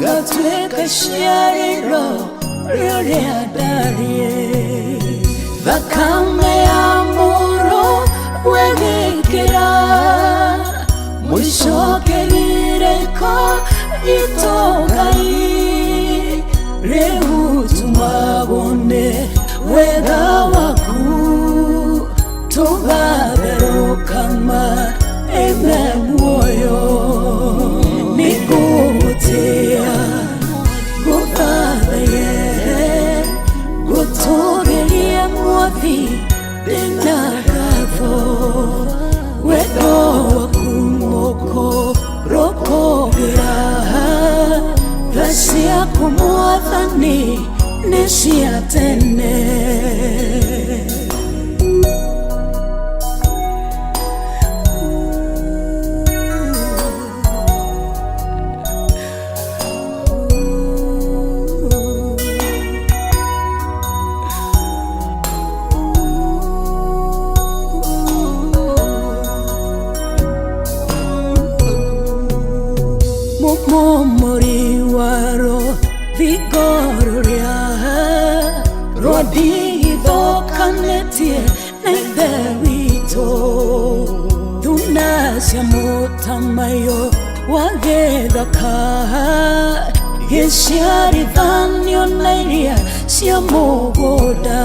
Ngatuĩka ciarĩro rĩrĩa ndariĩ. Thakame ya mũrũ wegĩkĩra mũico kĩgirĩko gitũ Ngai. Rĩu tumagwo nĩ wega waku tũgatherũka maĩ me muoyo. Nĩngũgũtĩĩa ngũthathaiye ngũtũgĩrie mwathi ndĩna ngatho. Wendo waku mũkũrũkũgĩra tha ciaku mwathani nĩ cia tene. Mũmomori waro thingo rũrĩa rwandigithũkanĩtie na Ithe witũ. Thuna cia mũtamaiyũ wa gĩthaka gĩciarithanio na iria cia mũgũnda.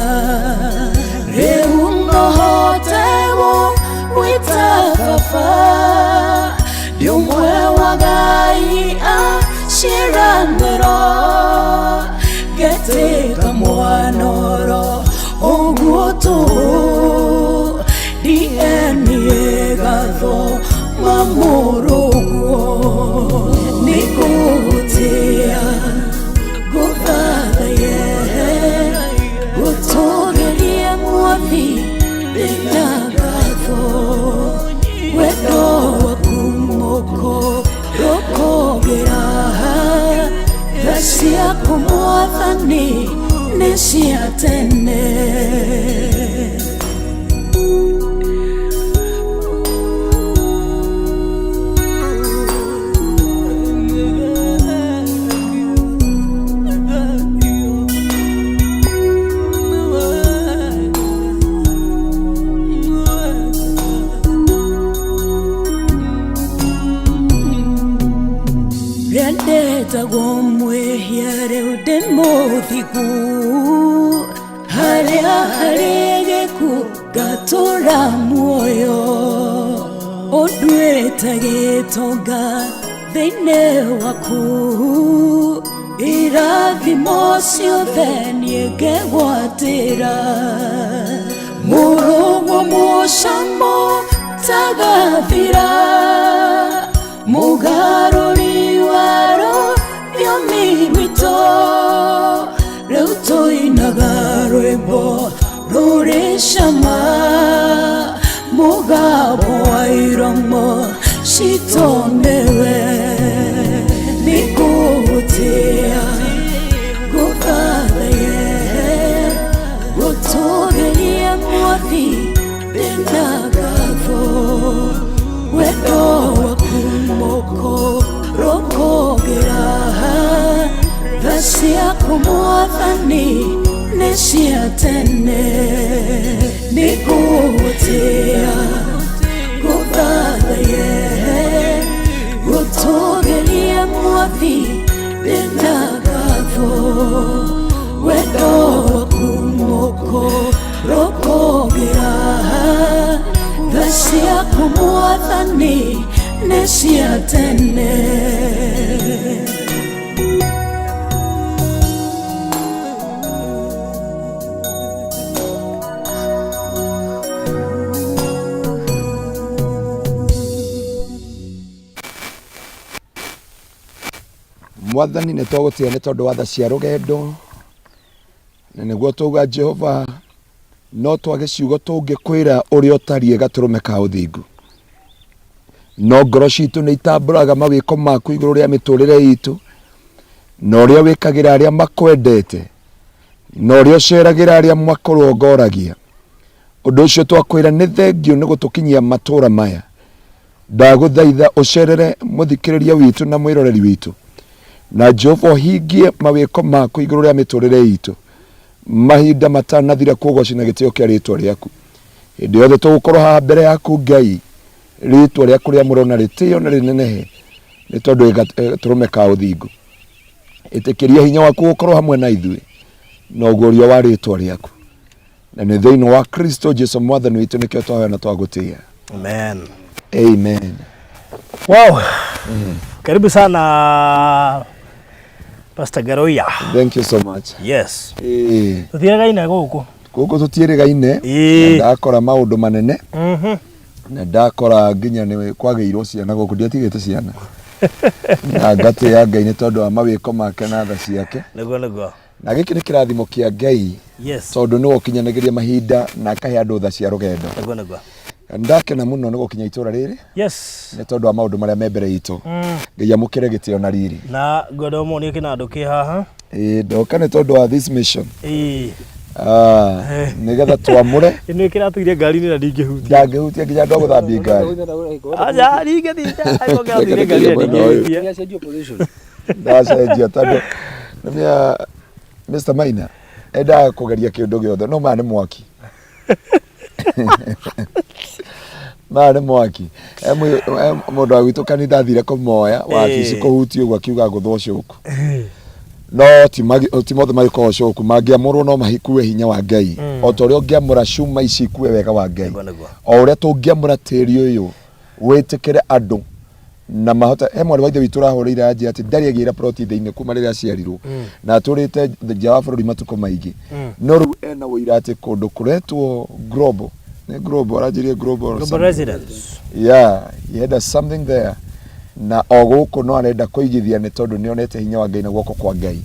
Rĩu nohote gũgwĩta baba, ndĩ ũmwe wa Ngai a ciĩranĩro. Ngetĩka mwanoro ũguo tũhũ, DNA gatho mamũrũguo. Nĩngũgũtĩĩa ngũthathaiye ngũtũgĩrie mwathi ndĩna ngatho. Wendo waku mũkũrũkũgĩra tha ciaku mwathani nĩ cia tene. Rĩandetagwo mwĩhia rĩu ndĩ mũthingu, harĩa harĩ gĩkuũ ngatũra muoyo. Ũnduĩte gĩtonga thĩinĩ waku, irathimo ciothe niĩ ngegwatĩra. Mũrũguo mũcamo tagathira, mũgarũri waro rũthiomi rwitũ. Rĩu tũinaga rwĩmbo rũrĩ cama, mũgambo wa iromo citũ nĩwe. Nĩngũgũtĩĩa ngũthathaiye ngũtũgĩrie mwathi ndĩna ngatho. Wendo waku mũkũrũkũgĩra tha ciaku mwathani nĩ cia tene. Nĩngũgũtĩĩa ngũthathaiye ngũtũgĩrie mwathi ndĩna ngatho. Wendo waku mũkũrũkũgĩra tha ciaku mwathani nĩ cia tene. Mwathani nĩ twagũtĩa nĩ tondũ wa tha cia rũgendo, na nĩguo twauga Jehova no twage ciugo tũngĩkwĩra ũrĩa ũtariĩ gatũrũme ka ũthingu, no ngoro citũ nĩ itambũraga mawĩko maku igũrũ rĩa mĩtũrĩre itũ, na ũrĩa wĩkagĩra arĩa makwendete, na ũrĩa ũceragĩra arĩa makũrongoragia. Ũndũ ũcio twakwĩra nĩ thengiũ nĩ gũtũkinyia matũra maya. Ndagũthaitha ũcerere mũthikĩrĩria witũ na mwĩroreri witũ. Na Jehova ũhingie mawĩko maku igũrũ rĩa mĩtũrĩre itũ mahinda matanathira kũgoci na gĩtĩo kĩa rĩtwa rĩaku. Hĩndĩ yothe tũgũkorwo haha mbere yaku Ngai, rĩtwa rĩaku rĩamũrwo na rĩtĩo na rĩnenehe, nĩ tondũ wĩ gatũrũme ka ũthingu. Ĩtĩkĩria hinya waku gũkorwo hamwe na ithuĩ na ũguũrio wa rĩtwa rĩaku, na nĩ thĩinĩ wa Kristo Jesu mwathani witũ nĩkĩo twahoya na twagũtĩĩa. Amen. Amen. Wow. Karibu sana Pastor Ngaruiya. Thank you so much. Yes. Ĩĩ. Tũtiregaine gũkũ. Gũkũ tũtiĩrĩgaine. Ĩĩ. Na ndakora maũndũ manene. Na ndakora nginya nĩ kwagĩirwo ciana gũkũ, ndiatigĩte ciana. Na ngatĩĩa Ngai nĩ tondũ wa mawĩko make na tha ciake. Nĩguo nĩguo. Na gĩkĩ nĩ kĩrathimo kĩa Ngai. Yes. Tondũ nĩwe ũkinyanagĩria mahinda na akahe andũ tha cia rũgendo. Nĩguo nĩguo. Na nĩndakena mũno nĩ gũkinya itũra rĩrĩ. Yes. Nĩ tondũ wa maũndũ marĩa me mbere itũ. Ngai amũkĩre gĩtĩo na riri. Na ngwenda ũmonie kĩnandũ kĩ haha. Ĩĩ ndoka nĩ tondũ wa this mission. Ĩĩ. Ah, nĩgetha twamũre. Ĩno kĩratũire ngari-inĩ na ndingĩhutia. Ndangĩhutia nginya andũ a gũthambia ngari. Aca ndingĩthiĩ. Kĩratũire ngari-inĩ na ndingĩhutia. Ndacenjia tondũ nĩmĩa Mr. Maina endaga kũgeria kĩndũ gĩothe no maya nĩ mwaki. Maya nĩ mwaki. E mũndũ wa gwitũ kanitha athire kũmoya wabici kũhutia ũguo akiuga ngũthwo coku. No ti mothe magĩkoragwo coku, mangĩamũrwo no makue hinya wa Ngai. O ta ũrĩa ũngĩamũra cuma ici ikue wega wa Ngai. O ũrĩa tũngĩamũra tĩri ũyũ wĩtĩkĩre andũ na mahote. He mwarĩ wa ithe witũ ũrahũrĩire anjia atĩ ndarĩ agĩra ploti thĩinĩ kuma rĩrĩa aciarirwo na atũrĩte nja wa bũrũri matukũ maingĩ, no rĩu ena ũira atĩ kũndũ kũretwo Global, nĩ Global aranjĩrire, Global Global something. Residence. Yeah, he had a something there na o gũkũ no arenda kũigithia nĩ tondũ nĩ onete hinya wa Ngai na guoko kwa Ngai.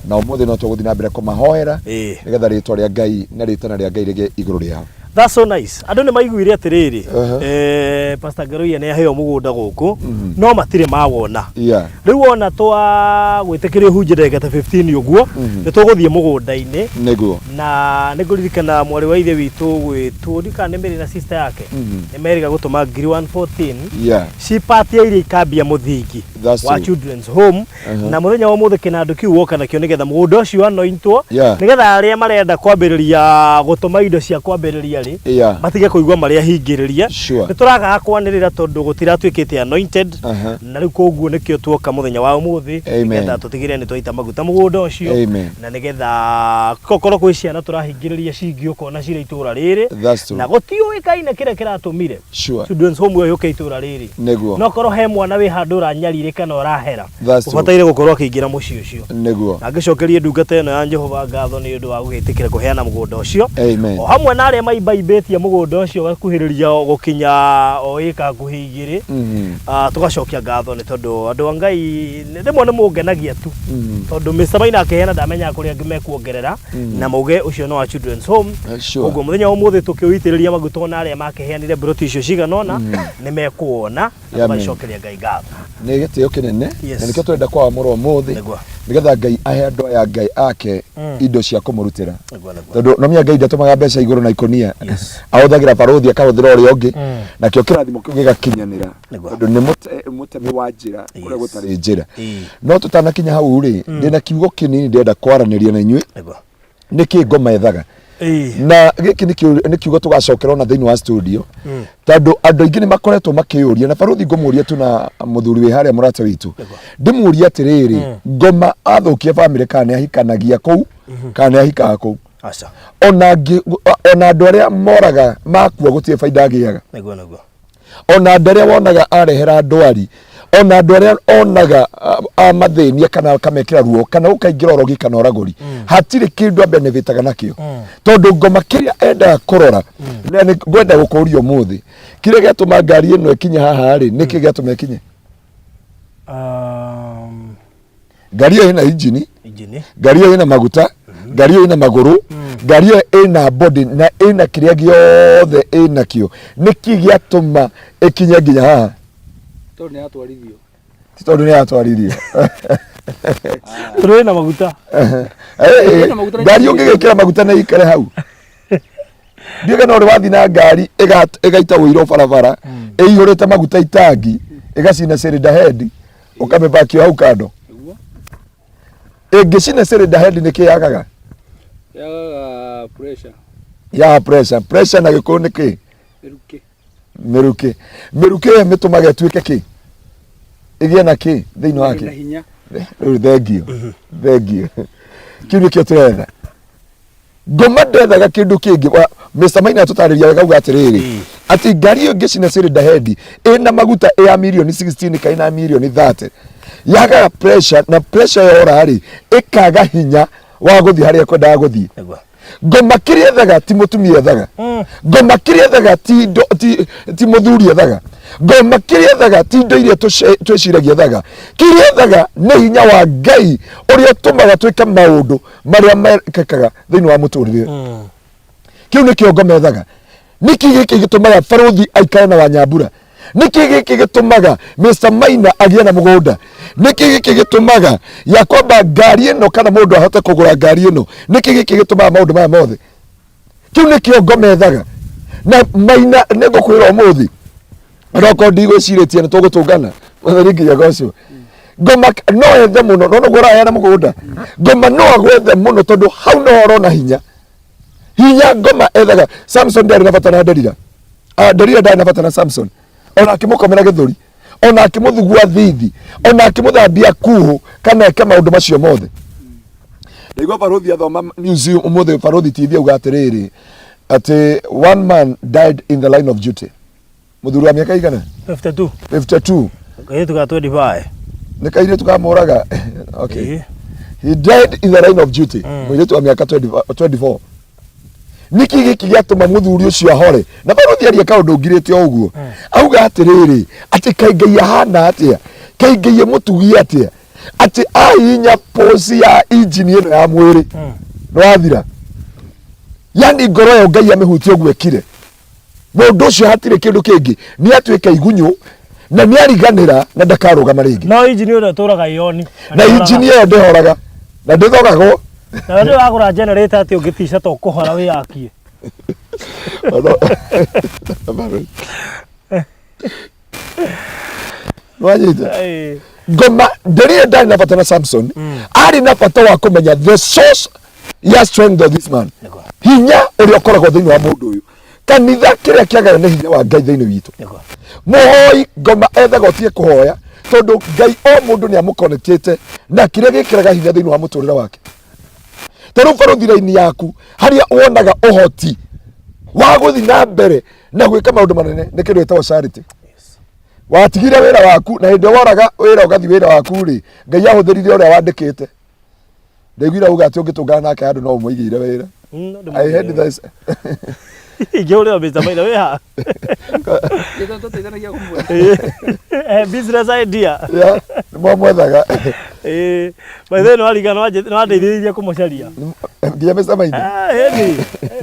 Na ũmũthĩ no tũgũthiĩ na mbere kũmahoera nĩgetha rĩtwa rĩa Ngai na rĩtana rĩa Ngai rĩgĩe igũrũ rĩao. That's so nice. Andũ nĩ maiguire atĩrĩrĩ, Pastor Ngaruiya nĩ aheo mũgũnda gũkũ, no matirĩ mawona. Rĩu ona twa gwĩtĩkĩria ũhunjie ndagĩka ta 15 ũguo, nĩ tũgũthiĩ mũgũnda-inĩ. Nĩguo. Na nĩ ngũririkana mwarĩ wa ithe witũ gwĩtwo, ndiũĩ kana nĩ Mary na sister yake, nĩ merĩga gũtũma ngiri 114 ci part ya iria ikambia mũthingi That's wa true. children's home. Na mũthenya wa ũmũthĩ kĩnandũ kĩu woka nakĩo nĩgetha mũgũnda ũcio anointwo, nĩgetha arĩa marenda kwambĩrĩria gũtũma indo cia kwambĩrĩria rĩ, matige kũigua marĩ ahingĩrĩrie. Nĩ tũragaga kwanĩrĩra tondũ gũtiratuĩkĩte anointed. Na rĩu koguo nĩkĩo tuoka mũthenya wa ũmũthĩ nĩgetha tũtigĩrĩre nĩ twaita maguta mũgũnda ũcio. Amen. Na nĩgetha korwo kwĩ ciana tũrahingĩrĩria cingĩũka ona cirĩ itũra rĩrĩ. That's true. Na gũtiũĩkaine kĩrĩa kĩratũmire children's home ĩyo yũke itũra rĩrĩ. No korwo he mwana wĩ handũ ũranyarirĩka na ũrahera, That's true. ũbataire gũkorwo akĩingĩra mũciĩ ũcio. Na ngĩcokerie ndungata ĩno ya Jehova ngatho nĩ ũndũ wa gũgĩtĩkĩra kũheana mũgũnda ũcio. Amen. O hamwe na arĩa maimbaibĩtie mũgũnda ũcio ũgakuhĩrĩria gũkinya o ĩka hakuhĩ igĩrĩ. Ah, tũgacokia ngatho nĩ tondũ andũ a Ngai rĩmwe nĩ mũngenagia tu. Tondũ Mr. Maina akĩheana ndamenyaga kũrĩa angĩ mekuongerera na mauge ũcio no wa Children's Home. Koguo mũthenya wa ũmũthĩ tũkĩũitĩrĩria maguta ona arĩa makĩheanire mburoti icio cigana ũna nĩ mekuona na Amen. tũgacokeria Ngai ngatho. Nĩ gĩtĩo kĩnene Yes. na nĩkĩo tũrenda kwamũra ũmũthĩ Nĩguo. nĩgetha Ngai ahe andũ aya Ngai ake indo cia kũmũrutĩra. Nĩguo, nĩguo. Tondũ nomia Ngai ndatũmaga mbeca igũrũ na ikũnia, Yes. ahũthagĩra barũthi akahũthĩra ũrĩa ũngĩ, nakĩo kĩrathimo kĩu gĩgakinyanĩra Nĩguo. tondũ nĩ mũtemi wa njĩra kũrĩa Yes. gũtarĩ njĩra. Ĩĩ. No tũtanakinya hau rĩ, ndĩna kiugo kĩnini ndĩrenda kwaranĩria na inyuĩ. Nĩguo. Nĩkĩ ngoma ethaga? Ĩĩ. Na gĩkĩ nĩ kiugo tũgacokera ona thĩinĩ wa studio, tondũ andũ aingĩ nĩ makoretwo makĩyũria, na barũthi ngũmũria tu na mũthuri wĩ harĩa mũrata witũ, ndĩmũrie atĩrĩrĩ, ngoma athũkia bamĩrĩ kana nĩ ahikanagia kũu kana nĩ ahikaga kũu? Aca. Ona ona andũ arĩa moraga makua gũtirĩ baida agĩaga. Nĩguo, nĩguo. Ona andũ arĩa wonaga arehera ndwari, ona andũ arĩa onaga amathĩnia kana akamekĩra ruo kana gũkaingĩra ũrogi kana ũragũri, hatirĩ kĩndũ abenefitaga nakĩo, tondũ ngoma kĩrĩa endaga kũrora na nĩ ngwenda gũkũria ũmũthĩ, kĩrĩa gĩatũma ngari ĩno ĩkinye haha rĩ, nĩkĩ gĩatũma ĩkinye? Ngari ĩyo ĩna injini, Injini. Ngari ĩyo ĩna maguta, ngari ĩyo ĩna magũrũ, ngari ĩyo ĩna body na ĩna kĩrĩa gĩothe ĩnakĩo. Nĩkĩ gĩatũma ĩkinye nginya haha? Tondũ nĩ yatwarithio. Ti tondũ nĩ yatwarithio. Tondũ ĩna maguta. Ĩna maguta na Ngari ũngĩgĩkĩra maguta na ĩikare hau, ndiũĩ kana ũrĩ wathiĩ na ngari ĩgaita ũiro barabara ĩihũrĩte maguta itangi, ĩgacina cylinder head, ũkamĩbakio hau kando. Nĩguo. Ĩngĩcina cylinder head nĩ kĩ yagaga? Yagaga pressure. Ya pressure. Pressure na gĩkũyũ nĩ kĩ? Mĩrukĩ. Mĩrukĩ. Mĩrukĩ ĩyo ĩmĩtũmaga ĩtuĩke kĩ? Ĩgĩe na kĩ thĩinĩ wake? Na hinya. Rĩu thengio. Thengio. Kĩu nĩkĩo tũretha. Ngoma ndethaga kĩndũ kĩngĩ. Mr. Maina atũtarĩria wega auga atĩrĩrĩ atĩ ngari ĩyo ĩngĩcina cylinder head ĩna maguta ĩ ya mirioni 16 kana ĩna mirioni 30 yagaga pressure na pressure yora rĩ ĩkaga hinya wa gũthiĩ harĩa ĩkwendaga gũthiĩ. Nĩguo. Ngoma kĩrĩa ethaga ti mũtumia ethaga. Ngoma kĩrĩa ethaga ti indo ti mũthuri ethaga. Ngoma kĩrĩa ethaga ti indo iria twĩciragia ethaga. Kĩrĩa ethaga nĩ hinya wa Ngai ũrĩa ũtũmaga twĩke maũndũ marĩa mekĩkaga thĩinĩ wa mũtũrĩre. Kĩu nĩkĩo ngoma ethaga. Nĩkĩ gĩkĩ gĩtũmaga barũthi aikare na Wanyambura? Nĩkĩ gĩkĩ gĩtũmaga Mr. Maina agĩe na mũgũnda? Nĩkĩ gĩkĩ gĩtũmaga ya kwamba ngari ĩno kana mũndũ ahote kũgũra ngari ĩno? Nĩkĩ gĩkĩ gĩtũmaga maũndũ maya mothe? Kĩu nĩkĩo ngoma ethaga. Na Maina nĩ ngũkwĩra ũmũthĩ onokorwo ndigwĩcirĩtie nĩ tũgũtũngana mũtheri nginya gocwo. Ngoma no ethe mũno, no nĩguo ũraheana mũgũnda. Ngoma no agwethe mũno tondũ hau no ũrona hinya. Hinya ngoma ethaga. Samson ndarĩ na bata na Delila. Ah, Delila ndarĩ na bata na Samson. Ona akĩmũkomera gĩthũri, ona akĩmũthugua thithi, ona akĩmũthambia kuhũ kana eke maũndũ macio mothe. Ndaigua barũthi athoma news ũmũthĩ, barũthi TV auga atĩrĩrĩ atĩ one man died in the line of duty. Mũthuri wa mĩaka igana? 52. 52. Kairĩtu ga 25. Nĩ kairĩtu kamũraga. Okay. Ĩĩ. He died in the line of duty. Mũirĩtu wa mĩaka 20 24. Nĩkĩ gĩkĩ gĩatũma mũthuri ũcio ahore? Na barũthi aria kaũndũ ngirĩte o ũguo. Auga atĩrĩrĩ, atĩ kaĩ Ngai ahana atĩa? Kaĩ Ngai ĩmũtugie atĩa? Atĩ ahihinya pause ya injini ĩno ya mwĩrĩ. Nĩwathira. Yani ngoro ĩyo Ngai amĩhutie ũguo ĩkire. Mũndũ ũcio hatirĩ kĩndũ kĩngĩ, nĩ atuĩka igunyũ na nĩ ariganĩra na ndakarũgama rĩngĩ. No injini ĩyo ĩtũraga ĩoni. Na injini ĩyo ndĩhoraga na ndĩthogagwo. Na ndĩ wagũra generator atĩ ũngĩtica to kũhora wĩyakie. Nĩwanyita? Ngoma Delila ndarĩ na bata na Samson, arĩ na bata wa kũmenya the source ya strength of this man. Nĩguo. Hinya ũrĩa ũkoragwo thĩinĩ wa mũndũ ũyũ. Kanitha kĩrĩa kĩagaga nĩ hinya wa Ngai thĩinĩ witũ. Nĩguo. Mũhoi ngoma ethaga ũtige kũhoya tondũ Ngai o mũndũ nĩ amũkonektĩte na kĩrĩa gĩkĩraga hinya thĩinĩ wa mũtũrĩre wake. Ta rĩu barũthi raini yaku harĩa wonaga ũhoti wa gũthiĩ na mbere na gwĩka maũndũ manene nĩ kĩndũ gĩtagwo charity. Watigire wĩra waku na hĩndĩ ĩrĩa woraga wĩra ũgathiĩ wĩra waku rĩ, Ngai ahũthĩrire ũrĩa wandĩkĩte. Ndaiguire auga atĩ ũngĩtũngana nake handũ no ũmũigĩire wĩra. I heard this. Ingĩhũrĩra Mr. Maina wĩ ha? Nĩ tũteithanagia kũmwe. Business idea. Yeah, nĩ mwamwethaga. By the way, nĩwariga nĩwandeithĩrĩirie kũmũcaria. Nginya Mr. Maina. Ah, ĩni.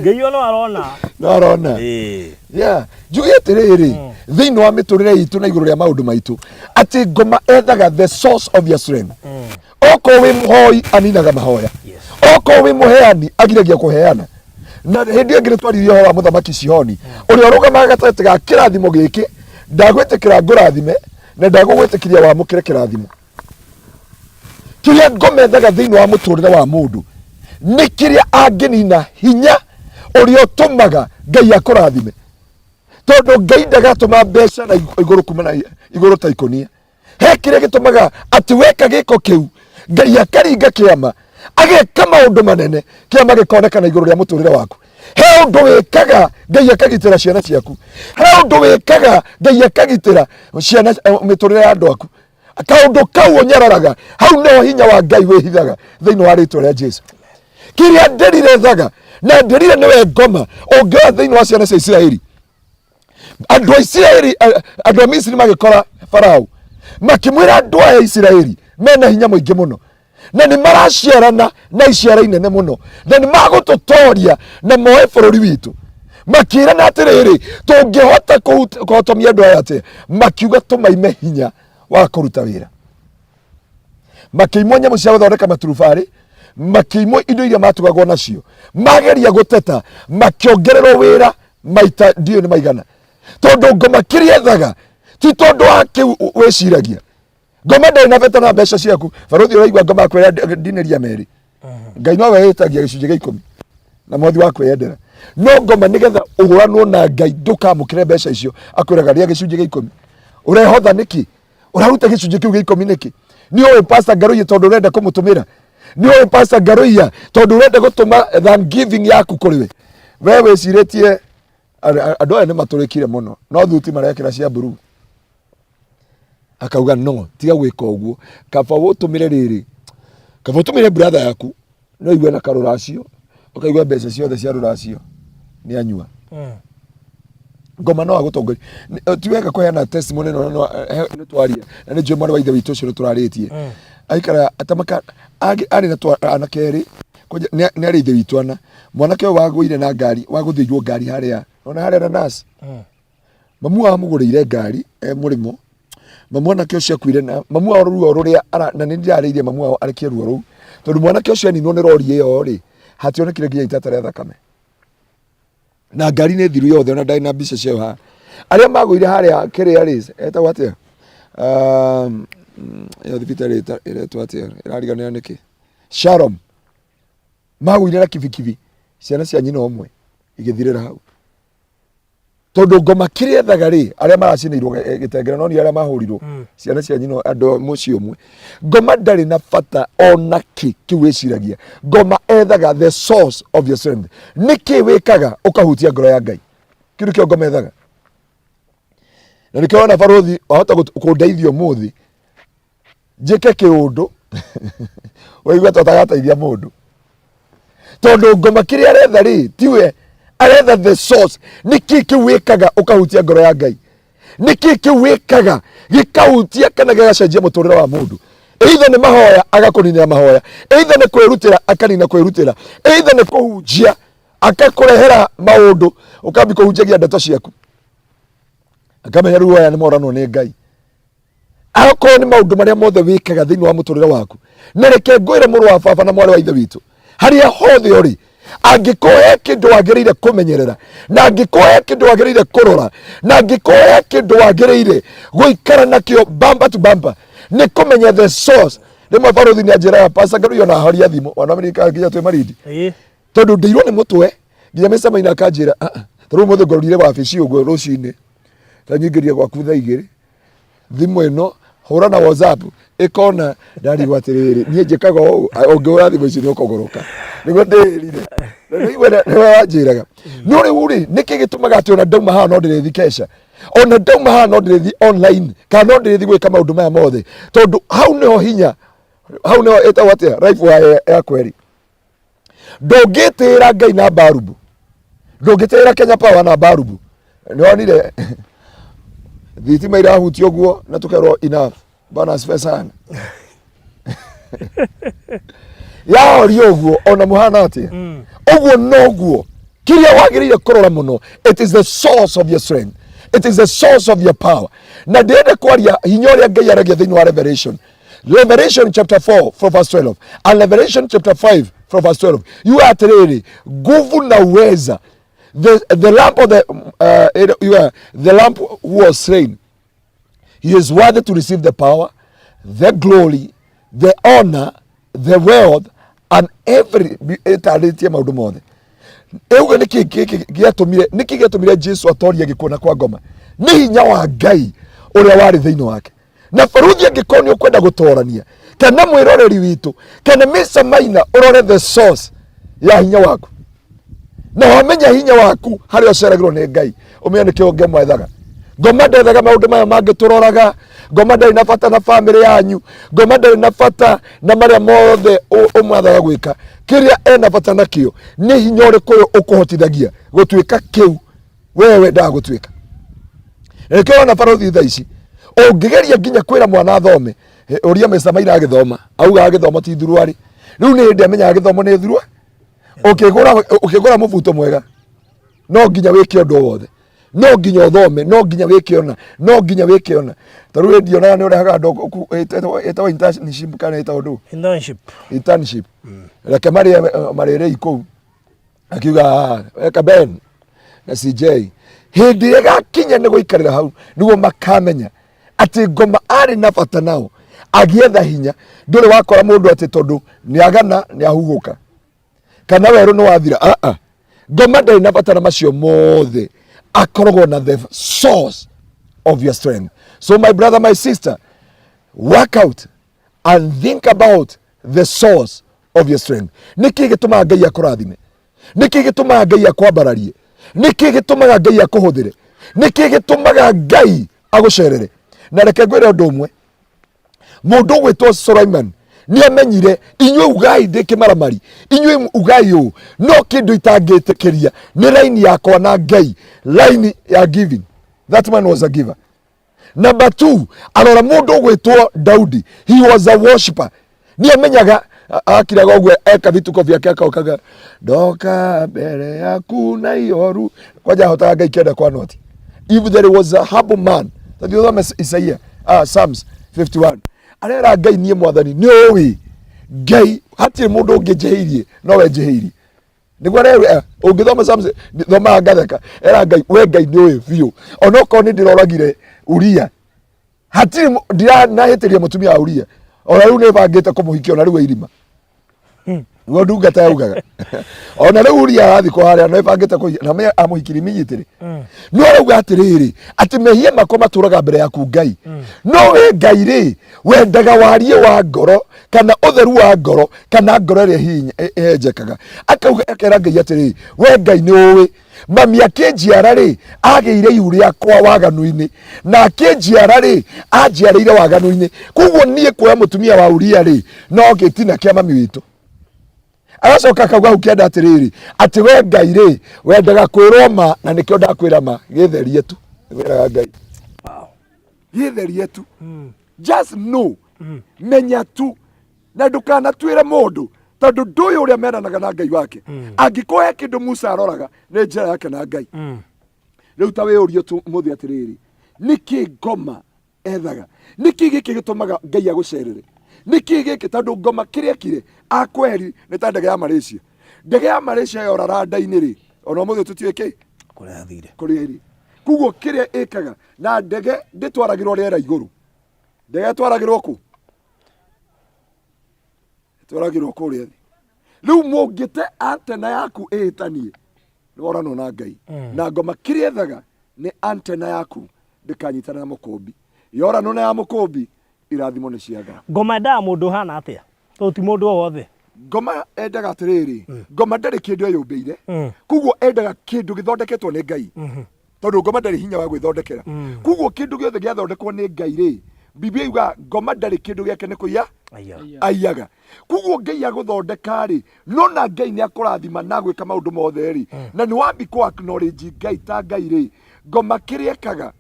Ngai o no arona. No arona. Yeah. Njuge atĩrĩrĩ, thĩinĩ wa mĩtũrĩre itũ na igũrũ rĩa maũndũ maitũ, atĩ ngoma ethaga the source of your strength. Okorwo wĩ mũhoi aninaga mahoya. Okorwo wĩ mũheani agiragia kũheana. Na hĩndĩ ĩyo ĩngĩ nĩtwaririe ũhoro wa mũthamaki Sihoni ũrĩa ũrũgamaga gatagatĩ ga kĩrathimo gĩkĩ, ndagwĩtĩkĩra ngũrathime na ndagũgwĩtĩkĩria wamũkĩre kĩrathimo. Kĩrĩa ngoma ethaga thĩinĩ wa mũtũrĩre wa mũndũ nĩ kĩrĩa angĩnina hinya ũrĩa ũtũmaga Ngai akũrathime, tondũ Ngai ndagatũma mbeca na igũrũ kuma na igũrũ ta ikũnia. He kĩrĩa gĩtũmaga atĩ weka gĩko kĩu Ngai akaringa kĩama ageka maũndũ manene, kĩama gĩkonekana igũrũ rĩa mũtũrĩre waku. He ũndũ wĩkaga Ngai akagitĩra ciana ciaku. He ũndũ wĩkaga Ngai akagitĩra ciana, mĩtũrĩre ya andũ aku. Kaũndũ kau ũnyararaga, hau nĩho hinya wa Ngai wĩhithaga thĩinĩ wa rĩtwa rĩa Jesu. Kĩrĩa Delila ethaga, na Delila nĩwe ngoma ũngĩoya thĩinĩ wa ciana cia Isiraeli. Andũ a Isiraeli, andũ a Misiri magĩkora Farao, makĩmwĩra andũ aya a Isiraeli mena hinya mũingĩ mũno na nĩ maraciarana na iciara inene mũno na nĩ magũtũtoria na moe bũrũri witũ. Makĩrana atĩrĩrĩ, tũngĩhota kũhotomia andũ aya atĩa? Makiuga tũmaime hinya wa kũruta wĩra. Makĩimwo nyamũ cia gũthondeka maturubarĩ, makĩimwo indo iria matugagwo nacio. Mageria gũteta, makĩongererwo wĩra maita ndiũĩ nĩ maigana. Tondũ ngoma kĩrĩa ethaga ti tondũ wa kĩu wĩciragia. Ngoma ndarĩ na bata na mbeca ciaku. Barũthi ũraigua ngoma akwĩra ndinĩria merĩ. Ngai nowe ĩtagia gĩcunjĩ gĩa ikũmi na mwathi wa kwĩyendera. No ngoma nĩgetha ũgũranwo na Ngai ndũkamũkĩre mbeca icio akwĩraga rĩa gĩcunjĩ gĩa ikũmi. Ũrehotha nĩkĩ? Ũraruta gĩcunjĩ kĩu gĩa ikũmi nĩkĩ? Nĩ ũĩ Pastor Ngaruiya tondũ ũrenda kũmũtũmĩra? Nĩ ũĩ Pastor Ngaruiya tondũ ũrenda gũtũma thanksgiving yaku kũrĩ we? We wĩcirĩtie andũ aya nĩ matũrĩkire mũno no thuti marekĩra cia mburuu. Akauga no tiga gwĩka ũguo, kaba ũtũmĩre rĩrĩ, kaba ũtũmĩre brother yaku no igue na karũracio, ũkaigua mbeca ciothe cia rũracio nĩ anyua. Ngoma no agũtongoria. Ti wega kũheana testimony ĩno no nĩ twaria na nĩ njũĩ mwarĩ wa ithe witũ ũcio nĩ tũrarĩtie. Aikara atamaka arĩ na anake erĩ kwanja nĩ arĩ ithe witũ ana. Mwanake ũyũ wagũire na ngari wagũthĩirwo ngari harĩa ona harĩa na nurse. Mamu wao amũgũrĩire ngari e mũrĩmo. Mamu anake ũcio akuire na mamu wao ruo rũrĩa na nĩ ndirarĩirie mamu wao arekie ruo rũu tondũ mwanake ũcio aninwo nĩ rori ĩyo rĩ hationekire nginya itata rĩa thakame na ngari nĩ thiru yothe ona ndarĩ na mbica ciayo haha arĩa magũire harĩa kĩrĩa rĩ etagwo atĩa ĩyo thibitarĩ ĩretwo atĩa ĩrariganĩra nĩkĩ Shalom magũire na kibikibi ciana cia nyina ũmwe igĩthirĩra hau tondũ ngoma kĩrĩa ethaga rĩ arĩa maracinĩirwo gĩtengera no nĩ arĩa mahũrirwo ciana cia nyina andũ a mũciĩ ũmwe ngoma ndarĩ na bata ona kĩ kĩu wĩciragia ngoma ethaga the source of your strength nĩ kĩ wĩkaga ũkahutia ngoro ya ngai kĩu nĩkĩo ngoma ethaga na nĩkĩo wona barũthi wahota kũndeithia ũmũthĩ njĩke kĩũndũ waigua ta ũtagateithia mũndũ tondũ ngoma kĩrĩa aretha rĩ tiwe aretha the source nĩ kĩ kĩu wĩkaga ũkahutia ngoro ya ngai nĩ kĩ kĩu wĩkaga gĩkahutia kana gĩgacenjia mũtũrĩre wa mũndũ either nĩ mahoya agakũninĩra mahoya either nĩ kwĩrutĩra akanina kwĩrutĩra either nĩ kũhunjia akakũrehera maũndũ ũkambi kũhunjagia ndeto ciaku akamenya rĩu aya nĩ moranwo nĩ ngai akorwo nĩ maũndũ marĩa mothe wĩkaga thĩinĩ wa mũtũrĩre waku na reke ngwĩre mũrũ wa baba na mwarĩ wa ithe witũ harĩa hothe ũrĩ angĩkorwo he kĩndũ wagĩrĩire kũmenyerera na angĩkorwo he kĩndũ wagĩrĩire kũrora na angĩkorwo he kĩndũ wagĩrĩire gũikara nakĩo bamba to bamba nĩ kũmenya the source rĩmwe barũthi nĩ anjĩraga pasa ngaruyo na horia thimũ wanamĩrika nginya twĩ marindi Ĩĩ. tondũ ndĩirwo nĩ mũtwe nginya mĩcemainĩ akanjĩra "Ah, ah, ta rĩu ũmũthĩ ngorire wabici ũguo rũcinĩ ta nyingĩria gwaku thaa igĩrĩ thimũ ĩno hũra na whatsapp ĩkona ndarigwo atĩrĩrĩ niĩ njĩkaga ũũ ũngĩhũra thimũ ici nĩ ũkũgũrũka nĩguo ndĩrire na nĩigua nĩwe wanjĩraga no rĩu rĩ nĩkĩ gĩtũmaga atĩ ona ndauma haha no ndĩrĩthi kesha ona ndauma haha no ndĩrĩthi online kana no ndĩrĩthi gwĩka maũndũ maya mothe tondũ hau nĩho hinya hau nĩho ĩtagwo atĩa life ya, ya kweri ndũngĩtĩĩra ngai na mbarubu ndũngĩtĩĩra kenya power na mbarubu nĩwonire thitima irahutia ũguo na tũkerwo enough bwana asifiwe sana yahoria ũguo ona mũhana atĩa ũguo noguo kĩrĩa wagĩrĩire kũrora mũno it is the source of your strength it is the source of your power na ndĩrenda kwaria hinya ũrĩa ngai aragia thĩinĩ wa revelation Revelation chapter 4 from verse 12 and Revelation chapter 5 from verse 12 yuga atĩrĩrĩ nguvu na uweza the lamp of the, yuga, the lamp who was slain he is worthy to receive the power the glory the honor the wealth and every ĩtarĩtie maũndũ mothe ĩuga nĩkĩ gĩkĩ gĩatũmire nĩkĩ gĩatũmire Jesu atorie gĩkuũ na kwa ngoma nĩ hinya wa Ngai ũrĩa warĩ thĩinĩ wake na baruthi angĩkorwo nĩ ũkwenda gũtorania kana mwĩroreri witũ kana Mr. Maina ũrore the source ya hinya waku na wamenya hinya waku harĩa ũceragĩrwo nĩ Ngai ũmenye nĩkĩo ngoma ethaga ngoma ndethaga maũndũ maya mangĩ tũroraga ngoma ndarĩ na bata na bamĩrĩ yanyu ngoma ndarĩ na bata na marĩa mothe ũmwathaga gwĩka kĩrĩa ena bata nakĩo nĩ hinya ũrĩkũ ũyũ ũkũhotithagia gũtuĩka kĩu wewe wendaga gũtuĩka na nĩkĩo ũrona barũthi thaa ici ũngĩgeria nginya kwĩra mwana athome ũria Mr. Maina agĩthoma augaga gĩthomo ti thuruarĩ rĩu nĩ hĩndĩ amenyaga gĩthomo nĩ thurua ũkĩgũra ũkĩgũra mũbuto mwega no nginya wĩke ũndũ o wothe no nginya ũthome no nginya wĩke ũna no nginya wĩke ũna ta rĩu ndionaga nĩ ũrehaga andũ ĩtagwo internship kana ĩtagwo ndũ Internship. internship reke marĩe marĩrĩi kũu akiuga "Ah, eka Ben na CJ hĩndĩ ĩrĩa ĩgakinya nĩ gũikarĩra hau nĩguo makamenya atĩ ngoma arĩ na bata nao Agĩetha hinya. Ndũrĩ wakora mũndũ atĩ tondũ nĩ agana nĩ ahuhũka kana werũ nĩ wathira. Ah, ah. Ngoma ndarĩ na bata na macio mothe, akoragwo na the source of your strength. So my brother, my sister, work out and think about the source of your strength. Nĩ kĩĩ gĩtũmaga Ngai akũrathime? Nĩ kĩĩ gĩtũmaga Ngai akwambararie? Nĩ kĩĩ gĩtũmaga Ngai akũhũthĩre? Nĩ kĩĩ gĩtũmaga Ngai agũcerere? Na reke ngwĩre ũndũ ũmwe, mũndũ ũgwĩtwo Solomon nĩ amenyire, inyuĩ ugai ndĩ kĩmaramari, inyuĩ ugai ũũ, no kĩndũ itangĩtĩkĩria nĩ raini yakwa na Ngai, raini ya giving. That man was a giver. Number two, arora mũndũ ũgwĩtwo Daudi, he was a worshipper. Nĩ amenyaga akiraga ũguo eka vituko vyake akaũkaga ndoka mbere yaku na ihoru kwanja ahotaga Ngai kenda kwa noti. If there was a humble man, tondũ ũthome Isaia, Psalms 51, arera Ngai niĩ mwathani nĩ ũĩ Ngai hatirĩ mũndũ ũngĩ njĩhĩirie no we njĩhĩirie. Nĩguo arerwo, ũngĩthoma Psalms thomaga ngatheka, era Ngai we Ngai nĩ ũĩ biũ onokorwo nĩ ndĩroragire Uria, hatirĩ ndiranahĩtĩria mũtumia wa Uria, ona rĩu nĩ bangĩte kũmũhikia, ona rĩu irima nĩguo ndungata yaugaga, ona rĩu Uria arathikwo harĩa no ĩbangĩte kũhikia na me amũhikirie minyitĩrĩ. No arauga atĩrĩrĩ, atĩ mehia makwa matũraga mbere yaku Ngai, no we Ngai rĩ wendaga wariĩ wa ngoro kana ũtheru wa ngoro kana ngoro ĩrĩa ĩhenjekaga. Akauga akera Ngai atĩrĩrĩ, we Ngai nĩ ũĩ mami akĩnjiara rĩ agĩire ihu rĩakwa waganu-inĩ, na akĩnjiara rĩ anjiarĩire waganu-inĩ, koguo niĩ kuoya mũtumia wa Uria rĩ no gĩtina kĩa mami witũ. Agacoka akauga hau kĩanda atĩrĩrĩ, atĩ we Ngai rĩ wendaga kwĩrwo ma, na nĩkĩo ndakwĩra ma, gĩtherie tu. Wĩraga Ngai gĩtherie tu, just know, menya tu, na ndũkanatuĩre mũndũ tondũ ndũĩ ũrĩa meranaga na Ngai wake. Angĩkorwo he kĩndũ Musa aroraga nĩ njĩra yake na Ngai. Rĩu ta wĩyũrie tu mũthĩ atĩrĩrĩ, nĩkĩ ngoma ethaga? Nĩkĩ gĩkĩ gĩtũmaga Ngai agũcerere? Nĩkĩ gĩkĩ? Tondũ ngoma kĩrĩa kire akweheri nĩ ta ndege ya Malaysia. Ndege ya Malaysia yora randa-inĩ rĩ, ona ũmũthĩ tũtiũĩ kĩ kũrĩa yathire, kũrĩa ĩrĩ. Koguo kĩrĩa ĩkaga na ndege ndĩtwaragĩrwo rĩera igũrũ, ndege ĩtwaragĩrwo kũ? Ĩtwaragĩrwo kũrĩa thĩ. Rĩu mũngĩte antena yaku ĩhĩtanie, nĩworanwo na Ngai. Na ngoma kĩrĩa ethaga nĩ antena yaku ndĩkanyitana na mũkũmbi. Yoranwo na ya mũkũmbi, irathimo nĩ ciaga. Ngoma endaga mũndũ ũhana atĩa? Tondũ ti mũndũ o wothe. Ngoma endaga atĩrĩrĩ, ngoma ndarĩ kĩndũ eyũmbĩire, koguo endaga kĩndũ gĩthondeketwo nĩ Ngai, tondũ ngoma ndarĩ hinya wa gwĩthondekera. Koguo kĩndũ gĩothe gĩathondekwo nĩ Ngai rĩ, Biblia yugaga ngoma ndarĩ kĩndũ gĩake nĩ kũiya Aiya. Aiyaga. Koguo Ngai agũthondeka rĩ, no na Ngai nĩ akũrathima na gwĩka maũndũ mothe rĩ, na nĩ wambi kũ acknowledge Ngai ta Ngai rĩ, ngoma kĩrĩa ekaga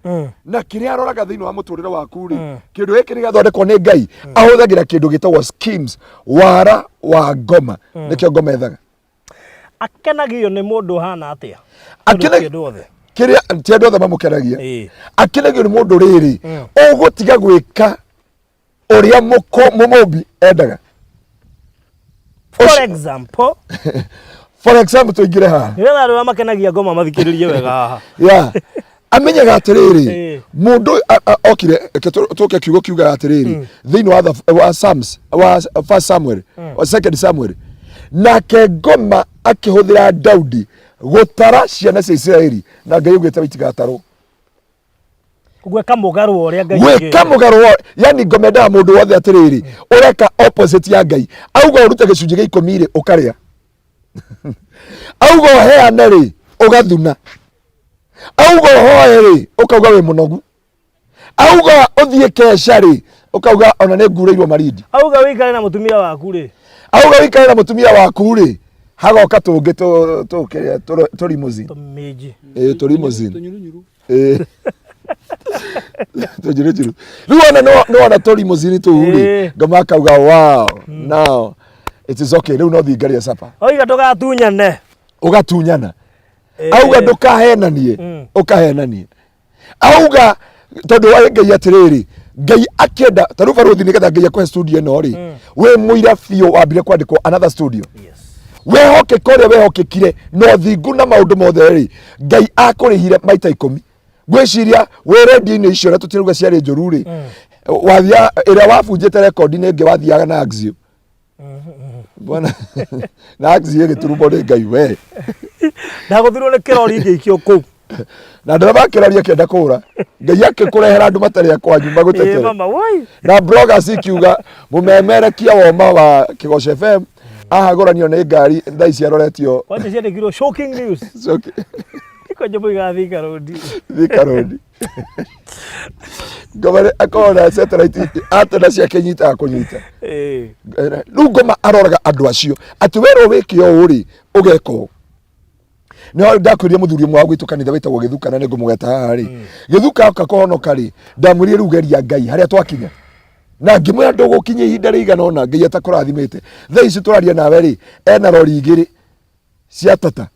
na kĩrĩa aroraga thĩinĩ wa mũtũrĩre waku rĩ, kĩndũ gĩkĩ nĩ gĩathondekwo nĩ Ngai. Ahũthagĩra kĩndũ gĩtagwo schemes, wara wa ngoma nĩkĩo ngoma ethaga. Akenagio nĩ mũndũ ũhana atĩa? Tondũ ti andũ othe. Kĩrĩa ti andũ othe mamũkenagia. Akenagio nĩ mũndũ rĩrĩ ũgũtiga gwĩka ũrĩa mũmũmbi endaga. For example, For example, tũingĩre haha. Nĩgetha andũ arĩa makenagia ngoma mathikĩrĩrie wega haha. Yeah. Amenyaga atĩrĩrĩ, mũndũ ũyũ okire, reke tũke kiugo kiugaga atĩrĩrĩ thĩinĩ wa wa Psalms, wa First Samuel, wa Second Samuel, nake ngoma akĩhũthĩra Daudi gũtara ciana cia Isiraeli, na Ngai augĩte itigatarwo. Gwĩka mũgarũ wa ũrĩa Ngai gwĩka augĩte. Mũgarũ wa, yani ngoma endaga mũndũ wothe atĩrĩrĩ ũreka opposite ya Ngai. Auga ũrute gĩcunjĩ gĩa 10 rĩ, ũkarĩa. Auga ũheane rĩ, ũgathuna. Auga ũhoe rĩ, ũkauga wĩ mũnogu. Auga ũthiĩ keca rĩ, ũkauga ona nĩ ngurĩirwo marindi. Auga wĩikare na mũtumia waku rĩ, Auga wĩikare na mũtumia waku rĩ, hagoka tũngĩ tũkĩrĩa tũrimũzini. Tũminji. Ĩĩ, tũrimũzini. Tũnyurunyuru. Ĩĩ. Tũnjurunjuru. Rĩu ona nĩ wona tũrimũzini tũu rĩ, ngoma akauga wow, now it is okay, rĩu no thiĩ ngarie supper. Oiga ndũgatunyane. Ũgatunyana. Auga ndũkahenanie, ũkahenanie. Auga tondũ wa Ngai atĩrĩrĩ, Ngai akĩenda ta rĩu barũthi, nĩgetha Ngai akũhe studio ĩno rĩ, wĩ mũira biũ wambire kwandĩkwo another studio. Wehokeka ũrĩa wehokekire na ũthingu na maũndũ mothe rĩ, Ngai akũrĩhire maita 10. Ngwĩciria wĩ rendio-inĩ icio na tũtirauga ciarĩ njũru rĩ. Wathia ĩrĩa wabunjĩte rekondi nĩ ĩngĩ wathiaga na Axio. Bwana na Axio ĩgĩturumbo nĩ Ngai we. Ndagũthirwo nĩ kĩrori ngĩikio kũu. Na ndereba akĩroria akĩenda kũũra. Ngai akĩkũrehera andũ matarĩ a kwanyu Ĩĩ magũtetere. mama woi. Na bloggers ikiuga mũmemerekia woma wa Kĩgoco FM ahagũranio nĩ ngari thaa ici aroretio Kwanja ciandĩkirwo shocking news. Kwanja moigaga Thika Road. Thika Road. Ngoma akorwo na satellite atena ciake nyitaga kũnyita. Ĩĩ. Rĩu ngoma aroraga andũ acio atĩ werwo wĩke ũũ rĩ ũgeka ũũ. Nĩ ndakwĩrire mũthuri ũmwe wa gwitũ kanitha wĩtagwo Gĩthuka na nĩ ngũmũgweta haha rĩ. Gĩthuka oka kũhonoka rĩ ndamwĩrire rĩu geria Ngai harĩa twakinya. Na ngĩmwĩra ndũgũkinya ihinda rĩigana ũna Ngai atakũrathimĩte. Thaa ici tũraria nawe rĩ ena rori igĩrĩ cia tata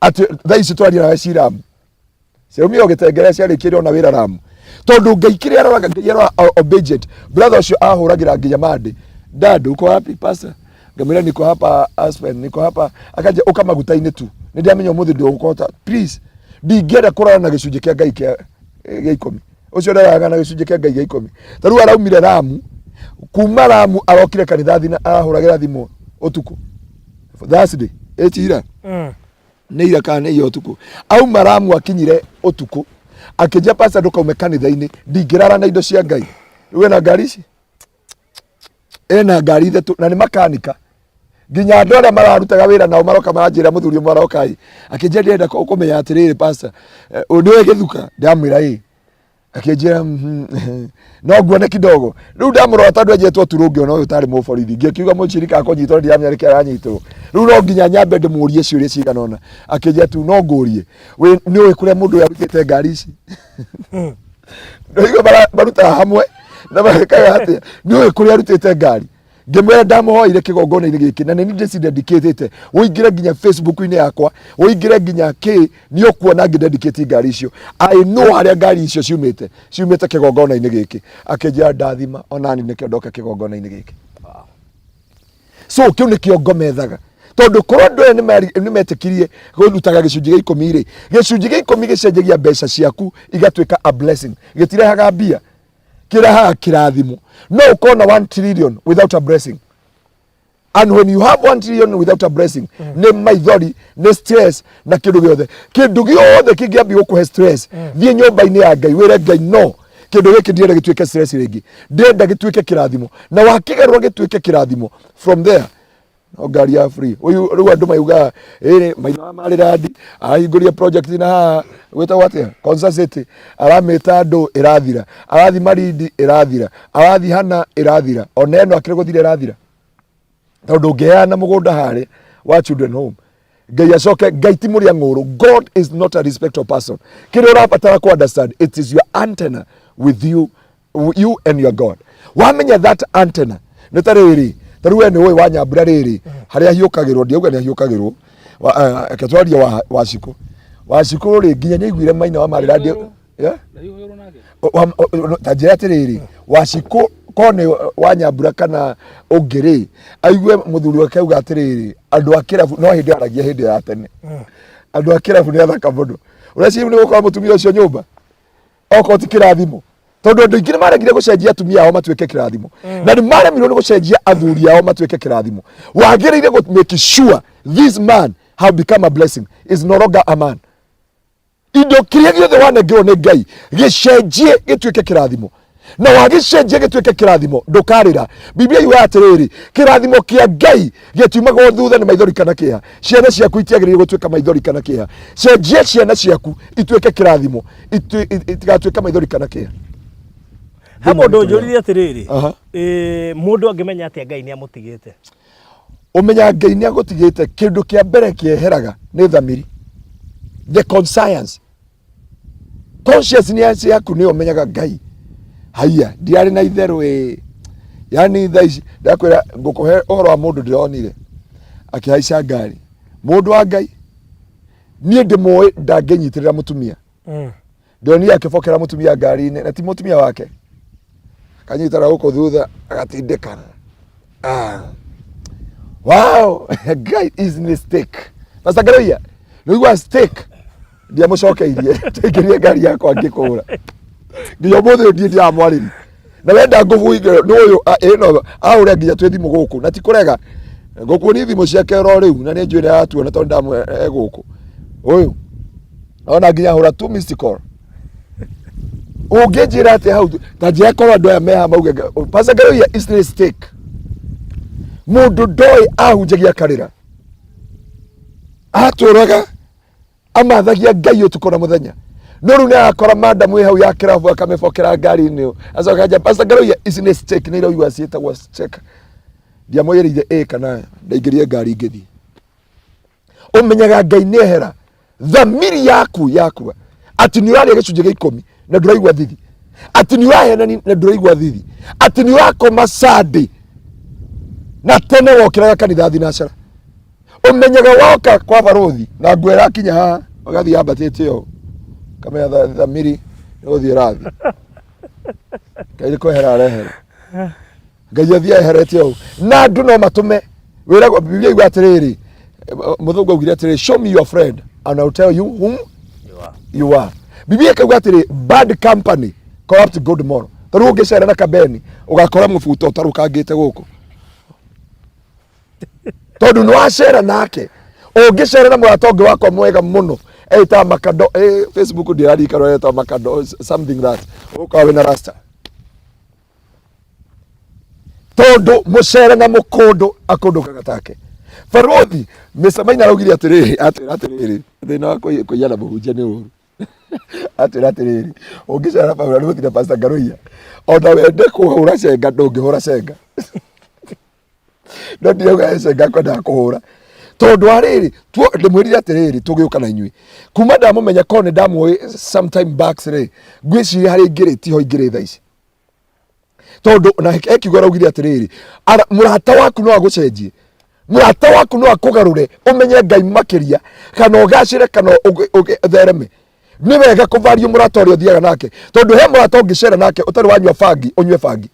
atĩ thaa ici tũraria nawe ci Ramu. Ciaumire o gĩtengere ciarĩkĩire ona wĩra Ramu. Tondũ Ngai kĩrĩa aroraga Ngai aroraga obedient. Brother ũcio ahũragĩra nginya Monday. Dad uko wapi pastor? Ngamwĩra niko hapa Aspen, niko hapa. Akanja ũka maguta-inĩ tu. Nĩ ndamenya ũmũthĩ ndũgũkota. Please. Ndingĩenda kũrara na gĩcunjĩ kĩa Ngai kĩa gĩa ikũmi. Ũcio ndararaga na gĩcunjĩ kĩa Ngai gĩa ikũmi. Ta rĩu araumire Ramu. Kuma Ramu arokire kanitha thina arahũragĩra thimũ ũtukũ. Thursday. Ĩtira. Nĩ ira kana nĩ iya ũtukũ auma Ramu akinyire ũtukũ akĩnjia pastor ndũkaume kanitha-inĩ ndingĩrara na indo cia Ngai. Rĩu ena ngari ici ena ngari ithatũ na nĩ makanika nginya andũ arĩa mararutaga wĩra nao maroka maranjĩra mũthuri ũmwe aroka ĩ akĩnjia ndĩrenda kũmenya atĩrĩrĩ pastor ũyũ nĩwe gĩthuka ndamwĩra ĩ akĩnjĩra "Mhm, no nguone kidogo rĩu ndamũrora tondũ enjetwo turũngĩ ona ũyũ ũtarĩ mũborithi ngĩkiuga mũcirika akũnyitwo ndiramenya nĩkĩ aranyitwo rĩu no nginya nyambe ndĩmũrie ciũria cigana ũna. Akĩnjĩra tu no ngũrie wĩ nĩ ũĩ kũrĩa mũndũ ũyũ arutĩte ngari ici? Ndaigua marutaga hamwe na marekaga atĩa nĩ ũĩ kũrĩa arutĩte ngari? Ngĩmwĩra ndamũhoire kĩgongona-inĩ gĩkĩ na nĩ niĩ ndĩcidedicatĩte ũingĩre nginya Facebook-inĩ yakwa ũingĩre nginya kĩ nĩ ũkuona ngĩdedicate ngari icio. I know harĩa ngari icio ciumĩte ciumĩte kĩgongona-inĩ gĩkĩ. Akĩnjĩra ndathima onani nĩkĩo ndoka kĩgongona-inĩ gĩkĩ. So kĩu nĩkĩo ngomethaga tondũ korwo andũ aya nĩmetĩkirie kũrutaga gĩcunjĩ gĩa ikũmi rĩ, gĩcunjĩ gĩa ikũmi gĩcenjagia mbeca ciaku igatuĩka a blessing, gĩtirehaga mbia, kĩrehaga kĩrathimo. No ũkorwo na 1 trillion without a blessing, and when you have 1 trillion without a blessing nĩ maithori, nĩ stress na kĩndũ gĩothe. Kĩndũ gĩothe kĩngĩambia gũkũhe stress, thiĩ nyũmba-inĩ ya Ngai wĩre Ngai no kĩndũ gĩkĩ ndĩrenda gĩtuĩke stress rĩngĩ, ndĩrenda gĩtuĩke kĩrathimo, na wakĩgarũra gĩtuĩke kĩrathimo from there no ngari ya free. Ũyũ rĩu andũ maugaga ĩrĩ maitho wa marĩrandi arahingũria project na haha gwĩtagwo atĩa Konza City, aramĩta andũ ĩrathira, arathi Malindi ĩrathira, arathi hana ĩrathira, ona ĩno akĩrĩ gũthira ĩrathira, tondũ ũngĩheana mũgũnda harĩa wa children home Ngai acoke. Ngai ti mũrĩa ng'ũrũ. God is not a respect of person. Kĩrĩa ũrabatara ku understand, it is your antenna with you, you and your God. Wamenya that antenna nĩ ta rĩrĩ, ta rĩu we nĩ ũĩ wa Nyambura rĩrĩ harĩa ahiũkagĩrwo, ndiauga nĩ ahiũkagĩrwo. Reke twarie wa Wacikũ. Wacikũ rĩ nginya nĩ aiguire maina wa marĩra ndĩ Yeah? Ndahiũhĩrwo nake. Ta njĩra atĩrĩrĩ, Wacikũ ko nĩ wa Nyambura kana ũngĩ rĩ, aigue mũthuri wake auga atĩrĩrĩ, andũ a kĩrabu no hĩndĩ aragia hĩndĩ ya tene, andũ a kĩrabu nĩ athaka mũno. Ũreciria nĩ gũkorwo mũtumia ũcio nyũmba okorwo ti kĩrathimo? Tondũ andũ aingĩ nĩ maregire gũcenjia atumia ao matuĩke kĩrathimo na nĩ maremirwo nĩ gũcenjia athuri ao matuĩke kĩrathimo. Wagĩrĩire gũ make sure this man have become a blessing, is no longer a man. Indo kĩrĩa gĩothe wanengerwo nĩ Ngai gĩcenjie gĩtuĩke kĩrathimo, na wagĩcenjia gĩtuĩke kĩrathimo ndũkarĩra. Biblia yugaga atĩrĩrĩ, kĩrathimo kĩa Ngai gĩtiumagwo thutha nĩ maithori kana kĩeha. Ciana ciaku itiagĩrĩire gũtuĩka maithori kana kĩeha. Cenjia ciana ciaku ituĩke kĩrathimo, itigatuĩke maithori kana kĩeha. He mũndũ ũnjũririe atĩrĩrĩ, mũndũ angĩmenya atĩa Ngai nĩ amũtigĩte? Ũmenya Ngai nĩ agũtigĩte, kĩndũ kĩa mbere kĩeheraga nĩ thamiri, the conscience, consciousness yaku nĩyo ũmenyaga Ngai haiya ndiarĩ na itherũ ĩ. Yani thaa ici ndakwĩra ngũkũhe ũhoro wa mũndũ ndĩronire akĩhaica ngari, mũndũ wa Ngai niĩ ndĩmũĩ ndangĩnyitĩrĩra mũtumia. Ndĩronire akĩbokera mũtumia ngari-inĩ na ti mũtumia wake, akanyitana gũkũ thutha agatindĩkana. Ah. Wow, guy is mistake. Pastor Ngaruiya, nĩũigua stake ndiamũcokeirie, ndaingĩrire ngari yakwa ngĩkũra nginya ũmũthĩ ũyũ ndiĩ ndiramwarĩria. Na wenda ngũbuinge nĩ ũyũ ĩno ahũre nginya twĩ thimũ gũkũ na ti kũrega ngũkuonia thimũ ciake oro rĩu na nĩ njũĩ nĩ aratuona tondũ ndamwe e gũkũ ũyũ ona nginya hũra two missed call. Ũngĩnjĩra atĩa hau ta njĩra korwo andũ aya meha mauge Pastor Ngaruiya is the stake mũndũ ndoĩ ahunjagia akarĩra atũraga amathagia Ngai ũtukũ na mũthenya no rĩu nĩ arakora madamu ĩ hau ya kĩrabu akamĩbokera ngari-inĩ ĩyo acoka anja Pastor Ngaruiya ici nĩ stake nĩ iraigua ciĩtagwo stake ndiamwĩrĩire ĩ kana ndaingĩrie ngari ngĩthiĩ. Ũmenyaga Ngai nĩ ehera thamiri yaku yakua atĩ nĩ ũrarĩa gĩcunjĩ gĩa ikũmi na ndũraigua thithi, atĩ nĩ ũrahenani na ndũraigua thithi, atĩ nĩ ũrakoma Sunday na tene wokĩraga kanitha thinacara. Ũmenyaga woka kwa barũthi na nguo ĩrakinya haha ũgathiĩ yambatĩte ũũ kamenya thamiri nĩ gũthiĩ ĩrathiĩ. Ngai nĩ kwehera arehera. Ngai athiĩ eherete ũũ na andũ no matũme wĩragwo Biblia iuga atĩrĩrĩ, mũthũngũ augire atĩrĩrĩ, show me your friend and I will tell you whom you are. Biblia ĩkauga atĩrĩ, bad company corrupt good moral. Ta rĩu ũngĩcera na kabeni ũgakora mũbuto ũtarũkangĩte gũkũ tondũ nĩ wacera nake. Ũngĩcera na mũrata ũngĩ wakwa mwega mũno ĩtaga Makado, Facebook ndĩraririkana ĩtagwo Makado something that ũkawa wĩna rasta tondu mucere na mukundu akundukaga take. Barothi Mr. Maina araugire atiriri, atwira atiriri, thina wa kuiya na muhunjia ni uru. Atwira atiriri, ungicera na Barothi na Pastor Ngaruiya ona wende kuhura cenga ndungihura cenga no ndirauga cenga kwendaga kuhura tondu wa riri ndimwirire atiriri tugiuka na inyui kuma ndamumenya korwo ni ndamũĩ sometime back rĩ ngwĩciria harĩa ingĩrĩ tiho ingĩrĩ thaa ici tondu na ekiuga araugire atiriri, mũrata waku no agũcenjie, mũrata waku no akũgarũre ũmenye Ngai makĩria kana ũgacĩre kana ũthereme. Nĩ wega kũvario mũrata ũrĩa ũthiaga nake tondu he mũrata ũngĩcera nake ũtarĩ wanyua bangi ũnyue bangi.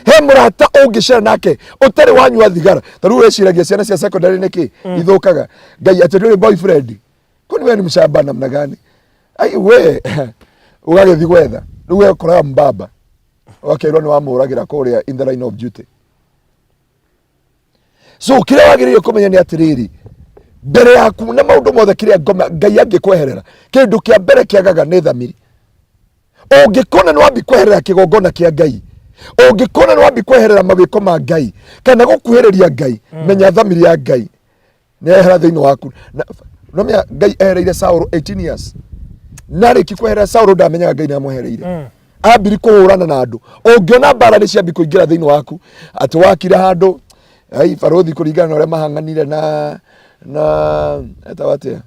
He mũrata ũngĩcera nake ũtarĩ wanyua thigara. Ta rĩu wĩciragia ciana cia secondary nĩkĩ ithũkaga Ngai atĩ ndũrĩ boyfriend, kwani wewe ni mshamba namna gani? Ai we ũgagĩthiĩ gwetha rĩu we ũkoraga mbaba ũgakerwo nĩ wamũragĩra kũrĩa in the line of duty. So kĩrĩa wagĩrĩire kũmenya nĩ atĩrĩrĩ, mbere yaku na maũndũ mothe kĩrĩa ngoma Ngai angĩkweherera, kĩndũ kĩa mbere kĩagaga nĩ thamiri. Ũngĩkona nĩ wambi kweherera kĩgongona kĩa Ngai, ũngĩkona nĩ wambi kweherera mawĩko ma Ngai kana gũkuhĩrĩria Ngai, menya thamiri ya Ngai nĩ yehera thĩinĩ waku. No menya Ngai ehereire Saũlũ 18 years na arĩki kweherera Saũlũ ndamenyaga Ngai nĩ amwehereire. Ambiri kũhũrana na andũ. Ũngĩona mbara nĩ ciambi kũingĩra thĩinĩ waku atĩ wakira handũ ai barothi kũringana na ũrĩa mahang'anire na etagwo atĩa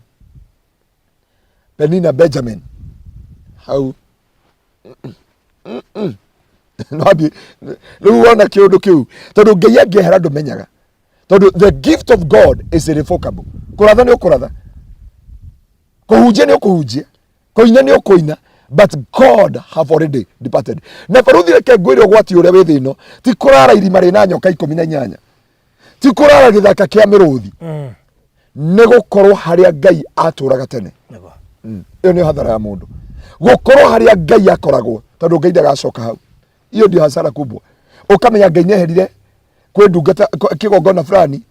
Penina Benjamin hau no ambi rĩu wona kĩũndũ kĩu tondũ Ngai angĩehera ndũmenyaga tondũ the gift of God is irrevocable. Kũratha nĩ ũkũratha, kũhunjia nĩ ũkũhunjia, kũina nĩ ũkũina, but God have already departed. Na baruthi reke ngwĩre ũgwati ũrĩa wĩ thĩ ĩno ti kũrara irima rĩna nyoka 18, ti kũrara gĩthaka kĩa mĩrũthi, nĩ gũkorwo harĩa Ngai atũraga tene. Ĩyo nĩyo hathara ya mũndũ, gũkorwo harĩa Ngai akoragwo tondũ Ngai ndagacoka hau. Hiyo ndio hasara kubwa. Ũkamenya Ngai nĩeherire kwĩ ndungata kĩgongona fulani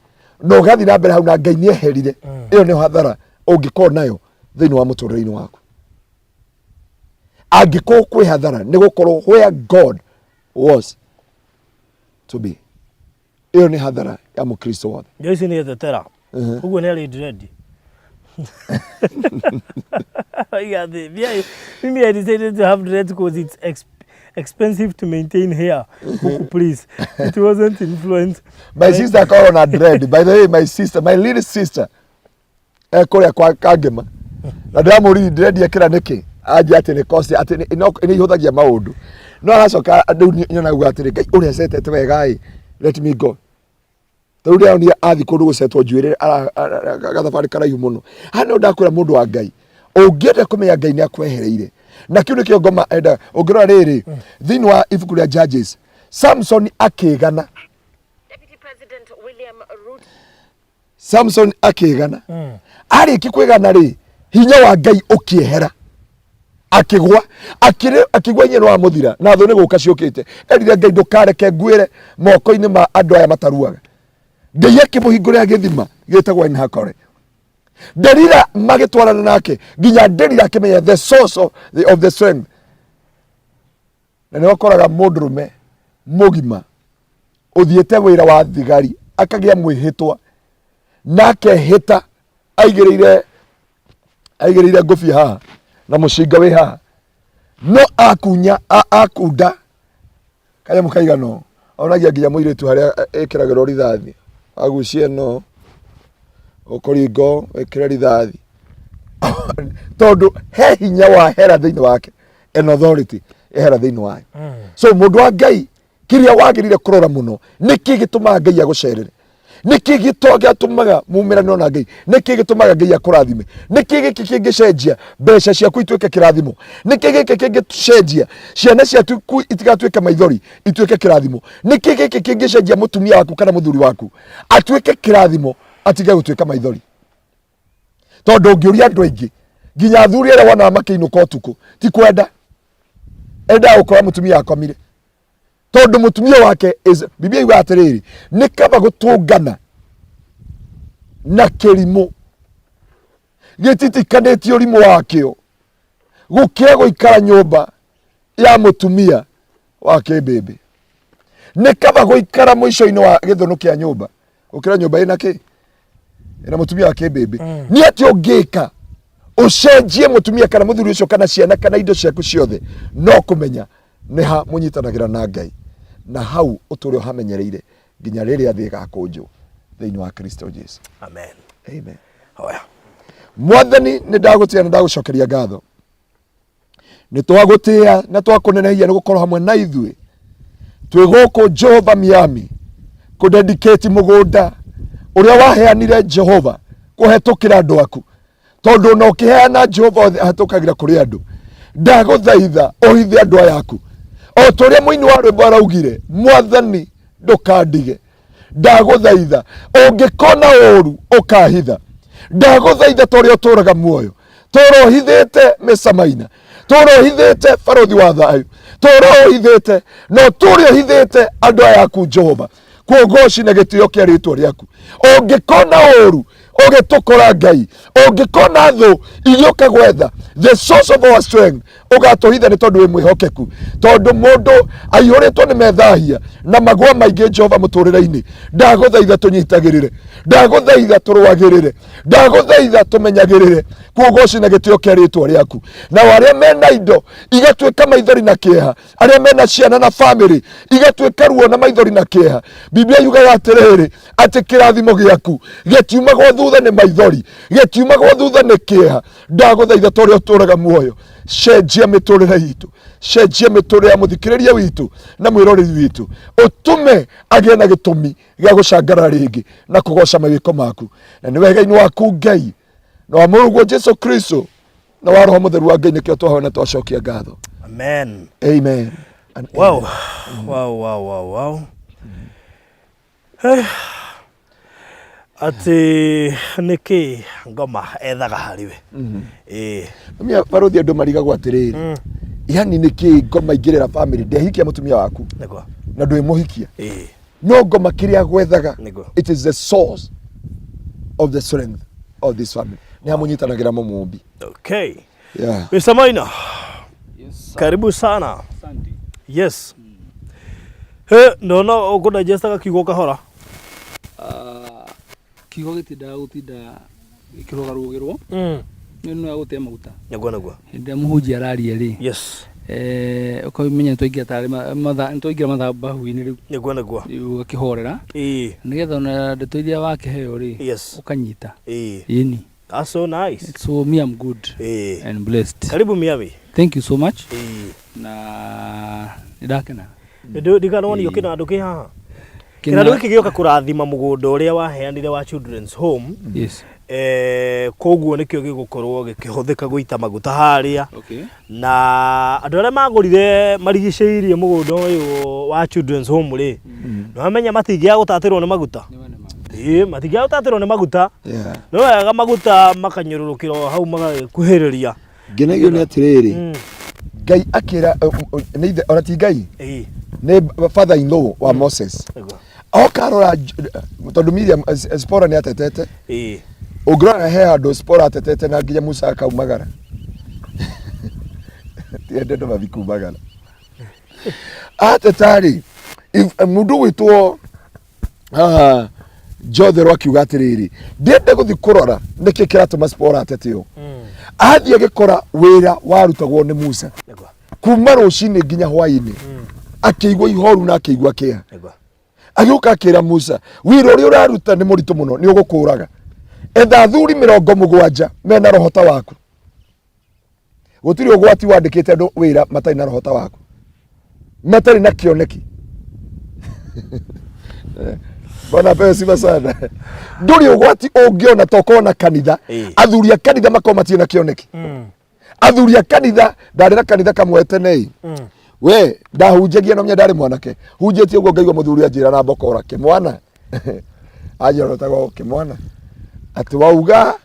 na ũgathiĩ na mbere hau na Ngai nĩeherire. Ĩyo nĩyo hathara ũngĩkorwo nayo thĩinĩ wa mũtũrĩre-inĩ waku. Angĩkorwo kwĩ hathara nĩ gũkorwo where God was to be. Ĩyo nĩ hathara ya mũkristo wothe. Joyce nĩ etetera ũguo nĩ arĩ dread. Oiga atĩ, "Mimi I decided to have dreads because it's expensive to maintain hair. Huku please. It wasn't influenced." My sister akorwo na dread. By the way, my sister, my little sister ekũrĩa kwa Kangema na ndĩramũririe dread ekĩra nĩkĩ, anjia atĩ nĩ cost atĩ nĩ ihũthagia maũndũ no aracoka rĩu nyonaga atĩrĩ Ngai ũrĩa cetete wega ĩ let me go. Rĩu ndĩronire athiĩ kũndũ gũcetwo njuĩrĩ gathabarĩ karaihu mũno. Haha nĩho ndakwĩra mũndũ wa Ngai, ũngĩenda kũmenya Ngai nĩ akwehereire na kĩu nĩkĩo ngoma endaga. Ũngĩrora rĩrĩ thĩinĩ wa ibuku rĩa Judges, Samson akĩgana, Samson akĩgana, arĩki kwĩgana rĩ hinya wa Ngai ũkĩehera. Akĩgwa, akĩgwa inyuĩ nĩ wamũthira na thũ nĩ gũka ciũkĩte. Erire Ngai, ndũkareke nguĩre moko-inĩ ma andũ aya mataruaga. Ngai akĩmũhingũrĩra gĩthima gĩtagwo Enhakore. Delila magĩtwarana nake nginya Delila akĩmenya the source of the strength. Na nĩ ũkoraga mũndũrũme mũgima ũthiĩte wĩra wa thigari akagĩa mwĩhĩtwa na akehĩta aigĩrĩire ngũbia haha na mũcinga wĩ haha, no akunya akunda kanyamũ kaigana ũũ, onagia nginya mũirĩtu harĩa ĩkĩragĩrwo rithathi, agucie ĩno ũkũringo ĩkĩre rithathi, tondũ he hinya wa hera thĩinĩ wake, an authority hera thĩinĩ wayo. So mũndũ wa Ngai, kĩrĩa wagĩrĩire kũrora mũno, nĩkĩ gĩtũmaga Ngai agũcerere? Nĩkĩ gĩtũmaga mumĩranĩro na Ngai? Nĩkĩ gĩtũmaga Ngai akũrathime? Nĩkĩ gĩkĩ kĩngĩcenjia mbeca ciaku ituĩke kĩrathimo? Nĩkĩ gĩkĩ kĩngĩcenjia ciana ciaku itigatuĩke maithori, ituĩke kĩrathimo? Nĩkĩ gĩkĩ kĩngĩcenjia mũtumia waku kana mũthuri waku atuĩke kĩrathimo, atige gũtuĩka maithori? Tondũ ũngĩũria andũ aingĩ, nginya athuri arĩa wonaga makĩinũka ũtukũ, ti kwenda endaga gũkora mũtumia akomire, tondũ mũtumia wake is, Biblia yugaga atĩrĩrĩ, nĩ kaba gũtũngana na kĩrimũ gĩtitikanĩtie ũrimũ wakĩo gũkĩra gũikara nyũmba ya mũtumia wa kĩmbĩmbĩ. Nĩ kaba gũikara mũico-inĩ wa gĩthũnũ kĩa nyũmba gũkĩra nyũmba ĩna kĩ ĩna mũtumia wa kĩmbĩmbĩ. Nĩ atĩ ũngĩka ũcenjie mũtumia kana mũthuri ũcio kana ciana kana indo ciaku ciothe, no kũmenya nĩ ha mũnyitanagĩra na Ngai, na hau ũtũre ũhamenyereire nginya rĩrĩa thĩ ĩgakũnjwo thĩinĩ wa Kristo Jesu. Amen. Amen. Hoya. Mwathani, nĩ ndagũtĩa na ndagũcokeria ngatho. Nĩ twagũtĩa na twakũnenehia nĩ gũkorwo hamwe na ithuĩ twĩ gũkũ Jehova Miami kũdedicate mũgũnda ũrĩa waheanire Jehova kũhetũkĩra andũ aku, tondũ ona ũkĩheana Jehova ahetũkagĩra kũrĩ andũ. Ndagũthaitha ũhithe andũ aya aku o ta ũrĩa mũini wa rwĩmbo araugire, Mwathani, ndũkandige, ndagũthaitha, ũngĩkona ũru ũkahitha. Ndagũthaitha, ta ũrĩa ũtũraga muoyo, tũra ũhithĩte mĩcamaina, tũra ũhithĩte barũthi wa thayũ, tũra ũhithĩte na ũtũre ũhithĩte andũ aya aku Jehova, kuogoci na gĩtĩo kĩa rĩtwa rĩaku. Ũngĩkona ũru ũgĩtũkora Ngai, ũngĩkona thũ igĩũka gwetha the source of our strength, ũgatũhitha, nĩ tondũ wĩ mwĩhokeku. Tondũ mũndũ aihũrĩtwo nĩ methahia na magwa maingĩ Jehova mũtũrĩre-inĩ, ndagũthaitha tũnyitagĩrĩre, ndagũthaitha tũrũagĩrĩre, ndagũthaitha tũmenyagĩrĩre, kuogoci na gĩtĩo kĩa rĩtwa rĩaku. Nao arĩa mena indo igatuĩka maithori na kĩeha, arĩa mena ciana na famĩlĩ igatuĩka ruo na maithori na kĩeha, Biblia yugaga atĩrĩrĩ, atĩ kĩrathimo gĩaku gĩtiumagwo thutha nĩ maithori, gĩtiumagwo thutha nĩ kĩeha. Ndagũthaitha, ta ũrĩa ũtũraga muoyo, cenjia mĩtũrĩre itũ, cenjia mĩtũrĩre ya mũthikĩrĩria witũ na mwĩroreri witũ, ũtũme agĩe na gĩtũmi gĩa gũcangarara rĩngĩ na kũgoca mawĩko maku. Na nĩ wega-inĩ waku Ngai, na wa Mũrũguo Jesu Kristo, na wa Roho Mũtheru wa Ngai, nĩkĩo twahoya na twacokia ngatho. Amen. Amen and Wow. Atĩ nĩkĩ ngoma ethaga harĩ we? Ĩĩ. Mia barũthi, andũ marigagwo atĩrĩrĩ, yani nĩkĩ ngoma ingĩrĩra family ndehikia mũtumia waku na ndwĩmũhikia? No ngoma kĩrĩa gwethaga, it is the source of the strength of this family, nĩ hamũnyitanagĩra mũmũmbi. Okay. Mr. Maina. Yes, sir. Karibu sana. Asante. Yes. He, ndona ũkũdigestaga kiugo kahora. Ah, kiugo gĩtindaga gũtinda gĩkĩrũgarũgĩrwo, nĩ no ya gũte maguta. Nĩguo. Hĩndĩ ĩrĩa mũhunjia araria rĩ, ũkamenya nĩtwaingĩra tarĩ mathaa, nĩtwaingĩra mathabahu-inĩ rĩu. Nĩguo. Rĩu ũgakĩhorera nĩgetha ona ndeto iria wakĩheo rĩ, ũkanyita. Ĩni. That's so nice. So me, I'm good and blessed. Karibu Miami. Thank you so much. Na nĩndakena. Ndikanonio kĩnandũ kĩ haha. Kĩnandũ gĩkĩ gĩoka kũrathima mũgũnda ũrĩa waheanire wa Children's Home. Koguo nĩkĩo gĩgũkorwo gĩkĩhũthĩka gũita maguta harĩa. Na andũ arĩa magũrire marigicĩirie mũgũnda ũyũ wa Children's Home rĩ, nĩwamenya matingĩaga gũtatĩrwo nĩ maguta. Ĩĩ, matingĩaga gũtatĩrwo nĩ maguta. Nĩ wega maguta makanyũrũrũkĩra o hau magagĩkuhĩrĩria. Ngenagio nĩ atĩrĩrĩ, Ngai akĩra nĩ ithe ona ti Ngai, nĩ father in law wa Moses. Oka arora tondũ Miriam, Zipporah nĩ atetete. Ũngĩrora he handũ Zipporah atetete na nginya Musa akaumagara. Tiende andũ mathiĩ kumagara. Ateta rĩ, mũndũ gwĩtwo Jothero akiuga atĩrĩrĩ, ndĩende gũthiĩ kũrora nĩkĩ kĩratũma Zipporah atete ũũ. Athiĩ agĩkora wĩra warutagwo nĩ Musa kuma rũcinĩ nginya hwainĩ, akĩigua ihoru na akĩigua kĩeha. Agĩũka akĩra Musa, wĩra ũrĩa ũraruta nĩ mũritũ mũno, nĩ ũgũkũraga. Etha athuri 70 mena roho ta waku. Gũtirĩ ũgwati wandĩkĩte andũ wĩra matarĩ na roho ta waku, matarĩ na kĩoneki. Bwana apewe sifa sana. Ndũrĩ ũgwati ũngĩona ta ũkorwo na kanitha, athuri a kanitha makorwo matirĩ na kĩoneki. Athuri a kanitha, ndarĩ na kanitha kamwe tene we ndahunjagia no menya ndarĩ mwanake hunjĩtie ũguo, ngaigua mũthuri anjĩra na mbokora kĩmwana, anjĩra wetagwo kĩmwana, atĩ wauga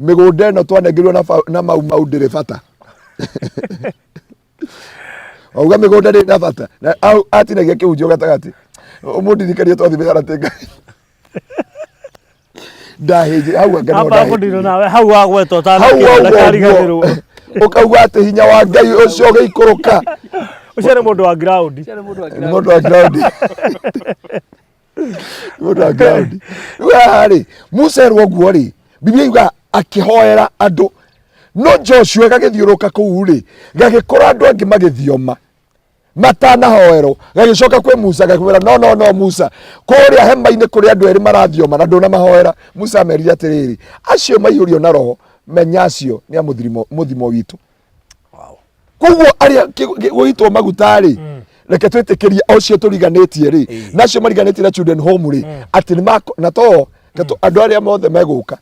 mĩgũnda ĩno twanengerirwo na mau mau ndĩrĩ bata. Wauga mĩgũnda ndĩrĩ na bata na atinagia kĩhunjio gatagatĩ. Ũmũndirikanie twathiĩ mĩharatĩ Ngai ndahĩnjire hau, anga no Amba ndahĩnjire. kũndino nawe hau wagwetwo Hau wauga ũtanakariganĩrwo. ũguo ũkauga atĩ hinya wa Ngai ũcio ũgĩikũrũka. Ũcio nĩ mũndũ wa ground. Ũcio nĩ mũndũ wa Nĩ ground. mũndũ wa ground, nĩ mũndũ wa ground. Rĩu haha rĩ, Musa erwo ũguo rĩ, Biblia yuga akĩhoera andũ, no Joshua gagĩthiũrũka kũu rĩ, gagĩkora andũ angĩ magĩthioma matanahoerwo, gagĩcoka kwĩ Musa gakĩmwĩra, no no no Musa, kũrĩa hema-inĩ kũrĩ andũ erĩ marathioma na ndũnamahoera. Musa amerire atĩrĩrĩ, acio maihũrio na roho, menya acio nĩ a mũthimo witũ. Koguo arĩa gũitwo maguta rĩ, reke twĩtĩkĩrie ũcio tũriganĩtie rĩ, na acio mariganĩtie na children home rĩ, atĩ nĩ na to andũ arĩa mothe megũka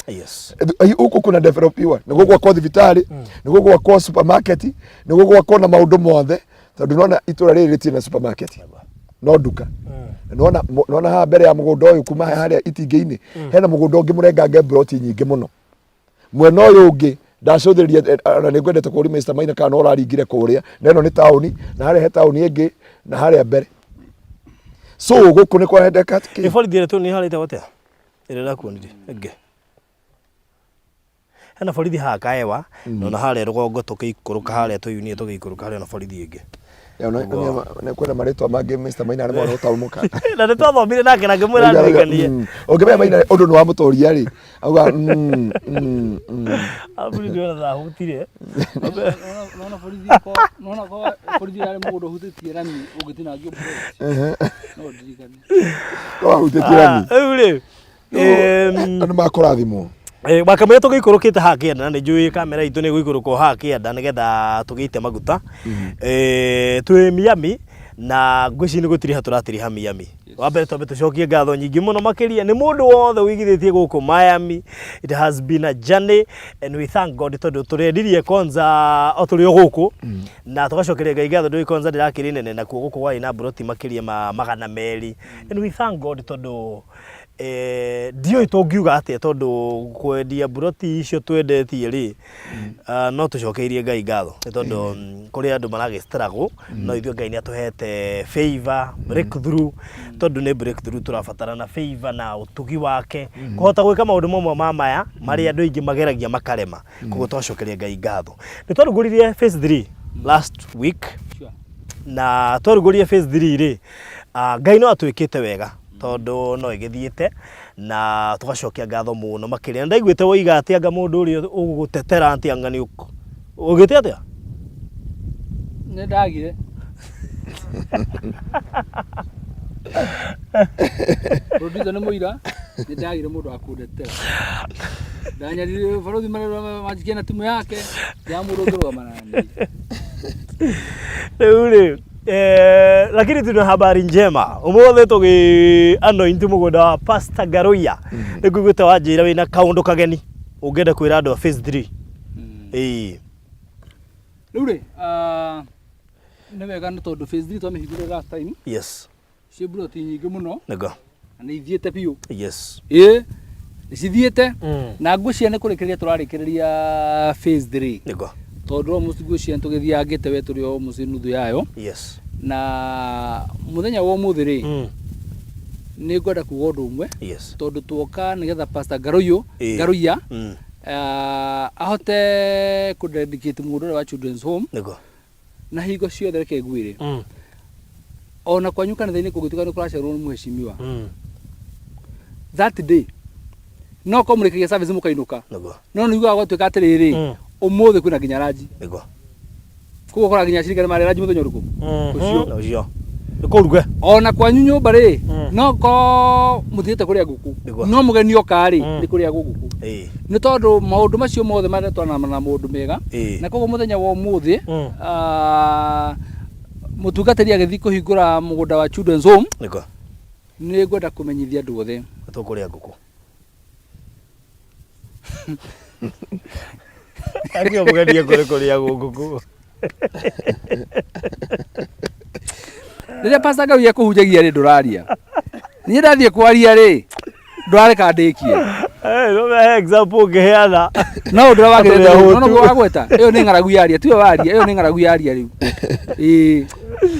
huku kuna developiwa nĩ gũgwakwo thibitarĩ, nĩ gũgwakwo supermarket, nĩ gũgwakwo na maũndũ mothe, tondũ nona itũra rĩrĩ rĩtirĩ na supermarket no nduka. Nona nona haha mbere ya mũgũnda ũyũ, kuma harĩa itingĩ-inĩ, hena mũgũnda ũngĩ mũrengange mburoti nyingĩ mũno mwena ũyũ ũngĩ. Ndacũthĩrĩria ona nĩ ngwendete kũũria Mr. Maina kana no ũraringire kũrĩa, na ĩno nĩ taũni, na harĩa he taũni ĩngĩ na harĩa mbere, so gũkũ nĩ kwarendeka kĩ? Ĩ borithi ĩrĩa tu nĩ harĩte atĩa ĩrĩa ndakuonirie ĩngĩ hena borithi haha Kaewa, na ona harĩa rũgongo tũgĩikũrũka harĩa tũyunie tũgĩikũrũka harĩa na borithi ĩngĩ. Ya, kwĩna marĩtwa mangĩ Mr. Maina arĩa mwana ũtaumũka. Na nĩ twathomire nake na ngĩmwĩra ndirikanie. Ũngĩmenya Maina ũndũ nĩ wamũtũria rĩ, auga Aburi ndio ndahutire. Nona borithi ko nona ko borithi yarĩ mũgũnda ũhutĩtie rami ũngĩtinangio plot. No ndirikane. No wahutĩtie rami. Rĩu rĩ Andũ makũrathimwo. Wakamũira tũgĩikũrũkĩte haha kĩanda, na nĩ njũĩ kamera itũ nĩ ĩgũikũrũka o haha kĩanda nĩgetha tũgĩite maguta. Twĩ Miami na ngwĩciria nĩ gũtiriha tũratiriha Miami. Wa mbere twambe tũcokie ngatho nyingĩ mũno makĩria nĩ mũndũ wothe ũigithĩtie gũkũ Miami. It has been a journey and we thank God tondũ tũrendirie kwanza o tũrĩ o gũkũ, na tũgacokeria Ngai ngatho ndũĩ kwanza ndĩrakĩrĩ nene, nakuo gũkũ kwarĩ na mburoti makĩria ma 200, and we thank God tondũ ndiũĩ tũngiuga atĩa tondũ kwendia mburoti icio twendetie rĩ, no tũcokeirie Ngai ngatho nĩ tondũ kũrĩ andũ maragĩ struggle, no ithuĩ Ngai nĩ atũhete favor, breakthrough, tondũ nĩ breakthrough tũrabatara na favor na ũtugi wake kũhota gwĩka maũndũ mamwe ma maya marĩa andũ aingĩ mageragia makarema. Koguo twacokeria Ngai ngatho. Nĩ twarugũririe phase 3 last week. Na twarugũria phase 3 rĩ, Ngai no atwĩkĩte wega tondũ no ĩgĩthiĩte na tũgacokia ngatho mũno makĩria. Na ndaiguĩte woiga atĩ anga mũndũ ũrĩa ũgũgũtetera atĩ anga nĩ ũgĩte atĩa? Nĩ ndagire. Producer nĩ mũira, nĩ ndagire mũndũ wa kũndetera. Ndanyarire balothi manjikie na timu yake, ya mũndũ ũngĩrũgama na niĩ. Rĩu rĩ, lakini tuna habari njema umuthi tugi anoint mugunda wa Pastor Garoia. Nĩ nguiguĩte wanjĩra wĩna kaũndũ kageni ũngĩenda kwĩra andũ a phase 3. Ĩĩ. Rĩu rĩ, nĩ wega nĩ tondũ phase 3 twamĩhingũrire last time. Ciĩ mburoti nyingĩ mũno. Na nĩ ithiĩte biũ. Ĩĩ, nĩ cithiĩte. Na ngwĩciria nĩ kũrĩkĩrĩria tũrarĩkĩrĩria phase 3. Tondũ almost ngwĩciria nĩtũgĩthiangĩte we tũrĩ o almost nuthu yayo. Yes. Na mũthenya wa ũmũthĩ rĩ, nĩ ngwenda kuga ũndũ ũmwe. Yes. Tondũ tuoka nĩgetha Pastor Ngaruiyo, Ngaruiya, ahote kũ dedicate mũgũnda ũrĩa wa Children's Home. Nĩguo. Na hingo ciothe reke ngwĩre. Ona kwanyu kanitha-inĩ kũngĩtuĩka nĩ kũracererwo nĩ mũheshimiwa. That day no korwo mũrĩkagia service mũkainũka. Nĩguo. No nĩ ũiguaga gwatuĩka atĩrĩrĩ, ũmũthĩ kwĩna nginya ranji. Nĩguo. Koguo ũkoraga nginya acirika nĩ marĩa ranji mũthenya ũrĩkũ? Ũcio. Ũcio. Nĩ kũruge. Ona kwanyu nyũmba rĩ, no korwo mũthiĩte kũrĩa ngũkũ. Nĩguo. No mũgeni oka rĩ, nĩ kũrĩagwo ngũkũ. Ĩĩ. Nĩ tondũ maũndũ macio mothe maretwana na maũndũ mega. Ĩĩ. Na koguo mũthenya wa ũmũthĩ, mũtungatĩri agĩthiĩ kũhingũra mũgũnda wa Children's Home, Nĩguo. nĩ ngwenda kũmenyithia andũ othe. Tũkũrĩa ngũkũ. Akio mũgeni ekũrĩ kũrĩagwo ngũkũ. Rĩrĩa Pastor Ngai ekũhunjagia rĩ ndũraria. Niĩ ndathiĩ kwaria rĩ ndũrareka ndĩkie. Eh, no he example ũngĩheana. No ũndũ ũrĩa wagĩrĩte Atũrĩa rĩu, no hũtu. nĩguo wagweta. Ĩyo nĩ ng'aragu yaria, tiwe waria, ĩyo nĩ ng'aragu yaria rĩu. Ĩĩ.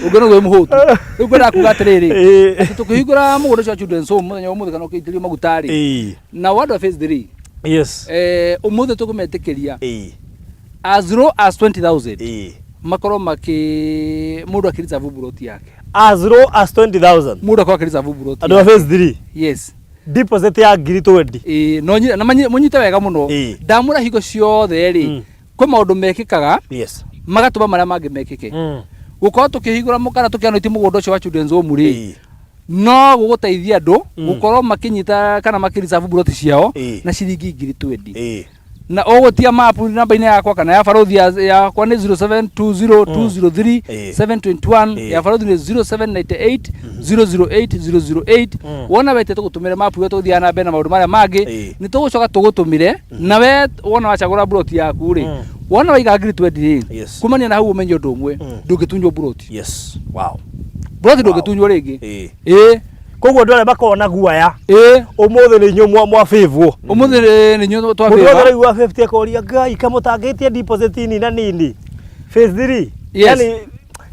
Ũngĩ nĩguo wĩ mũhũtu. Rĩu ngwendaga kuga atĩrĩrĩ, Ĩĩ. atĩ tũkĩhingũra mũgũnda ũcio wa Children's Home mũthenya wa ũmũthĩ kana ũkĩitĩrĩrio maguta rĩ, Ĩĩ. na andũ a phase 3, Yes. ũmũthĩ tũkũmetĩkĩria Ĩĩ. as low as 20,000 Ĩĩ. makorwo makĩ mũndũ akĩreserve buroti yake. As low as 20,000. Mũndũ akorwo akĩreserve buroti Andũ a yake. phase 3. Yes. Deposit ya ngiri 20. Ĩĩ, no na mũnyite wega mũno. Ĩĩ. Ndamũra hingo ciothe rĩ, kwĩ maũndũ mekĩkaga magatũma marĩa mangĩ mekĩke. Gũkorwo tũkĩhingũra kana tũkĩanoiti mũgũnda ũcio wa Children's Home rĩ, no gũgũteithia andũ gũkorwo makĩnyita kana makĩreserve buroti ciao na ciringi ngiri 20. Na ũgũtia map namba-inĩ yakwa kana ya barothi yakwa nĩ 0720 203 721, ya barothi nĩ 0798 008 008. Wona wete tũgũtũmĩre map ĩyo tũgũthiaga na mbere na maũndũ marĩa mangĩ, nĩ tũgũcoka tũgũtũmĩre na we wona wacagũra buroti yaku rĩ, wona waiga ngiri 20 rĩ, kumania na hau ũmenye ũndũ ũmwe, ndũngĩtunywo buroti. Yes. Wow. Buroti ndũngĩtunywo rĩngĩ. Ĩĩ. Ĩĩ. Koguo andũ arĩa makoragwo na guaya Ĩĩ. ũmũthĩ nĩ inyuĩ mwabĩvwo. Ũmũthĩ nĩ inyuĩ Mũndũ twabĩva. wothe ũraigua 50 akoria Ngai kamũtangĩtie deposit nini na nini. Phase 3. Yes. Yani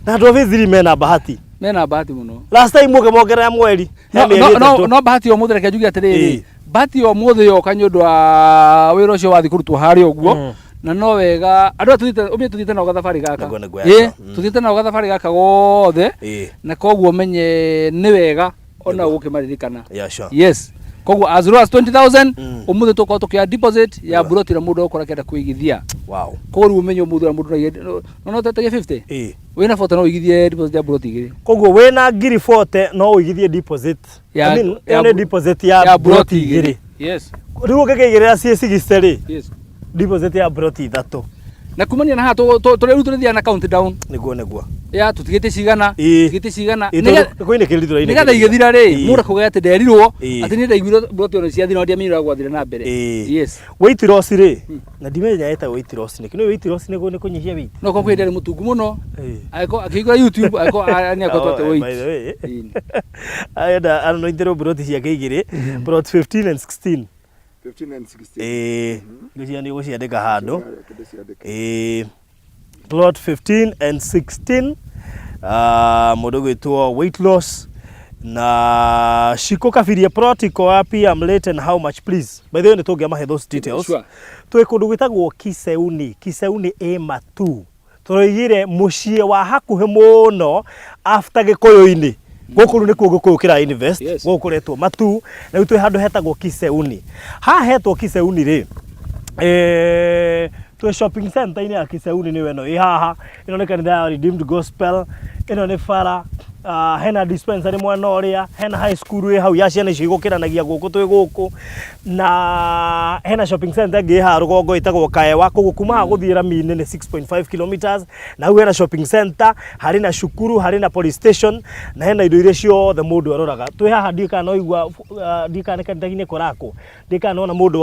na andũ a phase 3 mena bahati. Mena bahati mũno. Last time mũkĩmongerera mweri. No, He mĩeri no, no, ĩtatũ. no bahati ya ũmũthĩ reke njuge atĩrĩrĩ, Ĩĩ. bahati ya ũmũthĩ yoka nĩ ũndũ wa wĩra ũcio wathiĩ kũrutwo harĩa ũguo. Na no wega andũ aya tũthiĩte ũmenye tũthiĩte nao gathabarĩ gaka. Nĩguo, nĩguo, Ĩĩ, yaca. tũthiĩte nao gathabarĩ gaka gothe. Ĩĩ. Na koguo ũmenye nĩ wega ona gũkĩmaririkana. Yeah, sure. Yes. Koguo as low as 20,000 ũmũthĩ tũkorwo tũkĩoya deposit ya buroti ĩrĩa mũndũ egũkorwo akĩenda kũigithia. Wow. Koguo rĩu ũmenye ũmũthĩ ũrĩa mũndũ araigithia, no no tetagia 50. Ĩĩ. Wĩna 40 no ũigithie deposit ya buroti igĩrĩ. Koguo wĩna ngiri 40 no ũigithie deposit. Ya- I mean, ya ĩyo nĩ deposit ya ya buroti igĩrĩ. Yes. Rĩu ũngĩkĩigĩrĩra ciĩ 60 rĩ, Yes. deposit ya buroti ithatũ. Na kumania na haha tũrĩa rĩu tũrĩthiaga na countdown. Nĩguo, nĩguo. Ya tũtigĩte cigana, Ĩĩ. tũtigĩte cigana. Ĩĩ, Nĩgetha tondũ kwĩinĩkĩrĩria tũrainĩkĩrĩria. nĩgetha igĩthira rĩ, Ĩĩ. mũndũ akauga atĩ nderirwo Ĩĩ. atĩ niĩ ndaiguire buroti ona ciathira no ndiamenyire ũrĩa gwathire na mbere. Ĩĩ. Yes. Weight loss rĩ, na ndimenya ĩtagwo weight loss nĩkĩ. Nĩ weight loss nĩ kũnyihia weight. No korwo kwĩ ndari mũtungu mũno. Ĩĩ. Agĩkorwo akĩhingũra YouTube, agĩkorwo nĩ akoretwo atĩ Oh, weight. by the way. Ĩĩ. Arenda anointerwo buroti ciake igĩrĩ, plot 15 and 16. 15 and 16. Ĩĩ, ngwĩciria nĩ ũgũciandĩka handũ. Ndĩciandĩke. Ĩĩ, plot 15 and 16 mũndũ ũgwĩtwo weight loss na Shiko Kabiria plot iko wapi? I'm late and how much please. By the way nĩ tũngĩamahe those details. Sure. Twĩ kũndũ gwĩtagwo Kiseuni, Kiseuni ĩ Matu. Tũroigire mũciĩ wa hakuhĩ mũno after Gĩkũyũ-inĩ. Gũkũ rĩu nĩkuo Gĩkũyũ kĩra invest. Yes. Gũkũ kũretwo Matu. Na rĩu twĩ handũ hetagwo Kiseuni. Haha hetwo Kiseuni rĩ, twĩ shopping center-inĩ ya Kiseuni nĩyo ĩno ĩ haha. Ĩno nĩ kanitha ya Redeemed Gospel. Ĩno nĩ bara. Hena dispensary mwena ũrĩa, hena high school ĩ hau ya ciana icio igũkĩranagia gũkũ twĩ gũkũ, na hena shopping center ĩngĩ ĩ haha rũgongo ĩtagwo Kaewa, koguo kuma haha gũthiĩ rami-inĩ nĩ 6.5 kilometers, na hau hena shopping center, harĩ na cukuru, harĩ na police station, na hena indo iria ciothe mũndũ aroraga. Twĩ haha ndiũĩ kana no waigua, ndiũĩ kana nĩ kanitha-inĩ kũrakwo, ndiũĩ kana nĩwona mũndũ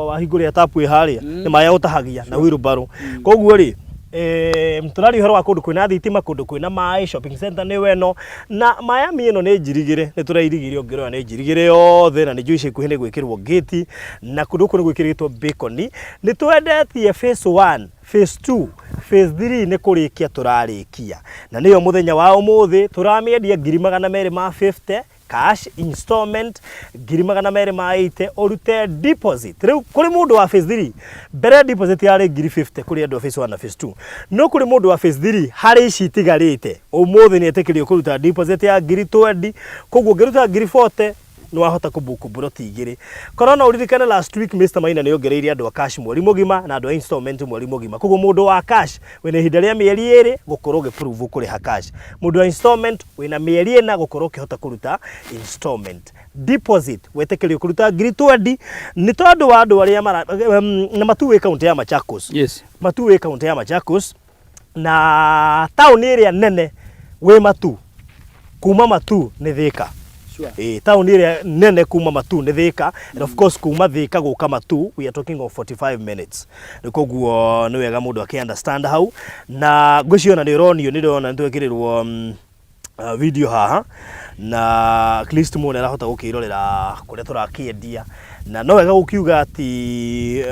wahingũrĩra tap ĩ harĩa, nĩ maĩ ũtahagia na wheelbarrow. Koguo rĩ, Eh, tũraria ũhoro wa kũndũ kwĩna thitima kũndũ kwĩna maĩ shopping center nĩ weno na Miami ĩno nĩ njirigĩre nĩ tũrairigire ũngĩrora nĩ njirigĩre yothe na nĩ njũĩ ica ikuhĩ nĩ gwĩkĩrwo gate na kũndũ gũkũ nĩ gwĩkĩrĩtwo bacon nĩ twendetie phase 1 phase 2 phase 3 nĩ kũrĩkia tũrarĩkia na nĩyo mũthenya wa ũmũthĩ tũramĩendia 250,000 cash installment 280,000 ũrute deposit rĩu kũrĩ mũndũ wa phase 3 mbere deposit yarĩ 50,000 kũrĩ andũ a phase 1 na phase 2 no kũrĩ mũndũ wa phase 3 harĩ ici itigarĩte ũmũthĩ nĩ etĩkĩrio kũruta deposit ya 20,000 koguo ũngĩruta 40,000 nĩ wahota kũbuku mburoti igĩrĩ korwo no ũririkane last week Mr Maina nĩ ongereire andũ a cash mweri mũgima na andũ a installment mweri mũgima koguo mũndũ wa cash wĩna ihinda rĩa mĩeri ĩrĩ gũkorwo ũgĩ-prove kũrĩha cash mũndũ wa installment wĩna mĩeri ĩna gũkorwo ũkĩhota kũruta installment deposit wetĩkĩrio kũruta 20,000 nĩ tondũ wa andũ arĩa mara na Matuu wĩ kaunti ya Machakos Yes. Matuu wĩ kaunti ya Machakos na taũni ĩrĩa nene wĩ Matuu kuma Matuu nĩ Thika Sure. Ĩĩ, taũni ĩrĩa nene kuma Matuu nĩ Thika and of course kuma Thika gũka Matuu we are talking of 45 minutes rĩu koguo nĩ wega mũndũ akĩ understand hau na ngwĩciria ona nĩ ũronio nĩ ndĩrona nĩ twekĩrĩrwo video haha na at least mũndũ arahota gũkĩrorera kũrĩa tũrakĩendia na no wega gũkiuga atĩ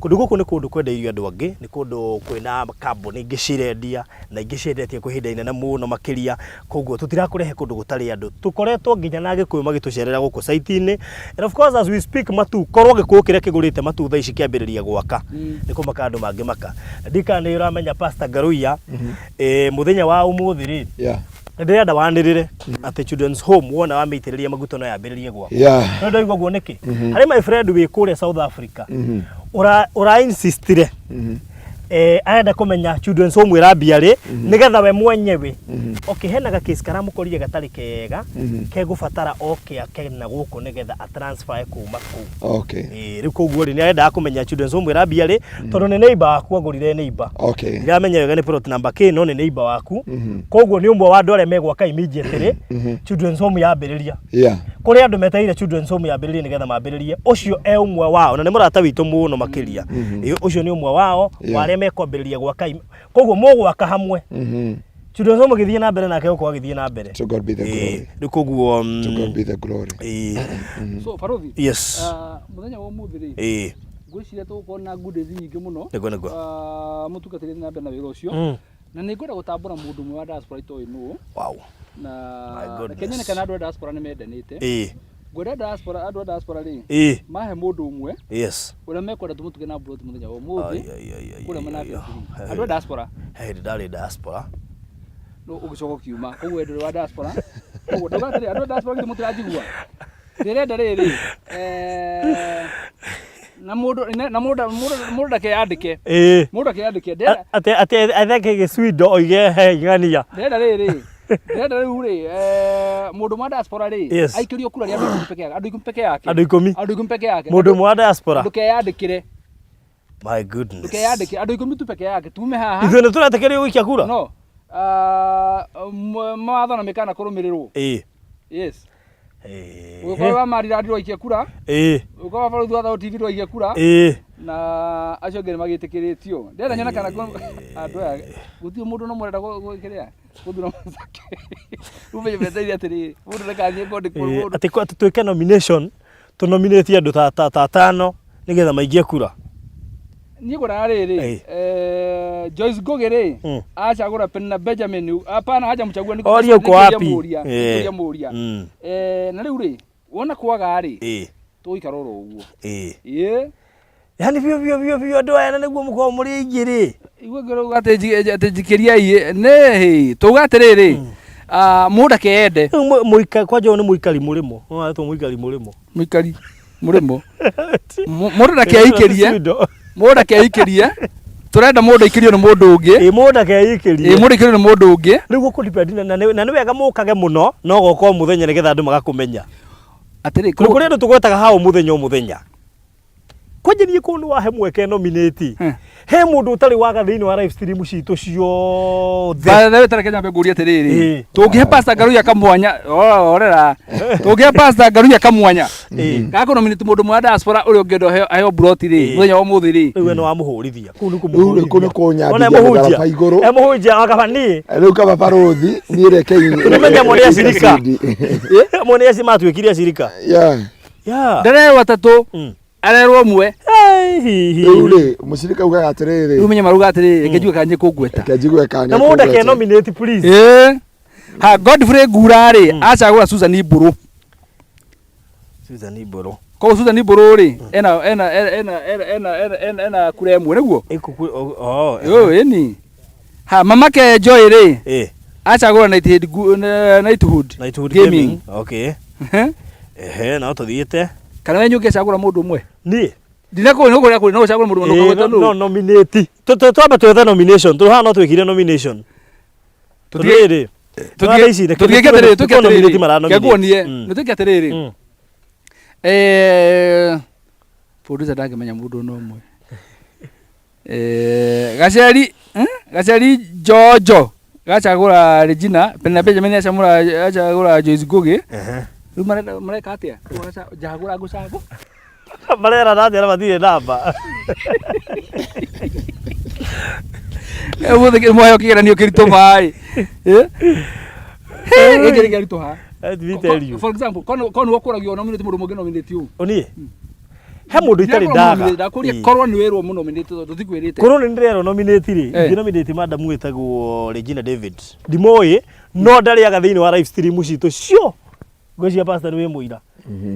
kũndũ gũkũ nĩ kũndũ kwendeirio andũ angĩ nĩ kũndũ kwĩna kambuni ingĩ cirendia na ingĩ ciendetie kwa ihinda inene mũno makĩria koguo tũtirakũrehe kũndũ gũtarĩ andũ tũkoretwo nginya na Agĩkũyũ magĩtũcerera gũkũ site-inĩ and of course as we speak Matuu korwo Gĩkũyũ kĩrĩa kĩgũrĩte Matuu thaa ici kĩambĩrĩria gwaka nĩ kũmaka andũ mangĩmaka na ndikana nĩ ũramenya Pastor Ngaruiya mũthenya wa ũmũthĩ rĩ nĩ ndĩrenda wanĩrĩre atĩ Children's Home wona wamĩitĩrĩria maguta no yambĩrĩrie gwaka no ndaigua ũguo nĩkĩ harĩ my friend wĩ kũrĩa South Africa ũra ũra insistire arenda kũmenya Children's Home ĩrambia rĩ nĩgetha we mwenyewe okay hena ga case karamũkorire gatarĩ kega kegũbatara oke ake na gũkũ nĩgetha a transfer kuma kũu rĩu koguo rĩ nĩ arendaga kũmenya Children's Home ĩrambia rĩ tondũ nĩ neighbor waku agũrire neighbor ndiramenya wega nĩ plot number K no nĩ neighbor waku koguo nĩ ũmwe wa andũ arĩa megwaka immediately Children's Home yambĩrĩria Kũrĩ andũ metereire Children's Home yambĩrĩrie nĩgetha mambĩrĩrie, ũcio e ũmwe wao, na nĩ mũrata witũ mũno makĩria. Ĩ, ũcio nĩ ũmwe wao wa arĩa mekwambĩrĩria gwaka koguo mũgwaka hamwe. Children's Home ĩgĩthiĩ na mbere nake gũkorwo agĩthiĩ na mbere. To God be the glory. Rĩu koguo To God be the glory. So Barothi, Yes. Mũthenya wa ũmũthĩ rĩ, ngwĩciria tũgũkorwo na good days nyingĩ mũno. Nĩguo, nĩguo. Mũtungatĩri na mbere na wĩra ũcio. Na nĩ ngwenda gũtambũra mũndũ ũmwe wa diaspora itoĩ nũ. Wow. Na My goodness. reke nyone kana andũ a diaspora nĩ mendanĩte. Ngwenda diaspora, andũ a diaspora rĩ, mahe mũndũ ũmwe ũrĩa mekwenda tũmũtuge na mburoti mũthenya wa ũmũthĩ Ai, ai, ai, ai, kũrĩa ai, mwena wa ai, Phase ai. Andũ a diaspora. He hĩndĩ ndarĩ diaspora. No ũgĩcoka ũkiuma. Koguo we ndũrĩ wa diaspora. Koguo ndauga atĩrĩ, andũ a diaspora githĩ mũtiranjigua? Ndĩrenda rĩrĩ, na mũndũ na mũndũ mũndũ ndakeyandĩke. Mũndũ ndakeyandĩke. Ndĩrenda Atĩ atĩ atheke gĩcwindo oige he ng'ania. Ndĩrenda rĩrĩ, ndĩrenda rĩu rĩ, mũndũ wa diaspora rĩ, aikĩrio kura nĩ andũ ikũmi peke yake, andũ ikũmi peke yake. Andũ ikũmi. Andũ ikũmi peke yake. Mũndũ ũmwe wa diaspora. Ndũkeyandĩkĩre. My goodness. Ndũkeyandĩkĩre, andũ ikũmi tu peke yake, tume haha. Ithuĩ nĩ tũretĩkĩrio gũikia kura? No. Mawatho na mĩkana kũrũmĩrĩrwo. Yes. Ũgĩkorwo wa Maryland ndwaikia kura. Ũgĩkorwo wa Barũthi wa Thao TV ndwaikia kura. Na acio angĩ nĩ magĩtĩkĩrĩtio. Ndĩrenda nyone kana andũ aya gũtirĩ mũndũ no mũrenda kĩrĩa gũthura Mũcake. Umenye metereire atĩrĩrĩ, mũndũ ndakathiĩ kwandĩkwo mũndũ. Atĩ atĩ twĩke nomination, tũ nominate andũ ta atano nĩgetha maikie kura. Niĩ ngũraga rĩrĩ, Joyce Ngugi rĩ, acagũra Penina Benjamin, hapana hajamchagua nĩ Oria uko wapi? Nĩkũria mũria. Na rĩu rĩ, wona kwaga rĩ, tũgũikara oro ũguo. Yaani biũ biũ biũ biũ andũ aya na nĩguo mũkoragwo mũrĩ aingĩ rĩ. Igua ngĩrauga atĩ njikĩriai, nĩ hĩ, tauga atĩrĩrĩ, mũndũ akeyende. Rĩu kwanja ũyũ nĩ mũikari mũrĩmo, ũyũ aretwo mũikari mũrĩmo. Mũikari mũrĩmo. Mũndũ ndakeikĩrie, mũndũ ndakeikĩrie, tũrenda mũndũ aikĩrio nĩ mũndũ ũngĩ. Ĩ, mũndũ ndakeikĩrie. Ĩ, mũndũ aikĩrio nĩ mũndũ ũngĩ. Rĩu gũkũ depend na nĩ wega mũkage mũno, no goka o mũthenya nĩgetha andũ magakũmenya. Atĩrĩ, Tondũ kũrĩ andũ tũgwetaga haha o mũthenya o mũthenya. Kwanja niĩ kũu nĩ wahe mweke nominate. He mũndũ ũtarĩ waga thĩinĩ wa live stream citũ ciothe. By the way, tareke nyambe ngũrie atĩrĩrĩ Ĩĩ. tũngĩhe pastor Ngaruiya kamwanya orera tũngĩhe pastor Ngaruiya kamwanya Ĩĩ. ga kũnominate mũndũ mwa diaspora ũrĩa ũngĩenda aheo mburoti rĩ Ĩĩ. mũthenya wa ũmũthĩ rĩ Rĩu we nĩ wamũhũrithia. Kũu nĩ Rĩu rĩ, kũu nĩ kũmũhũrithia. kũnyambithia Ona emũhunjia. mũtharaba igũrũ. Emũhunjia akaba niĩ. Rĩu kaba barũthi niĩ reke Tũmenye mo nĩ acirika. Mo nĩ aci matuĩkire acirika. Yeah. Yeah. ndarerwo atatũ arerwo ũmwe Hey, hi, hi. Rĩu rĩ mũcirika ugaga atĩrĩrĩ rĩu menye maruga atĩrĩrĩ reke njigue kana nĩkũngweta reke njigue kana Na mũndũ nĩekũgweta. ndake nominate please. Ĩĩ. Ha Godfrey Ngura rĩ acagũra Susan Mbũrũ Susan Mbũrũ. koguo Susan Mbũrũ rĩ ena ena ena ena ena ena ena ena kura ĩmwe nĩguo Ĩkũku oh. Ĩĩ, ĩni ha mamake Joy rĩ Eh. acagũra Knighthood Knighthood Knighthood Gaming Gaming. Okay. Ehe, no tũthiĩte. kana we nyũngĩ acagũra mũndũ ũmwe Niĩ. ndinakũĩ no kũrĩa kũrĩ no ũcagũre mũndũ ũmwe Ĩĩ, ndũkagwete no nũ nominate. Twambe twethe nomination. Tũrĩ haha no twĩkire nomination. Tũtige- Tũrĩrĩ. Tũratha ici, reke tũtigĩke nĩtũkũ- atĩrĩrĩ twĩke nĩtũkũ-nominate atĩrĩrĩ maranominate. kekuonie Mm. nĩ twĩke atĩrĩrĩ Mm. Eh, producer ndangĩmenya mũndũ no ũmwe Eh, gaceri eh? gaceri jojo gacagũra Regina Penina Benjamin acamũra acagũra Joyce Ngugi Ehe. rĩu marenda mareka atĩa Rĩu maraca- njagũra ngũcagũ Marerana atĩa na matirĩ namba. ũmũthĩ mwaheo kĩgeranio kĩritũ maĩ gĩkĩ nĩ kĩritũ Let me tell you. for example korwo nĩwe ũkũragio nominate mũndũ ũmwe ũngĩnominate ũũ Ũniĩ. He mũndũ itarĩ ndaga. ndakũria Ĩĩ. korwo nĩ wĩrwo mũnominate tondũ tũtikwĩrĩte Korwo nĩ ndĩrerwo nominate rĩ, Eh. ingĩ nominate madam wĩtagwo Regina David. Ndimũĩ, no ndarĩaga thĩinĩ wa live stream citũ cio. Ngwĩciria pastor nĩ wĩ mũira.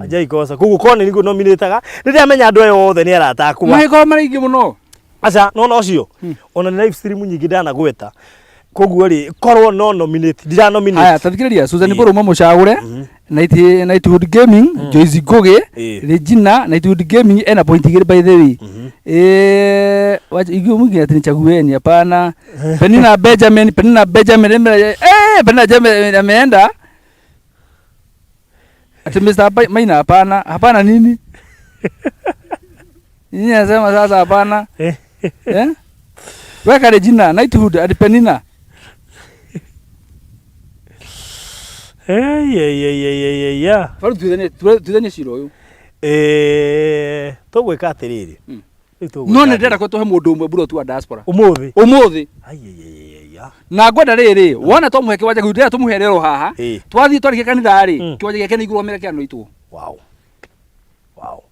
Anjai kosa. Koguo korwo nĩ nĩguo nominataga, nĩ ndĩramenya andũ aya othe nĩ arata akwa. mahĩkorwo marĩ aingĩ mũno Aca, no no ũcio. Ona nĩ live stream nyingĩ ndanagweta. Koguo rĩ, korwo no nominate, ndira nominate. haya tathikĩrĩria Susan Ĩĩ. Mbũrũ mamũcagũre Knighthood Gaming Joyce Ngugi Ĩĩ. Regina Knighthood Gaming ena point igĩrĩ by the way eh wacha igĩ mwingine ati nichagueni hapana Penina Benjamin Penina Benjamin eh Penina Benjamin ameenda ati Mr. Maina hapana hapana nini Nyinyi nasema sasa hapana eh weka Regina Knighthood ati Penina Hey, hey, hey, hey, hey, hey, yeah. Faru tuithanie cira ũyũ Eh, tũgwĩka atĩrĩrĩ. Rĩu tũgwĩka no nĩ atĩrĩrĩ. ndĩrenda ko tũhe mũndũ ũmwe mburoti wa diaspora Ũmũthĩ. ũmũthĩ Ai, ai, ai, ai, ai. na ngwenda rĩrĩ wona twamũhe kĩwanja kĩu ndĩrenda tũmũhe rero haha Ĩĩ. twathiĩ twarĩkia kanitha rĩ kĩwanja gĩake nĩ igũrũ mĩre kĩanoitwo Wow. Wow.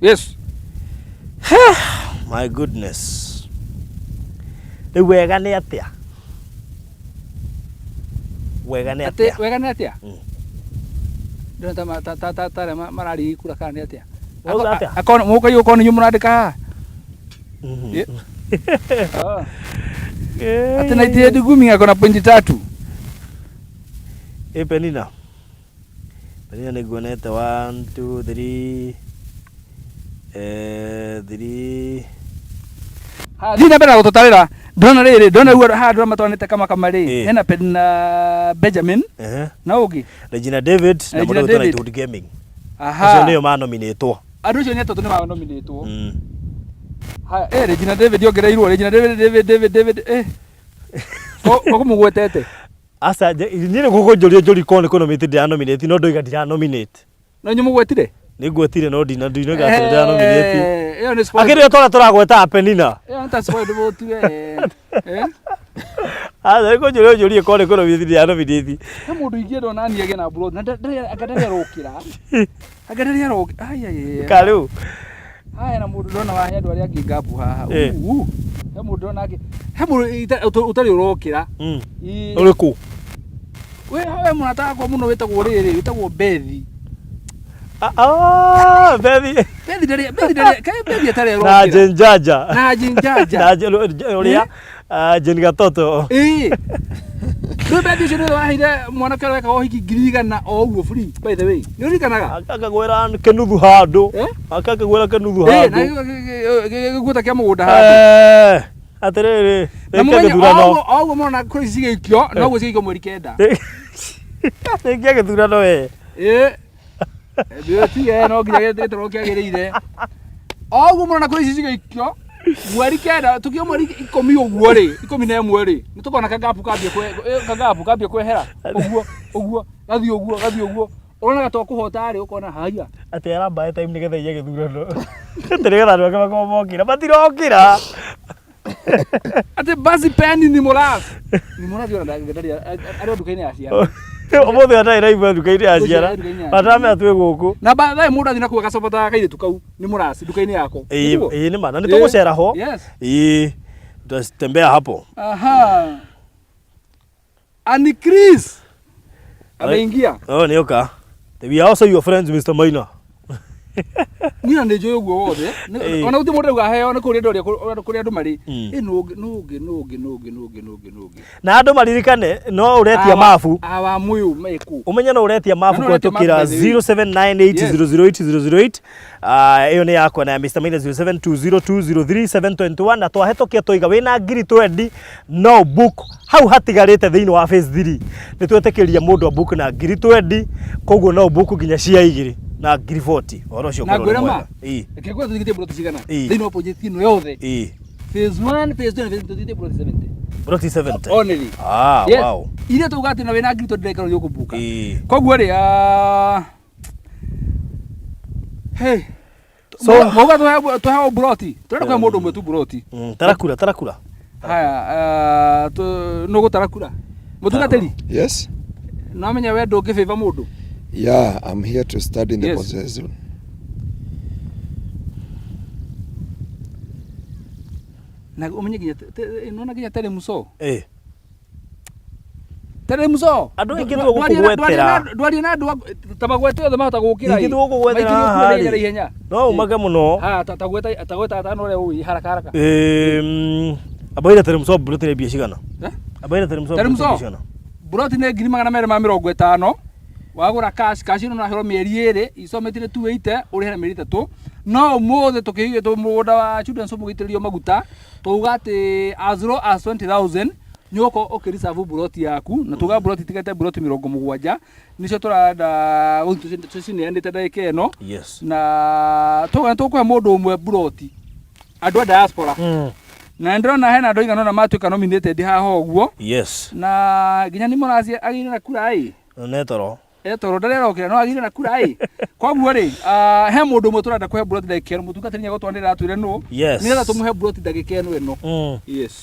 yes My goodness. Rĩu wega nĩ atĩa? Wega nĩ atĩ atĩa? wega nĩ atĩa Mm. ndĩrona ta ma- ta- ta- ta- ta arĩa mararigi kura kana nĩ atĩa Wauga atĩa? akorwo mũkaiywo okorwo nĩ inyuĩ mũrandĩka haha Mhm. Ye- Ah. Ati 98 Gumi ako na pointi tatu. Ĩ Penina. Penina nĩ nguonete 1 2 3 eh 3 Thiĩ na mbere na gũtũtarĩra. Ndĩrona rĩrĩ, ndĩrona rĩu haha ndĩrona matwaranĩte kama kama rĩ. Ĩ. Hena Penina Benjamin Ehe. na ũngĩ. Regina David na Regina mũndũ wĩtwo David. Nightwood Gaming. Aha. Acio nĩo manominĩtwo. Andũ acio nĩ atatũ nĩ manominĩtwo. Mm. Haya, eh Regina David ongereirwo Regina David David David David eh. Ko ko mũgwetete. Aca niĩ nĩ gũkũnjũria njũri korwo nĩ kũnominate ndĩranominate no ndoiga ndĩranominate. No inyuĩ mũgwetire? Nĩ ngwetire no ndina ndinoiga atĩ ndĩranominate. Eh, ĩyo nĩ spoil. Akĩrĩ o twana tũragwetaga Penina. Ĩyo nĩ ta spoil vote we. Eh? Aca nĩ kũnjũria ũnjũrie korwo nĩ kũnominate ndĩranominate. He mũndũ ingĩenda ona niĩ agĩe na blood na ndarĩ anga ndarĩ arokĩra. Anga ndarĩ arokĩra. Ai ai ai. Ka rĩu. Haya na mũndũ ndona wahe andũ arĩa angĩ ngabu haha. Eh. Uu. He mũndũ ndona angĩ. He mũndũ ũtarĩ ũrokĩra. Mm. Ii. Ũrĩkũ? We we mũrata wakwa mũno wĩtagwo rĩrĩ, wĩtagwo Bethi. Ah, ah, Bethi. Bethi ndarĩ Bethi ndarĩ kaĩ Bethi atarĩ Na arokĩra. Jane Jaja. Na Jane Jaja. Na Jane ũrĩa ah, Jane Gatoto. Ĩĩ. Rĩu Bethi ũcio nĩwe waheire mwanake ũrĩa wekaga ũhiki 100,000 o ũguo free by the way. Nĩ ũririkanaga? Akagwĩra kĩnuthu handũ. Eh? Akakĩgwĩra kĩnuthu Ĩĩ, na handũ. gĩguota kĩa mũgũnda handũ. Eh, atĩrĩrĩ, Na rĩkia mũmenye gĩthurano. o ũguo o ũguo mũrona kũrĩ cigĩikio noguo cigĩikio mweri kenda. Rĩkia gĩthurano we. Ĩĩ. Tige no nginya gĩtarwo kĩagĩrĩire. O ũguo mũrona kũrĩ ici cigaikio mweri kenda tukinya mweri ikũmi ũguo rĩ 11 rĩ nĩ tũkona kagapu kambia kagapu kambia kwehera ũguo ũguo gathiĩ ũguo gathiĩ ũguo ũrona to kũhota rĩ ũkona haya Atĩ arambae time nĩgetha iye gĩthurano. Atĩ nĩgetha andũ ake makorwo mokĩra. Matirokĩra. Atĩ basi peni ni mũras ni mũrathi ona ndarĩ arĩ o nduka-inĩ ya ciana. Ũmũthĩ atarĩ raigua nduka-inĩ ya ciana. Nduka-inĩ ya ciana. Matamenya twĩ gũkũ. Na baadaye mũndũ athiĩ na kũu agacobotaga kairĩtu kau nĩ mũraci nduka-inĩ yako. Ĩĩ Nĩguo? ĩĩ nĩ ma. Na nĩ tũgũcera ho. Yes. Ĩĩ. Tutatembea hapo. Aha. Ani Chris ameingia. Oh, nĩ oka. We are also your friends, Mr. Maina. Niĩ na nĩ njũĩ ũguo wothe. Ĩĩ. Ona gũtirĩ mũndũ rauga heo nĩ kũrĩa ndũrĩa kũrĩa andũ marĩ. Ĩ nũ ũngĩ nũ ũngĩ nũ ũngĩ nũ ũngĩ nũ ũngĩ nũ ũngĩ nũ ũngĩ. Na andũ maririkane no ũretia mabu. Awa mũyũ meku. Ũmenye no ũretia mabu Na no ũretia kũhetũkĩra mabu by the way. 0798008008. Ah, ĩyo nĩ yakwa na ya Mr. Maina 0720203721 na twahĩtũkia twaiga wĩna ngiri 20 no book hau hatigarĩte thĩinĩ wa phase 3 nĩ twetĩkĩria mũndũ a book na ngiri 20 koguo no book nginya cia igĩrĩ na ngiri 40 ũhoro ũcio Na ũkorwo ũrĩ ngwĩra ma. mwega. Ĩĩ, Reke ngwĩre tũthikĩtie mburoti cigana. Ĩĩ. Thĩinĩ wa project ĩno yothe. ĩĩ. Phase 1, phase 2 na phase 3 tũthikĩtie mburoti 70. Mburoti 70. Only. Ah, Yes. wow. Iria tuga atĩ na wĩna ngiri 20 ndagĩka nĩ ũkũbuka. Ĩĩ. Koguo rĩ ah, hey. So- mauga tũheo mburoti. Tũrenda kũhe mũndũ ũmwe tu mburoti. Tarakura, tarakura. Haya, ah, nũ gũtara kura? Mũtungatĩri, Yes. no menya we ndũngĩbĩba mũndũ. Yeah, I'm here to study in the Yes. possession. Na ũmenye nginya nĩwona nginya Terry Muso. Eh. Terry Muso. Andũ aingĩ tu gũkũgwetera. Ndwarie na andũ ta magwete othe mahota gũkĩra. Ningĩ tũgũkũgwetera haha rĩ. ihenya. No ũmake mũno. Ha ta gweta ta gweta atano ũrĩa ũĩ haraka haraka. Ambaire Terry Muso mburoti nĩ mbia cigana? Eh? Ambaire Terry Muso Terry mburoti nĩ mbia Muso. cigana? Mburoti nĩ 250,000 wagũra cash cash ĩno ũraheo mĩeri ĩrĩ installment nĩ 280 ũrĩhe na mĩeri ĩtatũ no ũmũthĩ tũkĩigĩtwo mũgũnda wa Children's Home ũgĩitĩrĩrio maguta tũuga atĩ as low as 20,000 nĩ ũgũkorwo ũkĩ reserve mburoti yaku na tuga mburoti tigate mburoti 70 nĩcio tũrenda gũthiĩ tũcineanĩte ndagĩka ĩno Yes. na tuga nĩ tũkũhe mũndũ ũmwe mburoti andũ a diaspora na nĩndĩrona hena andũ aigana ũna matuĩka nominated haha ũguo Yes. na nginya nĩ mũraci agĩire na kura ĩ Nĩ toro. etoro ndarĩ arokĩra no agĩire na kura ĩ koguo rĩ ah, he mũndũ ũmwe tũrenda kũhe mburoti ndagĩka ĩno mũtungatĩri nĩegũtwanĩrĩra atwĩre nũ Yes. nĩgetha tũmũhe mburoti ndagĩka ĩno ĩno yes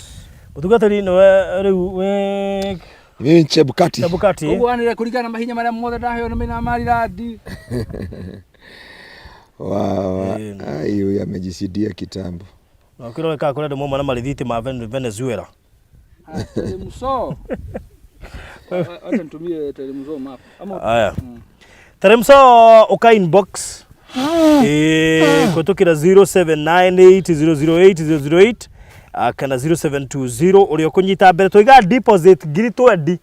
Mũtungatĩri nĩwe rĩu wĩ Mimi ni Chebukati. Chebukati. koguo anĩrĩre kũringana na mahinya marĩa mothe ndaheo nĩ Maina Marirandi Wa, Eh. ai huyu amejisidia kitambo. Na ũkĩrore kana kũrĩ andũ mauma na marithiti ma Venezuela. Ah, Teremso wacha nitumie Teremso map ama Aya. Teremso ũka inbox eh kũhetũkĩra 0798008008 ah, kana 0720 ũrĩa ũkũnyita mbere twaiga deposit ngiri 20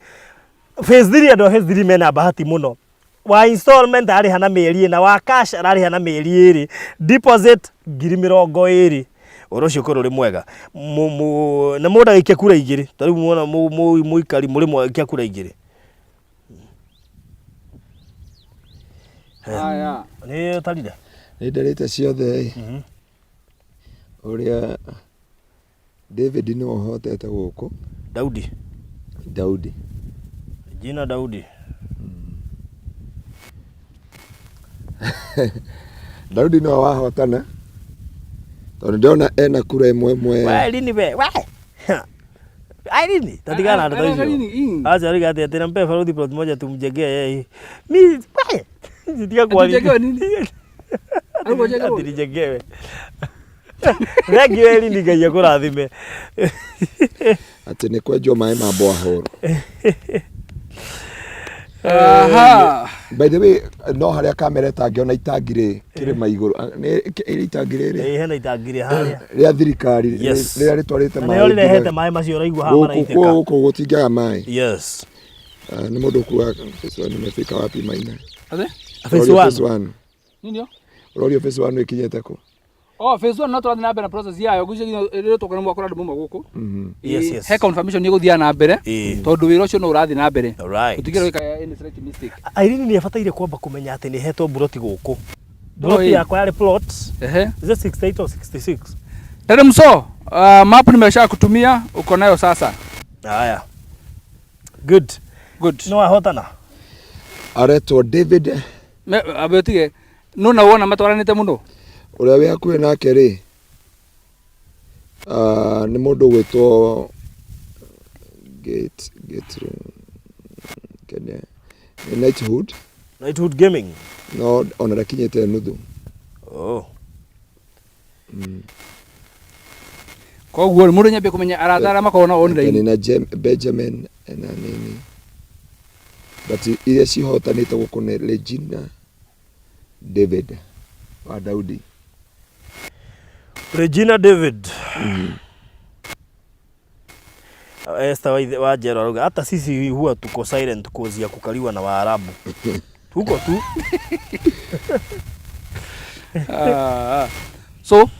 phase 3 andũ a phase 3 mena bahati mũno wa installment ararĩha na mĩeri ĩna wa cash ararĩha na mĩeri ĩrĩ deposit ngiri mĩrongo ĩrĩ ũhoro ũcio ũkorwo ũrĩ mwega na mũndũ agĩikia kura igĩrĩ ta rĩu mwona mũikari mũrĩmo agĩikia kura igĩrĩ haya nĩ ũtarire Nĩ ndarĩte ciothe ĩ. Ũrĩa David nĩwe ũhotete gũkũ. Daudi. Daudi. Jina Daudi. Daudi nĩwe wahotana tondũ ndĩrona ena kura ĩmwe ĩmwe. We lini we we. Ai lini tatigana na ndeto Ai, hizo. Acha rika ati ati nampe Faruthi plot moja tumjengee yeye. Mi we. Tiga kwa Atujengewe nini? Ati nijengewe. Thank you Elini Ngai akũrathime. Atĩ nĩ kwenjwo maĩ ma borehole. Aha. By the way, no harĩa kamera ĩtangĩona itangi rĩ kĩrĩma igũrũ. Ah, nĩ ĩrĩ itangi rĩrĩ Ĩĩ hena itangi rĩ harĩa. rĩa thirikari Yes. rĩrĩa rĩtwarĩte Na maĩ nĩrĩo rĩrehete nginya maĩ macio ũraigua haha gũkũ maraitĩka. gũkũ gũtingĩaga maĩ. Yes. Ah, nĩ mũndũ kuga phase one imefika wapi Maina? Ate? Phase Ũrorio one. phase one. Nini yo? Ũrorio phase one ĩkinyĩte kũ? Oh, phase 1 no tũrathiĩ na mbere na process yayo gwĩciria rĩrĩa tũkona mwaka ũrĩa andũ mauma gũkũ. Yes, Ĩĩ, yes. He confirmation nĩ ĩgũthiaga na mbere Ĩĩ. tondũ wĩra ũcio no ũrathiĩ na mbere. Alright. Tũtingĩenda gwĩka any slight mistake. Irene nĩ abataire kwamba kũmenya atĩ nĩ hetwo mburoti gũkũ. Plot Oi. yakwa yarĩ plot. Ehe. Is it 68 or 66? Tere mso, map nimesha kutumia, uko nayo sasa. Haya. Good. Good. No ahotana. Aretwo David. Me abe tige no na wona matwaranite muno. Ũrĩa wĩ hakuhĩ nake rĩ, ah, nĩ mũndũ ũgwĩtwo Gate, Gate, Kenya, nĩ Knighthood. Knighthood Gaming. No ona ndakinyĩte nuthu. Oh. Koguo mũndũ nyambie kũmenya arata arĩa makoragwo nao online. Nĩ na Benjamin na nini. But iria cihotanĩte gũkũ nĩ Regina David wa Daudi. Regina David. Esther wa Njero arauga hata sisi huwa tuko silent cause ya kukaliwa na Waarabu. Tuko tu. So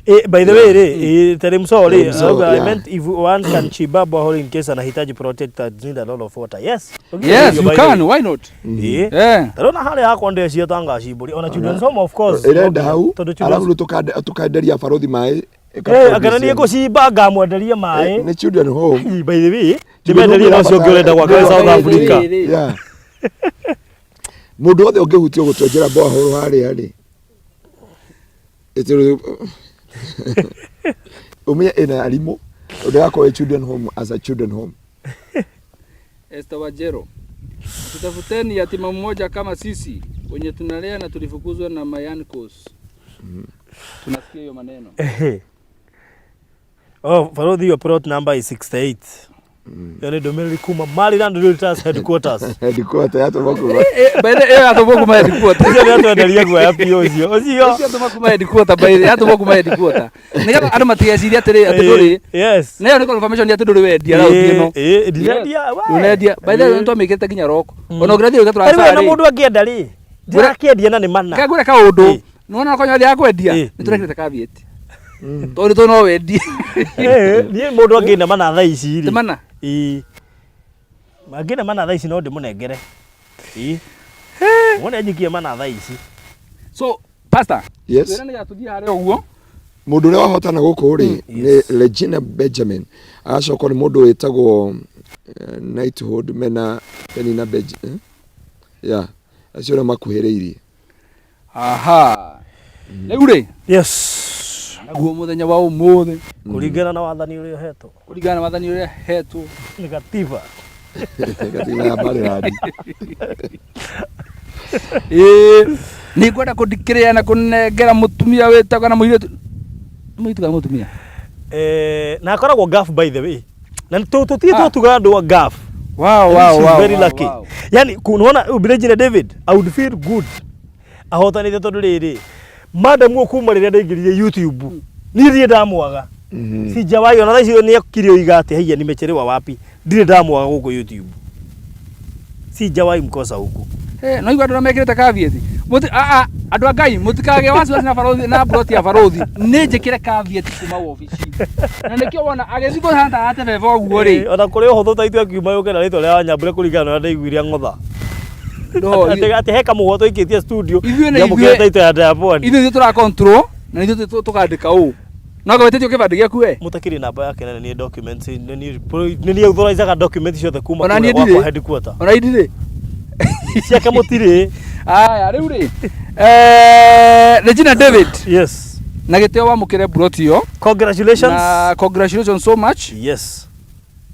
By the way, rĩ, Teremso rĩ, Teremso, arauga, I yeah. meant if one can chimba borehole in case anahitaji protect that need a lot of water. Yes. Yes, you By the can, way. why not? Eh. Tarona harĩa hakwa ndecieta ngacimbũri ona children's home of course. Ĩrenda hau, Tondũ children's arabu rĩu tũkenderia barothi maĩ. Eh, anga niĩ ngũcimba ngamwenderia maĩ. Nĩ children home. By the way, ndĩmenderie na ũcio ũngĩ ũrenda gwaka wĩ South Africa. Yeah. Mũndũ wothe ũngĩhutio gũtwenjera borehole harĩa rĩ, ũmenye ĩna arimũ, ndĩgakorwo ĩ children home as a children home. Esther Wajero, tutafuteni yatima mmoja kama sisi wenye tunalea na tulifukuzwa na mayankos. Tunasikia hiyo maneno. Oh, Farodhi, your plot number is 68. Ĩyo nĩ ndũmĩrĩri kuma Maryland Realtors headquarters. Headquarter yatũma kuma. By the way, yatũma kuma headquarter. Ũcio nĩ atwenderia guoya biũ ũcio. Ũcio. Ũcio atũma kuma headquarter by the way, yatũma kuma headquarter. Nĩgetha andũ matigecirie atĩrĩ atĩ ndũrĩ. Yes. Na ĩyo nĩ confirmation atĩ ndũrĩ wendia raundi ĩno. Ĩĩ, ndirendia. we. Ndũrendia. By the way, nĩtwamĩkĩrĩte nginya roko. Ona ũngĩrathiĩ ũgĩtwara Tarĩu ona carĩ. mũndũ angĩenda rĩ, ndirakĩendia na nĩ mana. Reke ngwĩre kaũndũ. Ĩĩ. Nĩwona okorwo nĩwathiaga kwendia, Ĩĩ. nĩtũrekĩrĩte caveat. Tondũ tũ no wendie. Ĩĩ, niĩ mũndũ angĩna mana thaa ici rĩ. Nĩ mana? Ĩĩ. Angĩna mana thaa ici no ndĩmũnengere. Ĩĩ. Wone anjikie mana thaa ici. So, pastor, Yes. twĩre nĩgetha tũthiĩ harĩa ũguo. Mũndũ ũrĩa wahotana gũkũ rĩ nĩ Regina Benjamin, agacokwo nĩ mũndũ wĩtagwo Knighthood mena Penina Benjamin. Yeah, acio nĩo makuhĩrĩirie. Aha. Rĩu rĩ, Yes. naguo mũthenya wa ũmũthĩ Kũringana na wathani ũrĩa ũhetwo. kũringana na wathani ũrĩa hetwo. Nĩ gatiba. Gatiba ya Maryland. Ĩĩ, nĩ ngwenda kũndikĩrĩra na kũnengera mũtumia wĩtagwo na mũirĩtu. Mũirĩtu kana mũtumia? Na akoragwo Gulf by the way. Na tũtirĩ Ah. twatuga andũ a Gulf. Wow, wow, She's wow, very wow, lucky. wow. Yani unaona Regina David, I would feel good. Ahotanĩte tondũ rĩrĩ, madam ũyũ kuma rĩrĩa ndaingĩrire YouTube, niĩ ndirĩ ndamwaga. Sijawahi ona thaa icio nĩ akire oiga atĩ haiya nimechelewa wapi. Ndirĩ ndamwaga gũkũ YouTube. Sijawahi mkosa huku. Eh, no igua andũ mekĩrĩte caveat. Mũti a a andũ a Ngai mũtikagĩe wasiwasi na barothi na plot ya barothi. Nĩ njĩkĩre caveat kuma wobici. Na nĩkĩo wona agĩthiĩ kũhana ta atebeba ũguo rĩ. Ona kũrĩ ũhũthũ ta ithuĩ akiuma yũke na rĩtwa rĩa Wanyambura kũringana na ũrĩa ndaiguire ng'otha. No, Atĩ atĩ he kamũhwa twaikĩtie studio. Ithuĩ na Ndiamũkĩra ithuĩ- taito ya Diamond. ithuĩ ithuĩ tũra control na ithuĩ tũkandĩka ũũ. No ngwĩtĩtio kĩbandĩ gĩaku we. Mũtakĩrĩ namba yake na nĩ niĩ documents nĩ niĩ nĩ niĩ authorizaga documents ciothe kuma Ona niĩ kũrĩa gwakwa ndirĩ. headquarter. Ona indirĩ. Ciake mũtirĩ. Aya rĩu rĩ. Regina David Yes. na gĩtĩo wamũkĩre mburoti ĩyo. Congratulations. Na congratulations so much. Yes.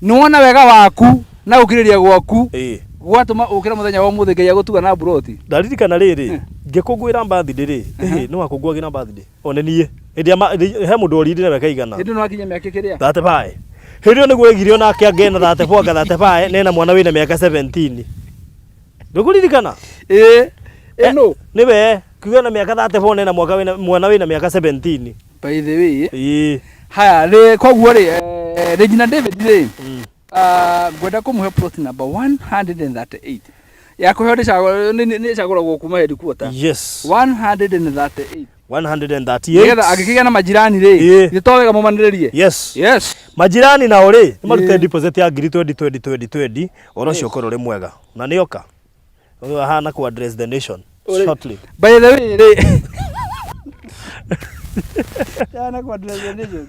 Nĩwona wega waku na gũkirĩrĩria gwaku Ĩĩ. gwatũma ũkĩre mũthenya wa ũmũthĩ Ngai agũtuga na mburoti. Ndaririkana rĩrĩ ngĩkũngũĩra birthday rĩ, ĩhĩ nĩ wakũngũagĩra birthday. One niĩ. Hĩndĩ ya he mũndũ orindire na mĩaka igana. Hĩndĩ ĩno wakinya mĩaka kĩrĩa? 35. Hĩndĩ ĩyo nĩguo oigire onake angĩena 34 anga 35 nena mwana wĩna mĩaka 17. Ndũkũririkana? Ĩĩ. Ĩno. Nĩwe kiuga na mĩaka 34 nena mwaka wĩna mwana wĩna mĩaka 17. By the way. Ĩĩ. Haya rĩ koguo rĩ Regina David rĩ ngwenda kũmũhe plot number 138 ya kũheo nĩcagũragwo kuma headquarter. Yes. 138. 138. Nĩgetha angĩkĩgĩa na majirani rĩ, Ĩĩ. nĩ to wega mũmanĩrĩrie. Yes. Yes. Majirani nao rĩ nĩ marute Ĩĩ. deposit ya ngiri 20 20 20 20 ũhoro ũcio ũkorwo ũrĩ mwega na nĩ oka. Ũyũ ahana ku address the nation. Shortly. By the way rĩ, Yana kwa nation.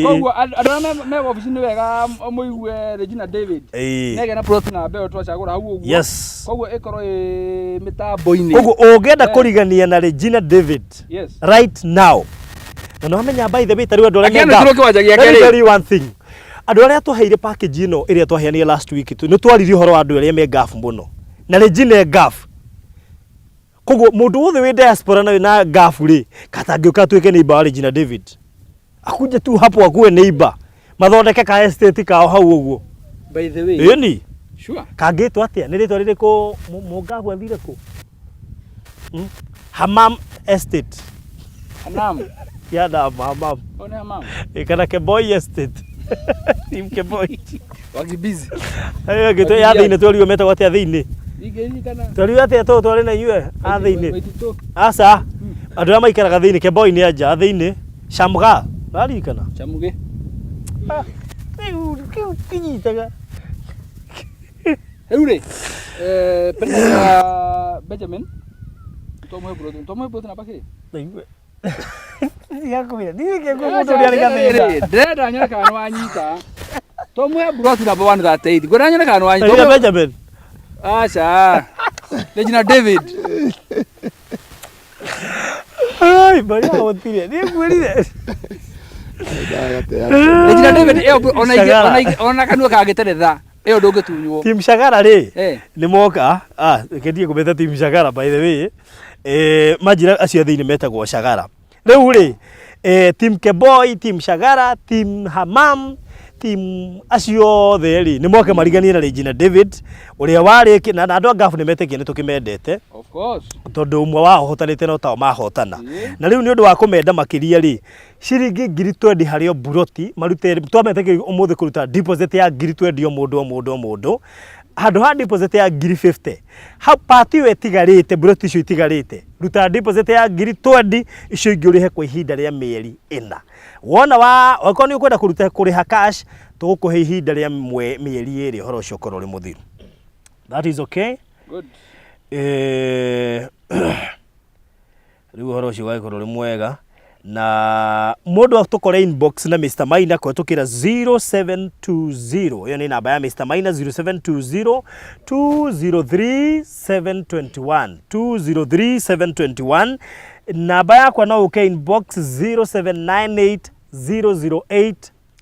Koguo andũ arĩa me wabici nĩ wega mũigue Regina David. Nĩagĩa na plot namba ĩyo twacagũra hau ũguo. Yes. Koguo ĩkorwo ĩ mĩtambo-inĩ. Koguo ũngĩenda kũrigania na Regina David Yes. right now, na nĩ wamenya, by the way, ta rĩu andũ arĩa Akĩanĩtĩrwo kĩwanja gĩake Let me rĩ. tell you one thing, andũ arĩa twaheire package ĩno ĩrĩa twaheanire last week tu, nĩ twaririe ũhoro wa andũ arĩa me Gulf mũno, na Regina e Gulf. Koguo mũndũ wothe wĩ diaspora na wĩna Gulf rĩ, katangĩũka atuĩke neighbor wa Regina David, akuje tu hapo akuwe neighbor, mathondeke ka estate kao hau ũguo. By the way. Ĩni. Sure. Kangĩtwo atĩa? Nĩ rĩtwa rĩrĩkũ mũngabu athire kũ? Hamam Estate. Hanam. Ya na Hamam. O nĩ Hamam. Ĩ, kana Keboi Estate. Team Keboi. Wakibizi. Ayo ngĩtwo ya thĩinĩ tweriwo metagwo atĩa thĩinĩ? Ingĩririkana. Tweriwo atĩa tũ twarĩ na inyuĩ a thĩinĩ? Waititũ. Aca. Andũ arĩa maikaraga thĩinĩ, Keboi nĩ anja a thĩinĩ. Shamga. Ũraririkana? Chamugĩ. Rĩu kĩu kĩnyitaga. Rĩu rĩ, Penina Benjamin. Twamũhe plot namba kĩ? Ndigakwĩra, ndirĩ kĩguo mũndũ ũrĩa arĩ gathĩna. Ndĩrenda nyone kana nĩ wanyita. Twamũhe plot namba 138. Ngwenda nyone kana nĩ wanyita. Regina Benjamin. Aca. Regina David. Ai, Maria gũtirĩ. Niĩ ngwĩrire. Regina David ĩyo ona ingĩ- Shagara. ona ingĩ- ona kanua kangĩteretha ĩyo ndũngĩtunywo. Team Shagara rĩ, Eh. nĩ moka, reke ndige kũmeta Team Shagara, by the way. Manjĩra acio a thĩinĩ metagwo Shagara. Rĩu rĩ, Team Keboi, Team Shagara, Team Hamam, team acio othe rĩ, nĩ moke mariganie na Regina David ũrĩa warĩ na andũ a Gulf nĩ metĩkie nĩ tũkĩmendete. Of course. Tondũ ũmwe wao ũhotanĩte no tao mahotana. Ĩĩ. Na rĩu nĩ ũndũ wa kũmenda makĩria rĩ, ciringi 20,000 harĩ o buroti marute, twametĩkĩria ũmũthĩ kũruta deposit ya 20,000 o mũndũ o mũndũ o mũndũ, handũ ha deposit ya 50,000. Hau part ĩyo ĩtigarĩte, buroti icio itigarĩte, ruta deposit ya 20,000, icio ingĩ ũrĩhe kwa ihinda rĩa mĩeri 4. Wona wa okorwo nĩ ũkwenda kũruta kũrĩha cash, tũgũkũhe ihinda rĩa mĩeri 2, ũhoro ũcio ũkorwo ũrĩ mũthiru. That is okay. Good. Rĩu ũhoro ũcio ũgagĩkorwo ũrĩ mwega, na mũndũ atũkore inbox na Mr Maina kũhetũkĩra 0720, ĩyo nĩ namba ya Mr Maina, 0720 203 721, 203 721. Namba yakwa no ũke inbox 0798 008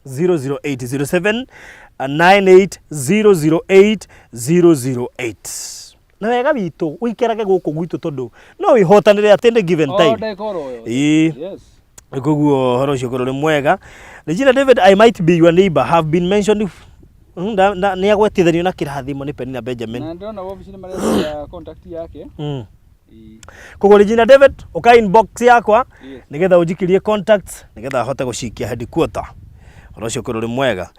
008, 0798 008 008. Na wega witũ ũikarage gũkũ gwitũ, tondũ no wĩhotanĩre at any given O time. ndagĩka oro yothe. Ĩĩ. Yes. Koguo ũhoro ũcio ũkorwo ũrĩ mwega. Regina David, I might be your neighbor, have been mentioned. Nĩ agwetithanio na kĩrathimo nĩ Penina Benjamin. Na ndĩrona wabici nĩ maretia contact yake. Ĩĩ. Koguo Regina David, ũka inbox yakwa nĩgetha ũnjikĩrie contacts, nĩgetha ahote gũcikia headquarter, ũhoro ũcio ũkorwo ũrĩ mwega.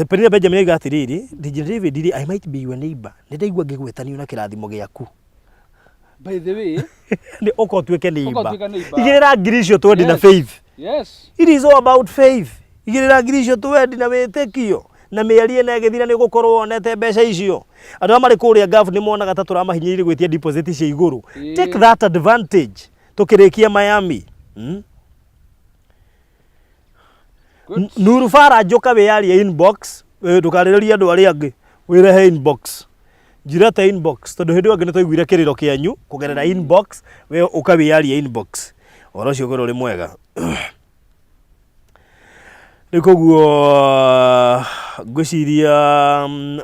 Penina Benjamin oiga atĩrĩrĩ, Regina David rĩ, I might be your neighbor, nĩ ndaigua ngĩgwetanio na kĩrathimo gĩaku. By the way, Nĩ ũka ũtuĩke neighbor. Ũka ũtuĩke neighbor. Igĩrĩra 20,000 na Yes. faith. Yes. It is all about faith. Igĩrĩra 20,000 na wĩtĩkio, na mĩeri 4 ĩgĩthira nĩ ũgũkorwo wonete mbeca icio. Andũ arĩa marĩ kũrĩa Gulf nĩ monaga ta tũramahinyĩrĩria gwĩtia deposit cia igũrũ. Take that advantage tũkĩrĩkia Miami. Good. Nuru Fara, njũka wĩyarie inbox, ndũkarĩrĩrie andũ arĩa angĩ, wĩrehe inbox, njirete inbox, tondũ hĩndĩ ĩyo ĩngĩ nĩ twaiguire kĩrĩro kĩanyu kũgerera inbox. We ũka wĩyarie inbox, ũhoro ũcio ũkorwo ũrĩ mwega. Rĩu koguo ngwĩciria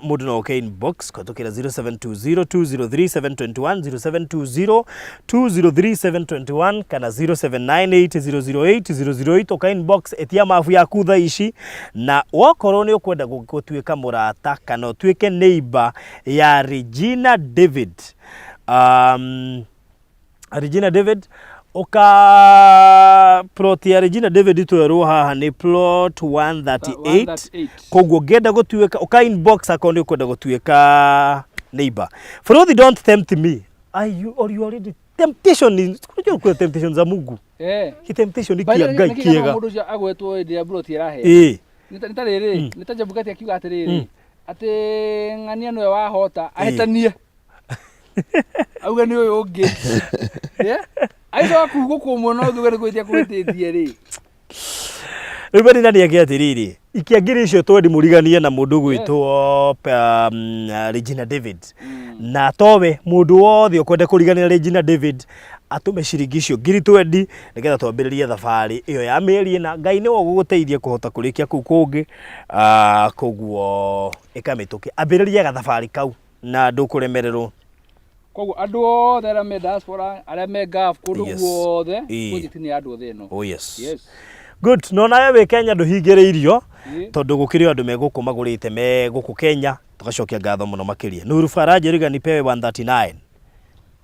mũndũ no oke inbox kũhetũkĩra 0720 203 721, 0720 203 721 kana 0798 008 008. Ũka inbox, ĩtia mabu yaku thaa ici, na wokorwo nĩ ũkwenda gũtuĩka mũrata kana ũtuĩke neighbor ya Regina David, Regina David, ũka plot ya Regina David twerwo haha nĩ plot 138. 138. Koguo ngĩenda gũtuĩka, ũka inbox akorwo nĩ ũkwenda gũtuĩka neighbor. Frothi, don't tempt me. Are you, or you already temptation is, unajua kuna temptation za Mungu. Ki temptation ni By the kĩa way, Ngai nĩkĩ gĩatũma kĩega. mũndũ ũcio agwetwo hĩndĩ ĩrĩa plot ĩraheo? Ĩĩ. Nĩ ta rĩrĩ, nĩ ta Chebukati akiuga atĩrĩrĩ, atĩ ng'ania nĩwe wahota ahĩtanie. Auge nĩ ũyũ ũngĩ. Yeah? Agĩcoka kuhugũkwo mwena ũngĩ uge nĩ kũhĩtia kũhĩtĩtie rĩ. Rĩu Penina nĩ eke atĩrĩrĩ, ikia ngiri icio twendi mũriganie na mũndũ ũgwĩtwo Regina David. Na towe mũndũ wothe ũkwenda kũrigania na Regina David atũme ciringi icio ngiri twendi nĩgetha twambĩrĩrie thabarĩ ĩyo ya mĩeri ĩna. Ngai nĩwe ũgũgũteithia kũhota kũrĩkia kũu kũngĩ. Ah, koguo ĩka mĩtũkĩ, ambĩrĩria gathabarĩ kau na ndũkũremererwo. Koguo andũ othe arĩa me diaspora, arĩa me Gulf, kũndũ guothe, project nĩ ya andũ othe ĩno. Oh yes. Yes. Good. No nawe wĩ Kenya ndũhingĩrĩirio tondũ gũkĩrĩ o andũ me gũkũ magũrĩte me gũkũ Kenya tũgacokia ngatho mũno makĩria. Nuru Faraja Riga nipewe 139.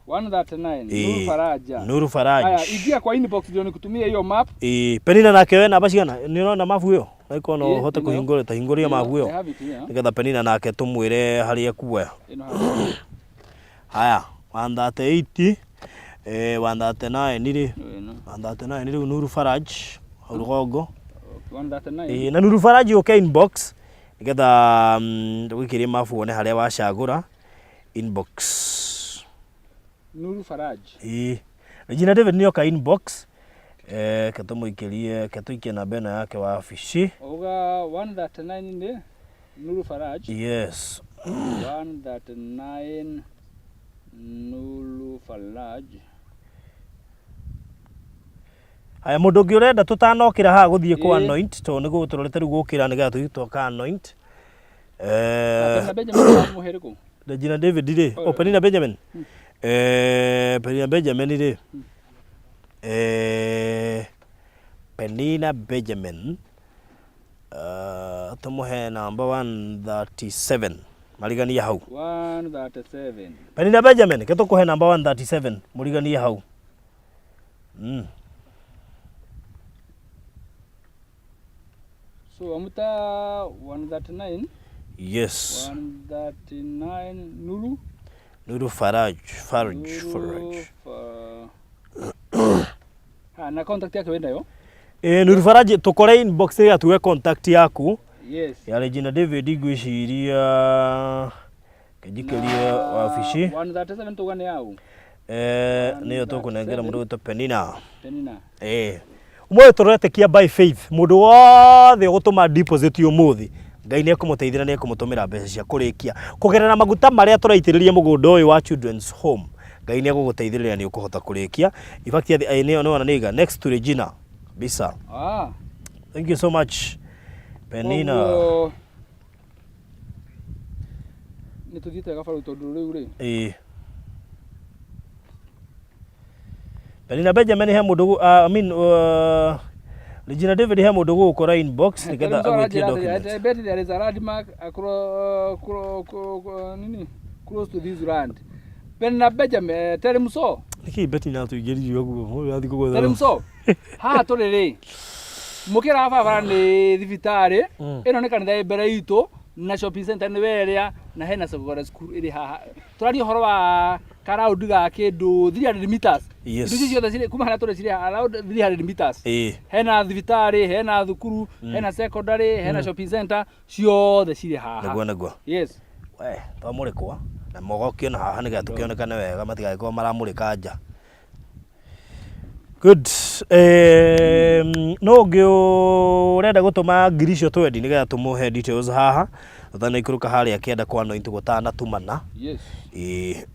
139 Nuru Faraja. Nuru Faraja. Haya, ingia kwa inbox ndio nikutumie hiyo map. Ĩĩ, Penina nake we namba cigana? Nĩ ũrona mabu ĩyo? Naiko no ũhote kũhingũra ta hingũria mabu ĩyo. Nĩgetha Penina nake tũmwĩre harĩa ekuoya. Haya, 138 eh 139 rĩ. 139 rĩu Nuru Faraj hau rũgongo. 139. Ĩĩ, na Nuru Faraj ũke inbox nĩgetha tũgũikĩrie mabu wone harĩa wacagũra inbox. Nuru Faraj. Ĩĩ. Regina David nĩ oka inbox. Eh, ke tũmũikĩrie, ke tũikie namba ĩno yake wabici. Auga 139 nĩ Nuru Faraj. Yes. 139 Nuru Faraj. Haya mũndũ ũngĩ ũrenda tũtanokĩra haha gũthiĩ kũ anoint tondũ nĩguo tũrorete rĩu gũkĩra nĩgetha tũthiĩ twaka anoint. Eh, Penina Benjamin wamũhe rĩkũ? Regina David rĩ, oh, Penina Benjamin. Eh, Penina Benjamin rĩ. Eh, Penina Benjamin. Uh, tũmũhe namba 137 mariganie hau. 137. Penina Benjamin, ke tũkũhe namba 137 mũriganie hau. So amuta 139. Yes. 139 Nuru. Nuru Faraj, Faraj, Nuru Faraj. Ha, na contact yake wenda yo? Eh, Nuru Faraj tukore inbox ya tuwe contact yaku. Yes. Ya Regina David ngwiciria kĩnjikĩrie wabici. 137 tuga nĩ yau. Eh, nĩyo tũkũnengera mũndũ gwĩtwo Penina. Penina. Eh. Ũmũthĩ tũretĩkia by faith mũndũ wothe ũgũtũma deposit ũmũthĩ Ngai nĩ ekũmũteithia na nĩ ekũmũtũmĩra mbeca cia kũrĩkia kũgerera maguta marĩa tũraitĩrĩria mũgũnda ũyũ wa Children's Home. Ngai nĩ egũgũteithĩrĩria nĩ ũkũhota kũrĩkia. In fact, nĩ nĩwona nĩiga next to Regina bisa. Ah. Thank you so much Penina. Koguo nĩ tũthiĩte gabarũ tondũ rĩu rĩ Ĩĩ. Penina Benjamin he mũndũ I mean Regina David he mũndũ gũgũkora inbox nĩgetha agwĩtie document. I bet there is a landmark across, nini close to this land. Penina Benjamin, Terry Muso. Nĩkĩ Betty natũingĩririe ũguo? Mũndũ athiĩ kũgũtha. Terry Muso. Haha tũrĩ rĩ, mũkĩra wa barabara nĩ thibitarĩ, ĩno nĩ kanitha ĩ mbere itũ, na shopping center nĩ werĩa, na hena secondary school ĩrĩ haha. Tũraria ũhoro wa karaũndi ga kĩndũ 300 meters. Yes. Indo icio ciothe cirĩ kuma harĩa tũrĩ cirĩ around 300 meters. Ĩĩ. Hena thibitarĩ, hena thukuru, hena secondary, hena shopping center, ciothe cirĩ haha. Nĩguo nĩguo. Yes. We, twamũrĩkwa na mũgokio na haha nĩgetha tũkĩonekane wega matigagĩkorwo maramũrĩka nja. Good. No ũngĩ ũrenda gũtũma ngiri icio twendi nĩgetha tũmũhe details haha ũtanaikũrũka harĩa kĩanda kwa anoint gũtanatumana. Yes. Ĩĩ.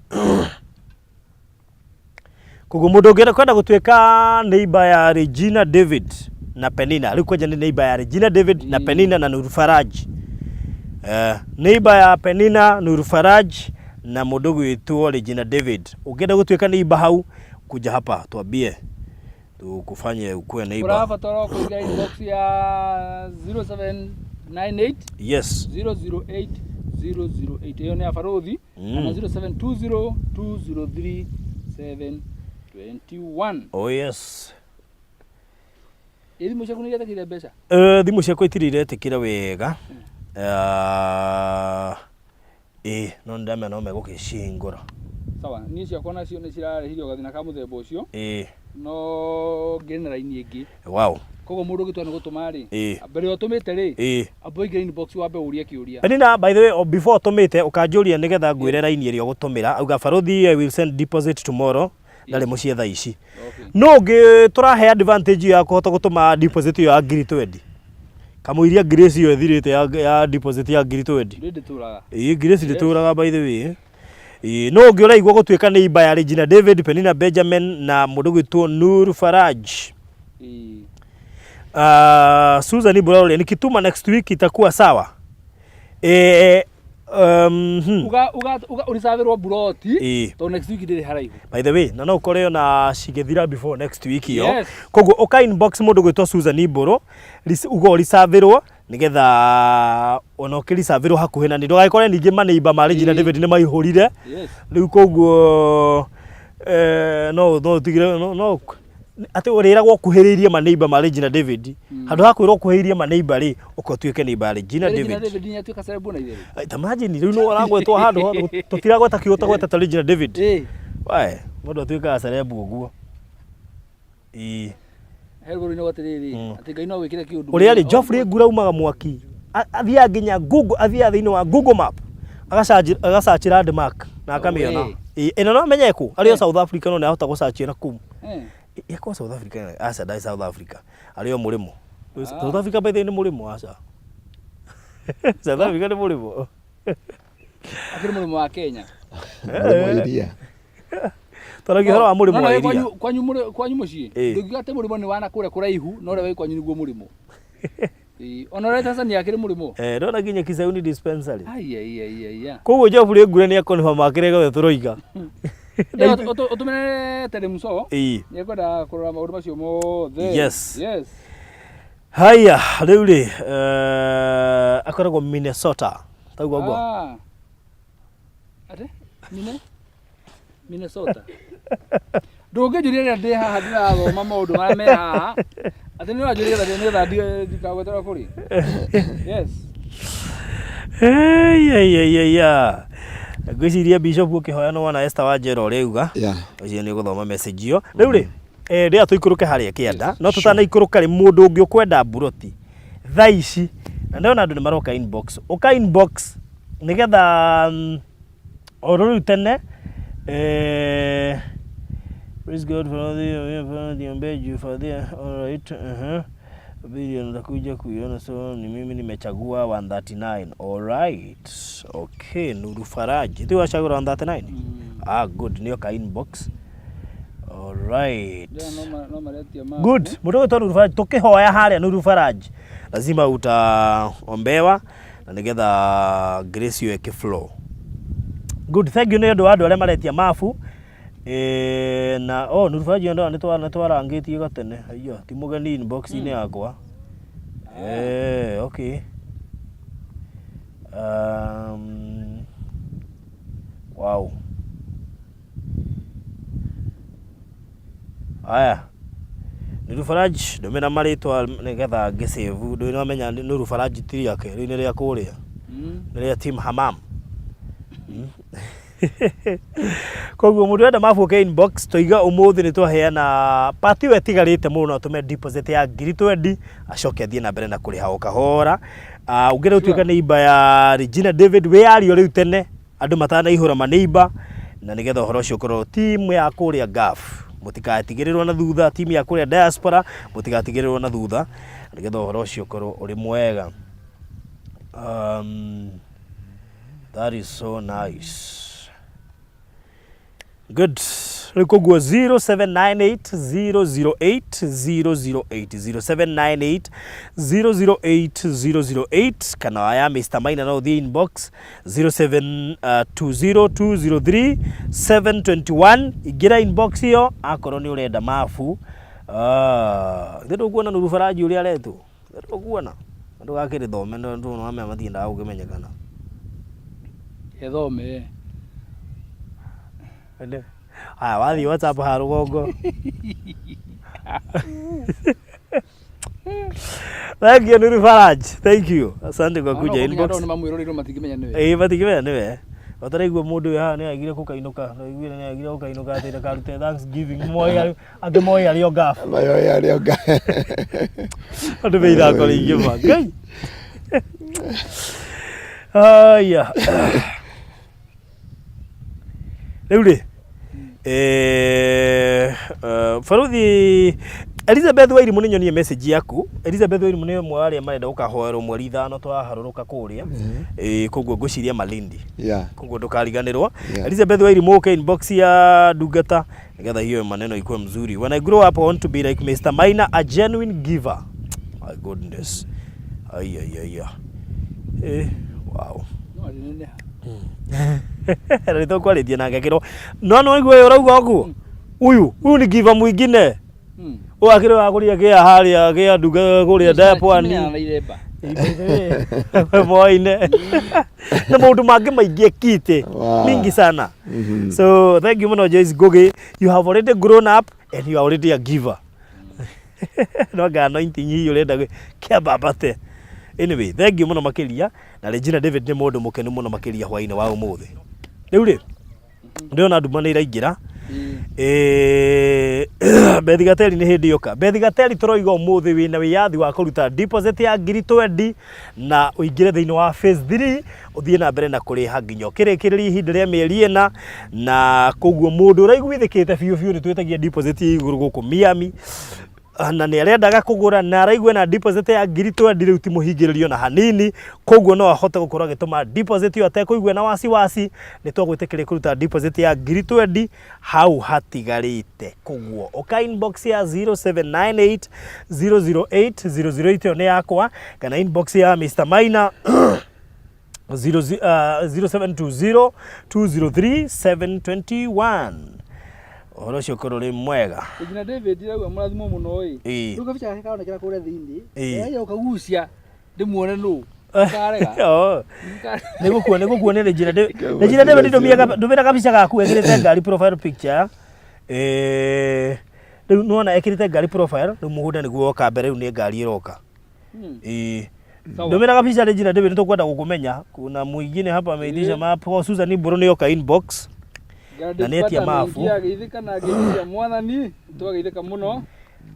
Koguo mũndũ ũngĩenda kwenda gũtuĩka neighbor ya Regina David na Penina, rĩu kwanja nĩ neighbor ya Regina David na Penina na Nuru Faraj. Neighbor ya Penina, Nuru Faraj na mũndũ gwĩtwo Regina David. Ũngĩenda gũtuĩka neighbor hau, kuja hapa tuambie tukufanye ukuwe neighbor. Ũrabatara o kũingĩra inbox ya 0798 Yes. 008 008 ĩyo nĩ ya barothi kana 0720 203 721. Oh yes. Ĩ thimũ ciaku nĩ iretĩkĩria mbeca? Thimũ ciakwa itirĩ iretĩkĩra wega. Ĩĩ no nĩndamenya no megũgĩcihingũra. Sawa, niĩ ciakwa nacio nĩ cirarehire o gathĩna ka mũthemba ũcio. Ĩĩ. No ngĩrĩ na raini ĩngĩ. Wow. Koguo mũndũ ũgĩtua nĩ gũtũma rĩ, mbere ya ũtũmĩte rĩ, amba ũingĩre inbox wambe ũrie kĩũria. Penina, by the way, o before ũtũmĩte ũkanjũria nĩgetha ngwĩre raini ĩrĩa ũgũtũmĩra. Auga Barũthi, I will send deposit tomorrow. Ndarĩ mũciĩ thaa ici. No ũngĩ tũrahe advantage ĩyo ya kũhota gũtũma deposit ĩyo ya ngiri twendi. Kamũiria grace ĩyo ĩthirĩte ya, ya deposit ya ngiri twendi. Ndĩ ndĩtũraga. Ĩĩ grace ndĩtũraga by the way. Ĩĩ no ũngĩ ũraigua gũtuĩka nĩ imba ya Regina David, Penina Benjamin na mũndũ gwĩtwo Nur Faraj. Susan Iburaule nikituma next week itakuwa sawa. Uga uga uga ũricabĩrwo mburoti tondũ next week ndĩrĩ haraihu. By the way, na no ũkore ona cigĩthira before next week ĩyo. Yes. Koguo ũka inbox mũndũ gwĩtwo Susan Ibũrũ, uga ũricabĩrwo nĩgetha ona ũkĩricabĩrwo hakuhĩ na nĩ ndũgagĩkore ningĩ maneiba ma Regina David nĩ maihũrire. Rĩu koguo no no ũtigire no no atĩ ũrĩragwo ũkuhĩrĩirie maneiba ma Regina David. Handũ ha kwĩrwo ũkuhĩrĩirie maneiba rĩ, ũka ũtuĩke neighbor ya Regina Regina David. David nĩ atuĩka celeb na itherũ. Ta imagine rĩu nĩ ũragwetwo handũ hothe, tũtiragweta kiugo tũgwetete Regina David. Wae, mũndũ atuĩkaga celeb ũguo. Ĩĩ. He rwĩmbo rũinagwo atĩrĩrĩ, atĩ Ngai no agwĩkĩre kĩũndũ. Ũrĩa rĩ, Geoffrey Ngura umaga mwaki. Athiaga nginya Google, athiaga thĩinĩ wa Google Map. Agasearch landmark na akamĩona. Ĩĩ, ĩno no amenye kũ? Arĩ o South Africa no nĩ ahota gũsearch na kũu. Ĩkorwo South Africa, aca ndarĩ South Africa. Arĩ o mũrĩmo. South Africa by the way nĩ mũrĩmo aca. South Africa nĩ mũrĩmo. Akĩrĩ mũrĩmo wa Kenya. Mũrĩmo wa iria. Twaragia ũhoro wa mũrĩmo No, no, wa iria. Kwanyu mũciĩ ndũngiuga atĩ mũrĩmo nĩ wa na kũrĩa kũraihu no ũrĩa wĩ kwanyu nĩguo mũrĩmo. Ĩĩ, ona ũrĩa Tanzania akĩrĩ mũrĩmo. Ndona nginya Kisauni dispensary. Ai, ai, ai, ai, ai. Koguo Geoffrey Ngure nĩ akonfirm kĩrĩa gĩothe tũroiga. Ũtũmĩre Teremso. Nĩ ekwenda kũrora maũndũ macio mothe. Yes. Yes. Haya, rĩu rĩ, akoragwo Minnesota. Taguo guo. Ate? Mine? Minnesota. Ndũngĩnjũria rĩrĩa ndĩ haha ndĩrathoma maũndũ marĩa me haha. Atĩ nĩ ũranjũria nĩgetha nĩgetha ndikagweterwo kũrĩ. Yes. Hey, hey, hey, hey, yeah. Ngwĩciria Bishop ũkĩhoya nĩ wona Esther Wanjera ũrĩa auga. Ũcio nĩ ũgũthoma message ĩyo. Rĩu rĩ, rĩrĩa tũikũrũke harĩa kĩanda, no tũtanaikũrũka rĩ, mũndũ ũngĩ ũkwenda mburoti thaa ici, na ndĩrona andũ nĩ maroka inbox. Ũka inbox nĩgetha o rĩu tene, praise God for all the niombee juu for the all right, Video nitakuja kuiona, so ni mimi nimechagua 139. All right. Okay, Nuru Faraji. Ti wachagura 139? Ah, good. Niyo ka inbox. All right. Ndio no maretia ma. Good. Mũndũ ũgwĩtwo Nuru Faraji, tũkĩhoya harĩa Nuru Faraji. Lazima utaombewa na nĩgetha grace ĩyo ĩkĩ flow. Good, thank you nĩ ũndũ wa andũ arĩa maretia mabu. Na oh, Nuru Faraji ĩyo nĩ twarangĩtie gatene. Aiya, ti mũgeni inbox-inĩ yakwa. Okay. Wow. Aya. Nuru Faraji, ndũmĩra marĩtwa nĩgetha ngĩsave. Ndũĩ nĩwamenya Nuru Faraji ti rĩake, rĩu nĩ rĩa kũrĩa. Nĩ rĩa Team Hamam. Koguo mũndũ wenda mabu oke inbox, tũiga ũmũthĩ nĩ twaheana part ĩyo ĩtigarĩte mũndũ no atũme deposit ya ngiri twendi acoke athiĩ na mbere na kũrĩha o kahora. Ũngĩenda gũtuĩka neighbor ya Regina David wĩyario rĩu tene andũ matanaihũra maneighbor na nĩgetha ũhoro ũcio ũkorwo team ya kũrĩa Gulf mũtigatigĩrĩrwo na thutha, team ya kũrĩa diaspora mũtigatigĩrĩrwo na thutha nĩgetha ũhoro ũcio ũkorwo ũrĩ mwega. That is so nice. Good. Rĩu koguo 0798 008 008 0798 008 008 kana ya Mr. Maina no ũthiĩ inbox 0720 203 721 ingĩra inbox ĩyo akorwo nĩ ũrenda mabu. Ithe ndũkuona Nuru Faraji ũrĩa aretwo? Ndũkuona? Ndũgakĩrĩthome ndũramenya matiendaga gũkĩmenyekana. Ethome. Haya, wathiĩ WhatsApp haha rũgongo. Thank you Nuru Faraj. Thank you. Asante kwa kuja inbox. Nĩ mamwĩroreirwo matingĩmenya nĩwe. Ĩĩ matingĩmenya nĩwe. Ũtaraigua mũndũ ũyũ haha nĩ agire gũkainũka, ndaiguire nĩ agire gũkainũka atĩ ndakarute Thanksgiving. Moĩ arĩ- angĩ moĩ arĩ o ngabu. Mayoĩ arĩ o ngabu. Andũ me ithako rĩingĩ ma. Ngai. Haya. Rĩu rĩ, eh, eh, baruthi Elizabeth Wairimu nĩ nyonie message yaku. Elizabeth Wairimu nĩ ũmwe wa arĩa marenda gũkahoerwo mweri ithano twaharũrũka kũrĩa. Eh, koguo ngwĩciria Malindi. Yeah. Koguo ndũkariganĩrwo. Yeah. Elizabeth Wairimu ũke inbox ya ndungata nĩgetha hiyo maneno ikuwe mzuri. When I grow up I want to be like Mr. Maina, a genuine giver. My goodness. Ai ai ai. Eh, wow. No arĩneneha. Na nĩ tũkwarĩtie nake kĩro. No nĩ waigua ũyũ ũrauga ũguo? Ũyũ, ũyũ nĩ giver mwingine. Ũyũ akĩrĩ wagũrire kĩa harĩa kĩa nduka kũrĩa ndaya pwani. Cimenyana na iremba. Moine. Na maũndũ mangĩ maingĩ ekite. Wow. Mingi sana. So thank you mũno Joyce Ngugi. You have already grown up and you are already a giver. No anga anointing hihi ũrenda kĩambambate. Anyway, thank you mũno makĩria. Na Regina David nĩ mũndũ mũkenu mũno makĩria hwainĩ wa ũmũthĩ. Rĩu rĩ, ndĩrona nduma nĩ iraingĩra. Eh, Bethi Gateri nĩ hĩndĩ yoka. Bethi Gateri tũroiga ũmũthĩ wĩna wĩyathi wa kũruta deposit ya ngiri twendi na ũingĩre thĩinĩ wa phase 3 ũthiĩ na mbere na kũrĩha nginya ũkĩrĩkĩrĩria ihinda rĩa mĩeri ĩna na koguo mũndũ ũraiguithĩkĩte biũ biũ nĩ twĩtagia deposit ya igũrũ gũkũ Miami na nĩ arendaga kũgũra na araigua ena deposit ya ngiri twendi rĩu ti mũhingĩrĩrio na hanini koguo no ahote gũkorwo agĩtũma deposit ĩyo atekũigua na wasiwasi nĩ twagwĩtĩkĩria kũruta deposit ya ngiri twendi hau hatigarĩte koguo ũka inbox ya 0798 008 008 ĩyo nĩ yakwa kana inbox ya Mr Maina 0720 203 721 ũhoro ũcio ũkorwo ũrĩ mwega Regina David rauga mũrathimwo mũno ĩ. Ĩĩ. Rĩu kabica gake karonekera kũrĩa thĩinĩ. Ĩĩ. Ĩĩ ũkagucia ndĩmuone nũ. Karega. Oh. Nĩgũkuo nĩgũkuo nĩ Regina David. Regina David ndũmĩra kabica gaku ekĩrĩte ngari profile picture. Eh, rĩu nĩwona ekĩrĩte ngari profile rĩu mũgũnda nĩguo woka mbere rĩu nĩ ngari ĩroka. Ĩĩ. Sawa. Ndũmĩra kabica Regina David nĩtũkwenda gũkũmenya. Kuna mwingine hapa ameitisha map. Oh, Susan Mbũrũ nĩoka inbox. Na nĩetia mabu. Ageithĩka na ngeithia mwathani twageithĩka mũno.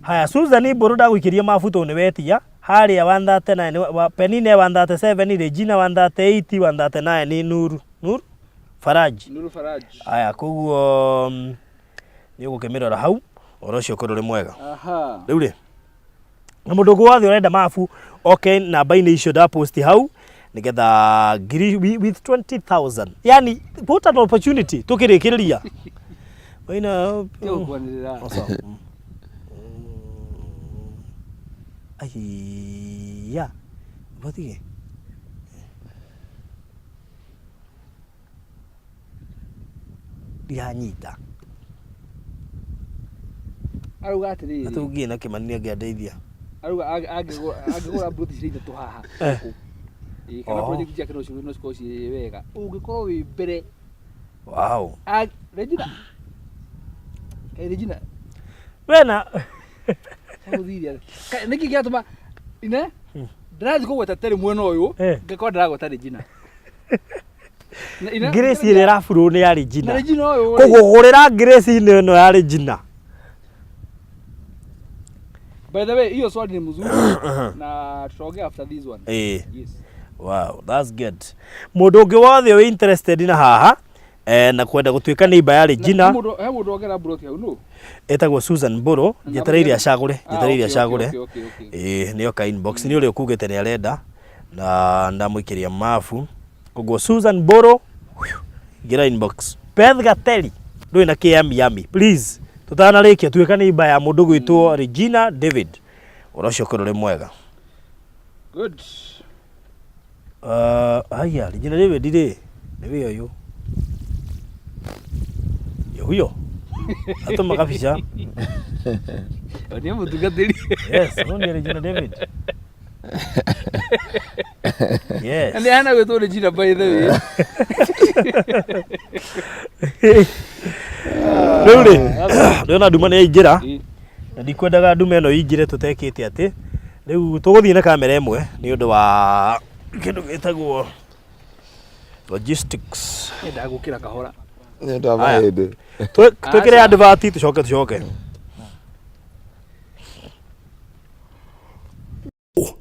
Haya, Susan Mbũrũ ndagũikĩria mabu tondũ nĩwetia. Harĩa 139 wa Penine 137 Regina 138 139 Nuru Nuru Faraji. Nuru Faraji. Aya, koguo nĩ ũgũkĩmĩrora hau ũhoro ũcio ũkorwo ũrĩ mwega. Aha. Rĩu rĩ na mũndũ ũngĩ wothe ũrenda mabu oke namba-inĩ icio ndaposti hau nĩgetha ngiri with 20000 yani what an opportunity tũkĩrĩkĩrĩria Maina Tiga gũkwanĩrĩra. Sawa. Aiya. Batige. Ndiranyita. Arauga atĩrĩrĩ. Atũngie na Kĩmani nĩ angĩandeithia. Arauga angĩgũra mbuthi cirĩ ithatũ haha. Eh. Gũkũ. Ĩĩ, kana Oh. project ciake no cikorwo ciĩ wega. Ũngĩkorwo wĩ mbere Wow. Ah, Regina. Kaĩ Regina. Wena. Gũthiria. Kaĩ nĩkĩ kĩratũma ine ndĩrathiĩ kũgweta Terry mwena ũyũ Eh. ngakorwo ndĩragweta Regina. Na ine- Grace ĩrĩa ĩraburwo nĩ ya Regina. Na Regina ũyũ rĩ, Koguo gũrĩra Grace inĩ ĩno ya Regina. By the way, hiyo swali ni mzuri na tutaongea after this one. Eh. Yes. Wow, that's good. Mũndũ ũngĩ wothe wĩ interested na haha eh, na kwenda gũtuĩka neighbor ya Regina He mũndũ he mũndũ ongera broti hau nũ? etagwo Susan Mbũrũ njetereire acagũre Ah, njetereire okay, okay, acagũre okay, okay, okay. ĩĩ nĩyo ka inbox nĩ ũrĩa ũkugĩte nĩ arenda na ndamũikĩria mabu koguo Susan Mbũrũ ingĩra inbox Beth Gateri ndũrĩ na kĩyami yami please tũtanarĩkia tuĩka neighbor ya mũndũ gwĩtwo Regina David ũhoro ũcio ũkorwo ũrĩ mwega Good. Haya, Regina David rĩ nĩwe ũyũ Ndio huyo atũma kabica Nĩ mũtungatĩri. yes huyo ndiye Regina David yes Na nĩ ahana gwĩtwo Regina by the way. Rĩu rĩ ndĩrona nduma nĩ yaingĩra Ĩ. na ndikwendaga nduma ĩno ĩingĩre tũtekĩte atĩ rĩu tũgũthiĩ na kamera ĩmwe nĩ ũndũ wa kĩndũ gĩtagwo Logistics. Nyendaga gũkĩra kahora. Nyendaga Aya. mahĩndĩ. Twĩkĩre Aca. advert tũcoke tũcoke.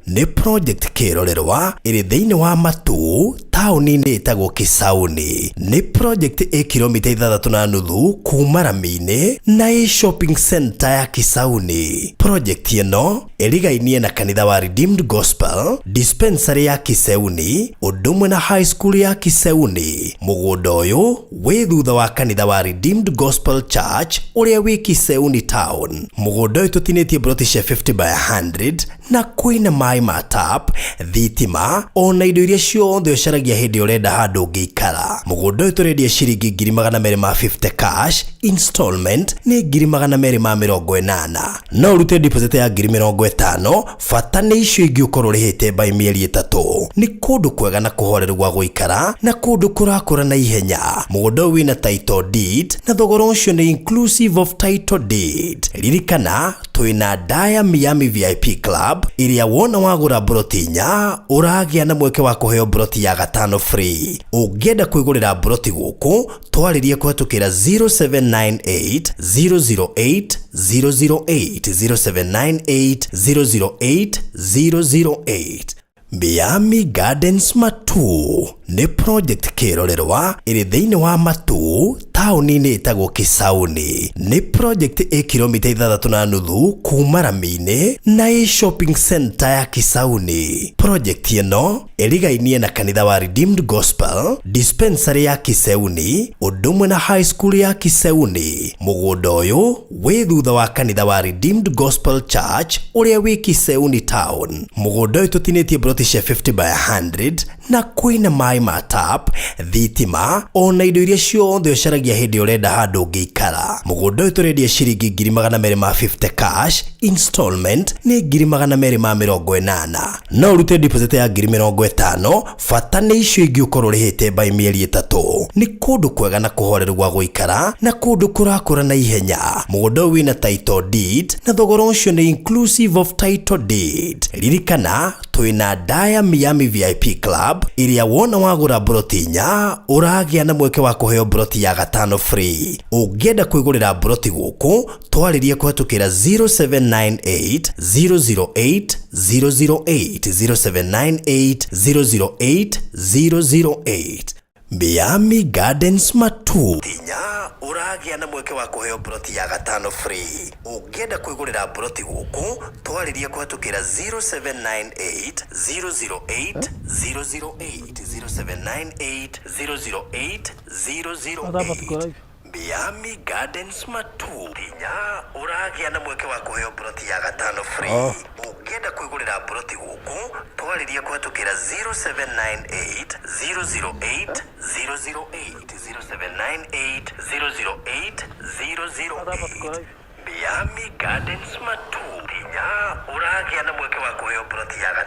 Nĩ project kĩrorerwa ĩrĩ thĩinĩ wa Matuu taũni-inĩ ĩtagwo Kisauni. Nĩ project ĩ kilomita 6.5 kuma rami-inĩ na ĩ shopping center ya Kisauni. Project ĩno ĩrigainie na kanitha wa Redeemed Gospel, dispensary ya Kiseuni, ũndũ ũmwe na high school ya Kiseuni. Mũgũnda ũyũ wĩ thutha wa kanitha wa Redeemed Gospel Church ũrĩa wĩ Kiseuni town. Mũgũnda ũyũ tũtinĩtie broti cia 50 by 100 na kwĩna maĩ ma tap, thitima ona indo iria ciothe ũcaragia hĩndĩ ũrenda handũ ũngĩikara. Mũgũnda ũyũ tũrendia ciringi 250,000 cash, installment nĩ 280,000. No ũrute deposit ya 50,000, bata nĩ icio ingĩ ũkorwo ũrĩhĩte by mĩeri 3. Nĩ kũndũ kwega na kũhoreru gwa gũikara na kũndũ kũrakũra na ihenya. Mũgũnda ũyũ wĩna title deed na thogora ũcio nĩ inclusive of title deed. Ririkana twĩna Daya Miami VIP Club ĩrĩa wona wagũra mburoti 4 ũragĩa na mweke wa kũheo mburoti ya 5 free. Ũngĩenda kwĩgũrĩra mburoti gũkũ twarĩrie kũhetũkĩra 0798 008 008 0798 008 008. Miami Gardens Matuu nĩ project kĩrorerwa ĩrĩ thĩinĩ wa Matuu taũni-inĩ ĩtagwo Kisauni. Nĩ project ĩ kilomita 6.5 kuma rami-inĩ na ĩ shopping center ya Kisauni. Project ĩno ĩrigainie na kanitha wa Redeemed Gospel, dispensary ya Kiseuni, ũndũ ũmwe na high school ya Kiseuni. Mũgũnda ũyũ wĩ thutha wa kanitha wa Redeemed Gospel Church ũrĩa wĩ Kiseuni town. Mũgũnda ũyũ tũtinĩtie broti cia 50 by 100 na kwĩna maĩ ma tap, thitima ona indo iria ciothe ũcaragia hĩndĩ ũrenda handũ ũngĩikara. Mũgũnda ũyũ tũrendia ciringi 250,000 cash, installment nĩ 280,000. No ũrute deposit ya 50,000, bata nĩ icio ingĩ ũkorwo ũrĩhĩte by mĩeri 3. Nĩ kũndũ kwega na kũhoreru gwa gũikara na kũndũ kũrakũra na ihenya. Mũgũnda ũyũ wĩna title deed na thogora ũcio nĩ inclusive of title deed. Ririkana twĩna Daya Miami VIP Club ĩrĩa wona wagũra mburoti 4 ũragĩa na mweke wa kũheo mburoti ya 5 free. Ũngĩenda kwĩgũrĩra mburoti gũkũ twarĩrie kũhetũkĩra 0798 008 008 0798 008 008. Miami Gardens Matuu inya ũragĩa na mweke wa kũheo mburoti ya 5 free. Ũngĩenda kwĩgũrĩra mburoti gũkũ twarĩrie kũhetũkĩra 0798 008 008 0798 008 008. Miami Gardens Matuu inya ũragĩa na mweke wa kũheo mburoti ya 5 free. Ũngĩenda kwĩgũrĩra mburoti gũkũ twarĩrie kũhetũkĩra 0798 008 008 0798 008 008. Miami Gardens Matuu inya ũragĩa na mweke wa kũheo mburoti ya 5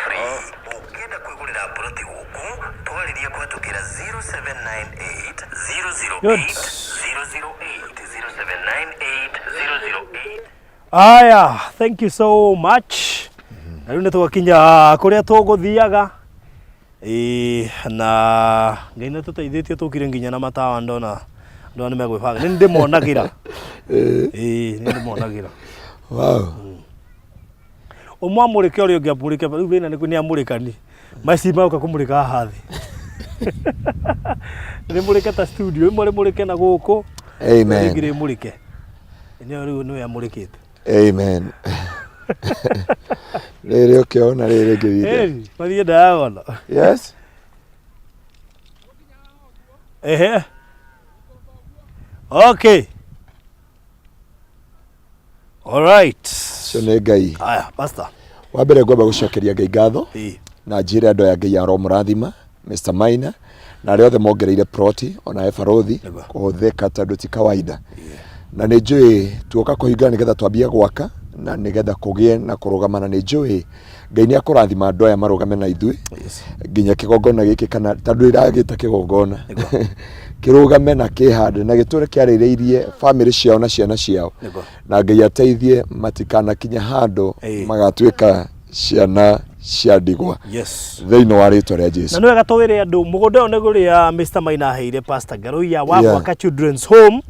free. Ũngĩenda kwĩgũrĩra mburoti gũkũ twarĩrie kũhetũkĩra 0798 008 008 0798 008. Aya, thank you so much. Na rĩu nĩ twakinya kũrĩa tũgũthiaga. Ĩĩ, na Ngai nĩ tũteithĩtie tũkire nginya na matawa ndona andũ aya nĩ megwĩbanga. Nĩ ndĩmonagĩra. Ĩĩ, nĩ ndĩmonagĩra. Wow. Ũmwe amũrĩke ũrĩa ũngĩ amũrĩke, rĩu thĩna nĩ nĩ amũrĩkani. Maci magoka kũmũrĩka haha thĩ. Rĩmũrĩke ta studio, rĩmwe rĩmũrĩke na gũkũ. Amen. Rĩngĩ rĩmũrĩke. Nĩyo rĩu nĩwe amũrĩkĩte. Amen. Rĩrĩ ũkĩona rĩrĩ ngĩthire. Ĩni, mathiĩ diagonal. Yes. Ehe. Okay. All right. Ũcio nĩ Ngai. Aya, pastor. Wa mbere ngwamba gũcokeria Ngai ngatho Ĩĩ. na njĩre andũ aya Ngai aromũrathima Mr. Maina na arĩa othe mongereire ploti ona we barothi Nĩguo. kũhũthĩka tondũ ti kawaida na nĩ njũĩ tuoka kũhingũra nĩgetha twambie gwaka na nĩgetha kũgĩe na kũrũgama na nĩ njũĩ Ngai nĩ akũrathima andũ aya marũgame na ithuĩ Yes. nginya kĩgongona gĩkĩ kana tondũ ĩragĩta kĩgongona kĩrũgame na kĩhande na gĩtũre kĩarĩrĩirie bamĩrĩ ciao na ciana ciao Nĩguo. na Ngai ateithie matikanakinye handũ Ĩĩ. magatuĩka ciana cia ndigwa Yes. thĩinĩ wa rĩtwa rĩa Jesu. Na nĩ wega tũwĩre andũ mũgũnda ũyũ nĩ ũrĩa Mr. Maina aheire Pastor Ngaruiya wa Yeah. gwaka Children's Home.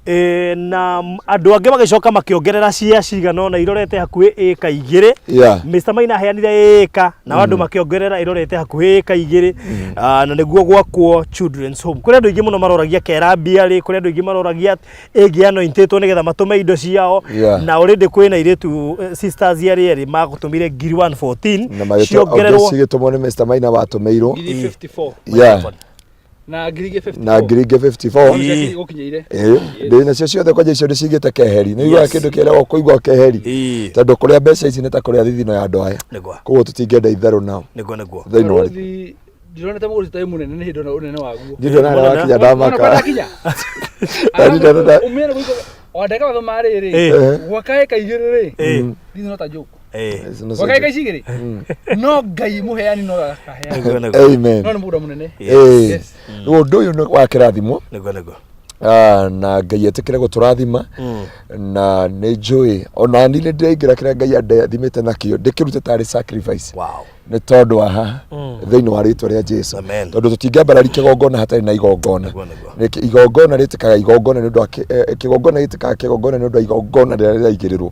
Eh, na andũ angĩ magĩcoka makĩongerera cia cigana ũna irorete hakuhĩ ĩka 2. Yeah. Mr. Maina aheanire ĩka nao andũ makĩongerera irorete hakuhĩ ĩka 2. Ah, na nĩguo gwakwo Children's Home. Kũrĩ andũ aingĩ mũno maroragia kera mbia rĩ, kũrĩ andũ aingĩ maroragia ĩngĩ anointĩtwo nĩgetha matũme indo ciao. Yeah. Na already kwĩna airĩtu sisters arĩa erĩ magũtũmire ngiri 114 Na magĩtũ- ciongererwo cigĩtũmwo nĩ Mr. Maina watũmĩirwo. Ngiri 54. Yeah. Na ngiri ingĩ 54. Na ngiri ingĩ 54. Ĩĩ. Gũkinyĩire. Ĩĩ, ndĩ nacio ciothe kwanja icio nĩcigĩte keheri. Nĩ ũiguaga Yes. kĩndũ kĩragwo kũigua keheri. Ĩĩ. Tondũ kũrĩa mbeca ici nĩ ta kũrĩa thithino ya andũ aya. Nĩguo. Koguo tũtingĩenda itherũ nao. Nĩguo nĩguo. Thĩinĩ wa Barũthi, ndironete mũgũrũ ũtarĩ mũnene nĩ hĩndĩ ona ũnene waguo. Niĩ ndona harĩa wakinya ndamaka. Ndakinya. Na niĩ ndona- Umĩre gũikũ o ndagĩka mathomo rĩrĩ. Ĩĩ. Gwaka ĩka igĩrĩ rĩ. Ĩĩ. This is not a joke. Ĩĩ. Gwaka ĩka ici igĩrĩ. No Ngai mũheani no akaheana. Nĩguo nĩguo. Amen. No nĩ mũgũnda mũnene. Ĩĩ. Yes. Rĩu ũndũ ũyũ nĩ wa kĩrathimo. Nĩguo nĩguo. Ah, na Ngai etĩkĩre gũtũrathima na nĩ njũĩ ona niĩ nĩ ndĩraingĩra kĩrĩa Ngai andathimĩte nakĩo ndĩkĩrute tarĩ sacrifice. Wow. Nĩ tondũ wa haha thĩinĩ wa rĩtwa rĩa Jesu. Amen. Tondũ tũtingĩambarari kĩgongona hatarĩ na igongona. Nĩguo nĩguo. Nĩ igongona rĩtĩkaga igongona nĩ ũndũ wa kĩgongona gĩtĩkaga kĩgongona nĩ ũndũ wa igongona rĩrĩa rĩraigĩrĩrwo.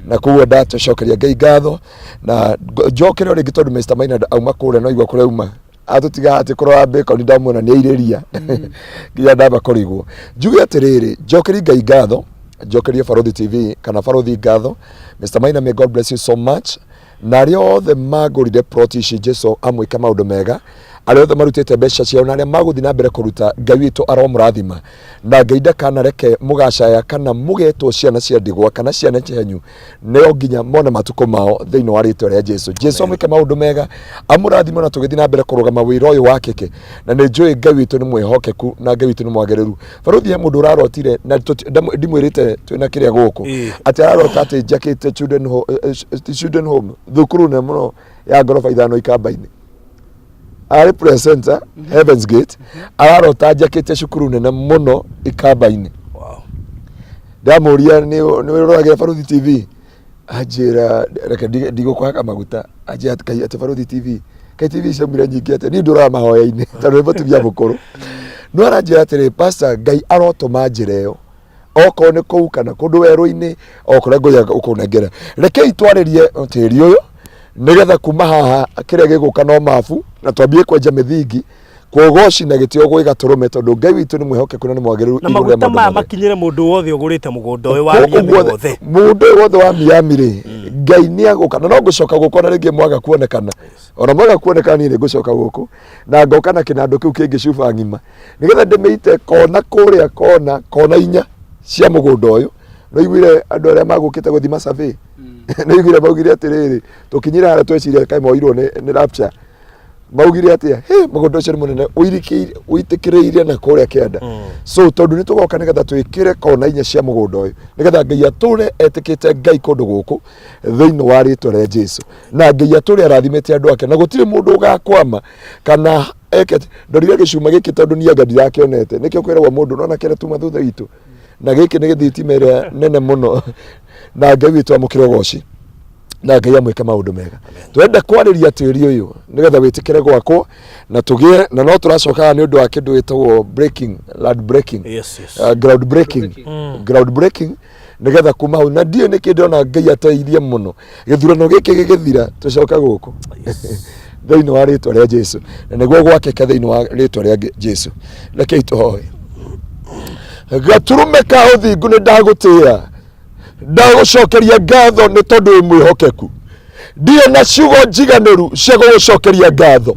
Na koguo ndatũcokeria Ngai ngatho na njokere o rĩngĩ tondũ Mr. Maina auma kũrĩa no igua kũrĩa auma atũtiga atĩ kũrora bacon ndamuona nĩ airĩria nginya ndamba kũrigwo. Njuge atĩrĩrĩ, njokerie Ngai ngatho, njokerie Barũthi TV kana Barũthi ngatho. Mr. Maina, may God bless you so much. Na arĩa othe magũrire plot ici Jesu amwĩke maũndũ mega, arĩa othe marutĩte mbeca ciao na arĩa magũthiĩ na mbere kũruta, Ngai witũ aromũrathima. Na Ngai ndakanareke mũgacaya kana mũgetwo ciana cia ndigwa kana ciana cianyu, nĩo nginya mone matukũ mao thĩinĩ wa rĩtwa rĩa Jesu. Jesu amwĩke maũndũ mega, amũrathime na tũgĩthiĩ na mbere kũrũgama wĩra ũyũ wakĩke. Na nĩ njũĩ Ngai witũ nĩ mwĩhokeku na Ngai witũ nĩ mwagĩrĩru. Barũthi he mũndũ ũrarotire na ndimwĩrĩte twĩna kĩrĩa gũkũ. Atĩ ararota atĩ njakĩte children home, thukuru nene mũno ya ngoroba 5 Ikamba-inĩ. Arĩ presenter Heaven's Gate, ararota njakĩte cukuru nene mũno Ikamba-inĩ. Wow. Ndamũria nĩ ũroragĩra Barũthi TV, anjĩra reke ndigũkũhaka maguta, anjĩra atĩ atĩ Barũthi TV, kaĩ TV ciaumire nyingĩ atĩa, niĩ ndũraga mahoya-inĩ tondũ nĩ mũtumia mũkũrũ. No aranjĩra atĩrĩ, pastor, Ngai arotũma njĩra ĩyo, okorwo nĩ kũu kana kũndũ werũ-inĩ, o kũrĩa Ngai ũkũnengera. Rekei twarĩrie tĩri ũyũ nĩgetha kuma haha kĩrĩa gĩgũka no mabu na twambie kwenja mĩthingi kwogoci na gĩtĩo gwĩ gatũrũme tondũ Ngai witũ nĩ mwĩhokeku na nĩ mwagĩrĩru Na igũrũ rĩa maguta maũndũ maya mothe. makinyĩre mũndũ wothe ũgũrĩte mũgũnda ũyũ wa Gũkũ Miami guothe, wothe. mũndũ ũyũ wothe wa Miami rĩ, Ngai nĩ agũka na no ngũcoka gũkũ ona rĩngĩ mwaga kuonekana. Ona mwaga kuonekana niĩ nĩ ngũcoka gũkũ na ngoka na kĩnandũ kĩu kĩngĩ cuba ng'ima nĩgetha ndĩmĩite kona kũrĩa kona kona 4 cia mũgũnda ũyũ. Nĩ ũiguire andũ arĩa magũkĩte gũthima survey? Nĩ ũiguire maugire atĩrĩrĩ, tũkinyire harĩa tweciria kaĩ moirwo nĩ rapture. Maugire atĩa? Hĩ, mũgũnda ũcio nĩ mũnene, ũitĩkĩrĩire na kũrĩa kĩanda. So tondũ nĩ tũgoka nĩgetha twĩkĩre kona 4 cia mũgũnda ũyũ nĩgetha Ngai atũre etĩkĩte Ngai kũndũ gũkũ thĩinĩ wa rĩtwa rĩa Jesu. Na Ngai atũre arathimĩte andũ ake na gũtirĩ mũndũ ũgakwama kana eke. Ndorire gĩcuma gĩkĩ tondũ niĩ anga ndirakĩonete, nĩkĩo kwĩragwo mũndũ nona kĩrĩa tuma thutha witũ, na gĩkĩ nĩ gĩthitima ĩrĩa nene mũno. Na Ngai witũ amũkĩre ũgoci na Ngai amwĩke maũndũ mega. Twenda kwarĩria tĩri ũyũ nĩgetha wĩtĩkĩre gwakwo na tũgĩe na no tũracokaga nĩ ũndũ wa kĩndũ gĩtagwo breaking, land breaking. Yes, yes. Ground breaking. Ground breaking nĩgetha kuma hau na ndiũĩ nĩkĩ ndĩrona Ngai ateithie mũno gĩthurano gĩkĩ gĩgĩthira tũcoke gũkũ thĩinĩ wa rĩtwa rĩa Jesu na nĩguo gwakĩke thĩinĩ wa rĩtwa rĩa Jesu. Rekei tũhoe. Gatũrũme ka ũthingu nĩ ndagũtĩĩa, ndagũcokeria ngatho nĩ tondũ wĩ mwĩhokeku. Ndirĩ na ciugo njiganĩru cia gũgũcokeria ngatho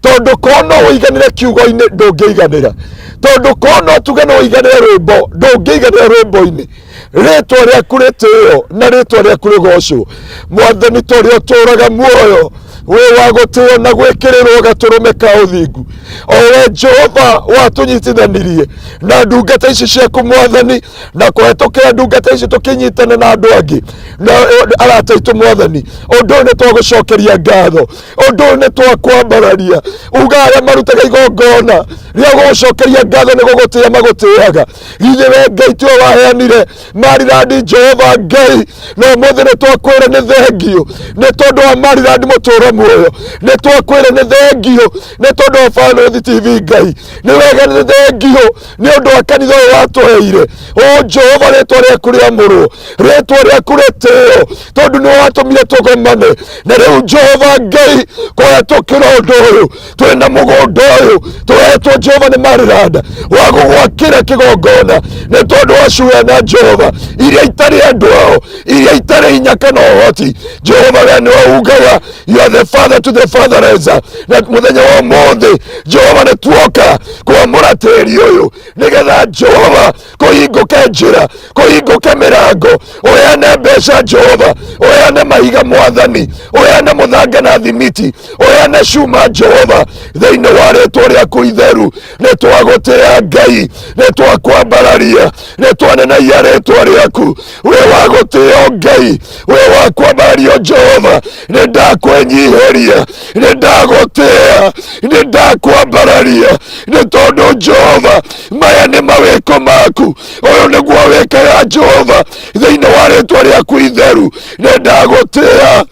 tondũ korwo no ũiganĩre kiugo-inĩ ndũngĩiganĩra, tondũ korwo no tuge no ũiganĩre rwĩmbo ndũngĩiganĩra rwĩmbo-inĩ. Rĩtwa rĩaku rĩtĩo na rĩtwa rĩaku rĩgocwo. Mwathani, ta ũrĩa ũtũũraga muoyo wĩ wa gũtĩo na gwĩkĩrĩrwo gatũrũme ka ũthingu, o we Jehova watũnyitithanirie na ndungata ici ciaku Mwathani, na kũhetũkĩra ndungata ici tũkĩnyitana na andũ angĩ na arata aitũ Mwathani, ũndũ ũyũ nĩ twagũcokeria ngatho, ũndũ ũyũ nĩ twakwambararia. Uga arĩa marutaga igongona rĩa gũgũcokeria ngatho nĩ gũgũtĩĩa magũtĩaga. Githĩ we Ngai tiwe waheanire marirandi Jehova Ngai, na ũmũthĩ nĩ twakwĩra nĩ thengio nĩ tondũ wa marirandi mũtũũro Muoyo, nĩ twakwĩra nĩ thengio nĩ tondũ wa Barũthi TV. Ngai nĩ wega, nĩ thengio nĩ ũndũ wa kanitha ũyũ watũheire. O Jehova, rĩtwa rĩaku rĩamũrwo, rĩtwa rĩaku rĩtĩo, tondũ nĩ watũmire tũgomane. Na rĩu Jehova Ngai, kũhetũkĩra ũndũ ũyũ twĩna mũgũnda ũyũ tũhetwo Jehova nĩ mariranda wa gũgwakĩra kĩgongona, nĩ tondũ wa ciana Jehova iria itarĩ andũ ao, iria itarĩ hinya kana ũhoti. Jehova, we nĩwe ugaga you are the father to the fatherless, na mũthenya wa ũmũthĩ Jehova nĩ tuoka kwamũra tĩri ũyũ nĩgetha Jehova kũhingũke njĩra, kũhingũke mĩrango, ũheane mbeca Jehova, ũheane mahiga Mwathani, ũheane mũthanga na thimiti, ũheane cuma Jehova, thĩinĩ wa rĩtwa rĩaku itheru. Nĩ twagũtĩĩa Ngai, nĩ twakwambararia, nĩ twanenaia rĩtwa rĩaku. We wa gũtĩo Ngai, we wa kwambarario Jehova, nĩ ndakwĩnyihĩria, nĩ ndagũtĩĩa, nĩ ndakwambararia, nĩ tondũ Jehova maya nĩ mawĩko maku, ũyũ nĩguo wĩkaga Jehova, thĩinĩ wa rĩtwa rĩaku itheru. Nĩ ndagũtĩĩa,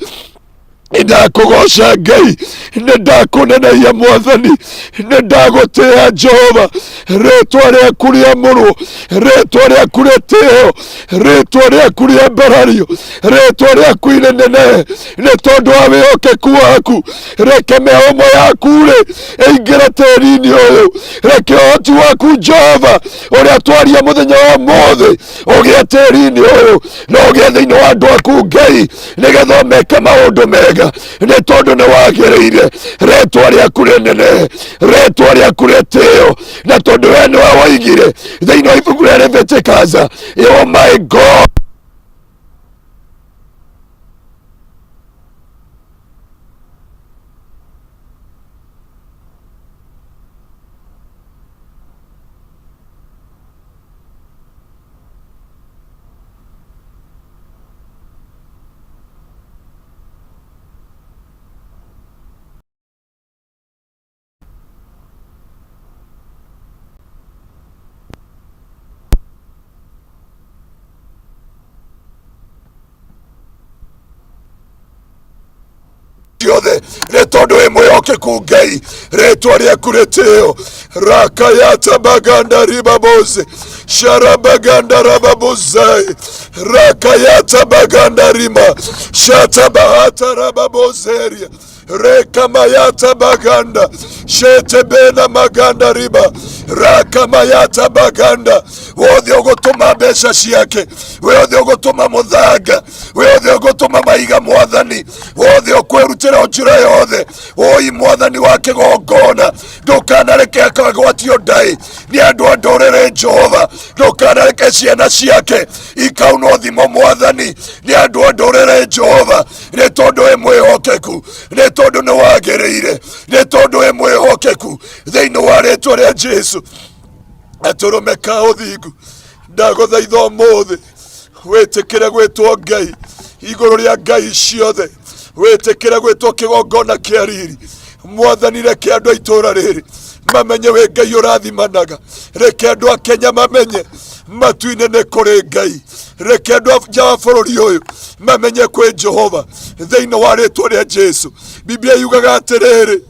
nĩ ndakũgoca Ngai, nĩ ndakũnenaia Mwathani, nĩ ndagũtĩĩa Jehova. Rĩtwa rĩaku rĩamũrwo, rĩtwa rĩaku rĩtĩo, rĩtwa rĩaku rĩambarario, rĩtwa rĩaku inenene, nĩ tondũ wa wĩhokeku waku. Reke mĩhũmũ yaku rĩ ĩingĩre tĩri-inĩ ũyũ. Reke ũhoti waku Jehova ũrĩa twaria mũthenya wa ũmũthĩ ũgĩe tĩri-inĩ ũyũ na ũgĩe thĩinĩ wa andũ aku Ngai, nĩgetha ũmeke maũndũ mega, nĩ tondũ nĩ wagĩrĩire rĩtwa rĩaku rĩnene, rĩtwa rĩaku rĩtĩo, na tondũ we nĩwe woigire thĩinĩ wa ibuku rĩa Leviticus. Oh my God. Ciothe nĩ tondũ wĩ mwĩhokeku Ngai, rĩtwa rĩaku rĩtĩo. Rakayata baganda ribaboze sharabaganda rababozai rakayata baganda rima shatabahata rababozeria rekamayata baganda shetebena maganda riba rakamayata baganda. Wothe ũgũtũma mbeca ciake, wothe ũgũtũma mũthanga, wothe ũgũtũma mahiga Mwathani, wothe ũkwĩrutĩra njĩra yothe, oi Mwathani wa kĩgongona, ndũkanareke akagwatio ndaĩ nĩ andũ a ndũrĩrĩ. Jehova, ndũkanareke ciana ciake ikaunwo thimo Mwathani nĩ andũ a ndũrĩrĩ. Jehova, nĩ tondũ wĩ mwĩhokeku, nĩ tondũ nĩ wagĩrĩire, nĩ tondũ wĩ mwĩhokeku, thĩinĩ wa rĩtwa rĩa Jesu. Atũrũme ka ũthingu, ndagũthaitha ũmũthĩ wĩtĩkĩre gwĩtwo Ngai igũrũ rĩa ngai ciothe, wĩtĩkĩre gwĩtwo kĩgongona kĩa riri. Mwathani, reke andũ a itũũra rĩrĩ mamenye wĩ Ngai ũrathimanaga. Reke andũ a Kenya mamenye matu-inĩ nĩ kũrĩ Ngai. Reke andũ a nja wa bũrũri ũyũ mamenye kwĩ Jehova, thĩinĩ wa rĩtwa rĩa Jesu. Biblia yugaga atĩrĩrĩ,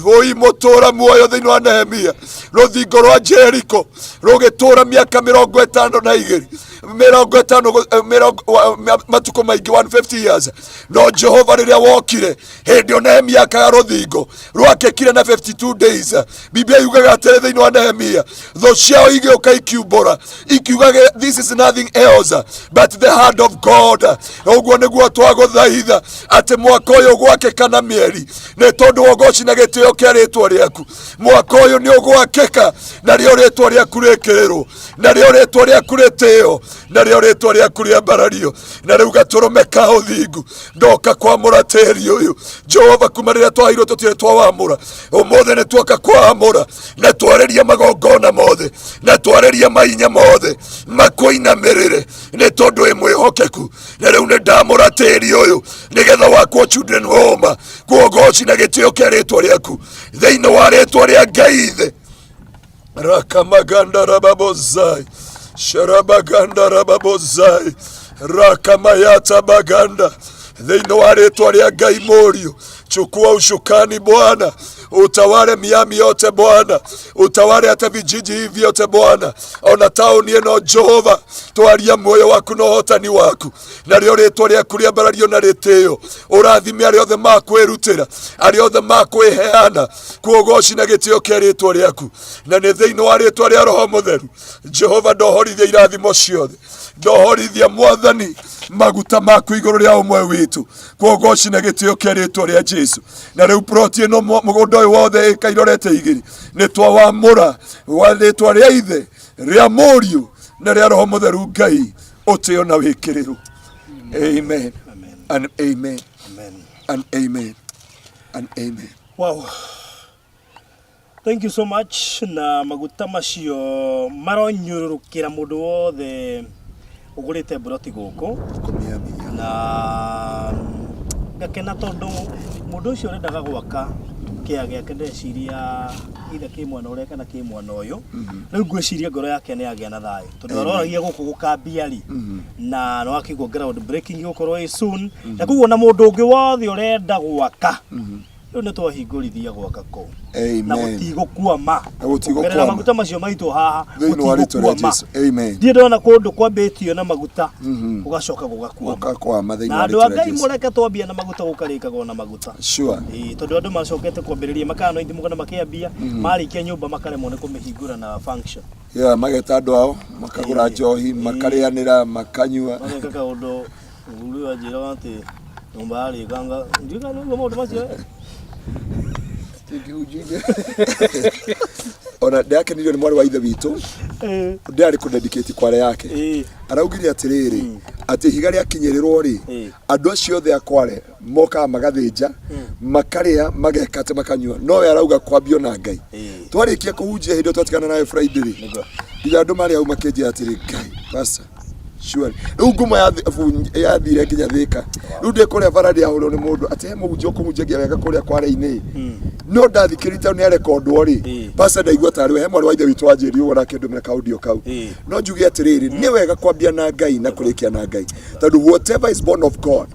oi mũtũra muoyo thĩinĩ wa Nehemia, rũthingo rwa Jeriko rũgĩtũra mĩaka 52, 50, matukũ maingĩ, 150 years. No Jehova rĩrĩa wokire hĩndĩ ĩyo Nehemia akaga rũthingo rwakĩkire na 52 days. Biblia yugaga atĩrĩ thĩinĩ wa Nehemia, thũ ciao igĩũka ikiumbũra ikiuga, "This is nothing else but the hand of God." Ũguo nĩguo twagũthaitha atĩ mwaka ũyũ ũgwakĩka na mĩeri, nĩ tondũ wa ũgoci na gĩtĩo kĩa rĩtwa rĩaku. Mwaka ũyũ nĩ ũgwakĩka narĩo rĩtwa rĩaku rĩkĩrĩrwo, narĩo rĩtwa rĩaku rĩtĩo, narĩo rĩtwa rĩaku rĩambarario. Na rĩu gatũrũme ka ũthingu, ndoka kwamũra tĩri ũyũ Jehova. Kuma rĩrĩa twaheirwo tũtirĩ twawamũra, ũmũthĩ nĩ tuoka kwamũra na twarĩria magongona mothe na twarĩria mahinya mothe makũinamĩrĩre, nĩ tondũ wĩ mwĩhokeku. Na rĩu nĩ ndamũra tĩri ũyũ nĩgetha wakwo children home kuogoci na gĩtĩo kĩa rĩtwa rĩaku, thĩinĩ wa rĩtwa rĩa Ngai Ithe. Rakamaganda rababozai sharabaganda rababozai rakamayata baganda, thĩinĩ wa rĩtwa rĩa Ngai Mũriũ. Chukua ushukani Bwana, utawale Miami yote Bwana, utawale hata vijiji hivi vyote Bwana, ona taũni ĩno Jehova, twaria muoyo waku na ũhotani waku, narĩo rĩtwa rĩaku rĩambarario na rĩtĩo. Ũrathime arĩa othe makwĩrutĩra, arĩa othe makwĩheana, kuogoci na gĩtĩo kĩa rĩtwa rĩaku, na nĩ thĩinĩ wa rĩtwa rĩa Roho Mũtheru. Jehova, ndohorithia irathimo ciothe, ndohorithia Mwathani maguta maku igũrũ rĩa ũmwe witũ, kuogoci na gĩtĩo kĩa rĩtwa rĩa Jesu. Na rĩu ploti ĩno mũgũnda ũyũ wothe ĩka irorete igĩrĩ nĩ twawamũra wa rĩtwa rĩa Ithe, rĩa Mũriũ na rĩa Roho Mũtheru. Ngai ũtĩo na wĩkĩrĩrwo. Amen and amen. Amen. And amen and amen. Wow. Thank you so much. Na maguta macio maronyũrũrũkĩra mũndũ wothe ũgũrĩte mburoti gũkũ, na ngakena tondũ mũndũ ũcio ũrendaga gwaka kĩa gĩake ndeciria either kĩ mwena ũrĩa kana kĩ mwena ũyũ. Rĩu ngwĩciria ngoro yake nĩ yagĩa na thayũ tondũ aroragia gũkũ gũkambia rĩ, na nĩ wakĩigua ground breaking ĩgũkorwo ĩ soon, na koguo na mũndũ ũngĩ wothe ũrenda gwaka rĩu nĩ twahingũrithia gwaka kũu na Amen. gũtigũkwama. Na gũtigũkwama. Kuongerera maguta macio maitũ haha. Thĩinĩ wa rĩtwa rĩa Gũtigũkwama. Jesu. Amen. Ndirĩ ndona kũndũ kwambĩtio na maguta gũgacoka gũgakwama. Gũkakwama thĩinĩ Na wa andũ a rĩtwa rĩa Ngai Jesu. mũreke twambia na maguta gũkarĩkagwo na maguta. Sure. Ĩĩ, tondũ andũ macokete kwambĩrĩria makanointi mũgana makĩambia marĩkia nyũmba makaremwo nĩ kũmĩhingũra na function. Yeah, mageta andũ ao makagũra njohi, makarĩanĩra, makanyua. Mageka kaũndũ mũthuri ũyũ anjĩraga atĩ nyũmba yarĩkanga ndiũĩ kana nĩguo maũndũ macio. Ona ndakenirio nĩ mwarĩ wa ithe witũ ndĩrarĩ kũ dedicate kware yake. Araugire atĩrĩrĩ, atĩ ihiga rĩakinyĩrĩrwo rĩ, andũ acio othe a kware mokaga magathĩnja, makarĩa, mageka atĩ makanyua, no we arauga kwambio na Ngai. Twarĩkia kũhunjia hĩndĩ ĩyo twatigana nawe Friday rĩ, nginya andũ marĩ hau makĩnjĩra atĩrĩ, Ngai, pastor, surely rĩu ngumo yathire nginya Thĩka. Rĩu ndĩ kũrĩa bara ndĩahũrwo nĩ mũndũ atĩ he mũhunjia ũkũhunjagia wega kũrĩa kware-inĩ, no ndathikĩrĩria tondũ nĩ arekondwo rĩ. Pastor, ndaigua tarĩ we. He mwarĩ wa ithe witũ wanjĩrire ũguo na akĩndũmĩra kaaudio kau. No njuge atĩrĩrĩ, nĩ wega kwambia na Ngai na kũrĩkia na Ngai, tondũ whatever is born of God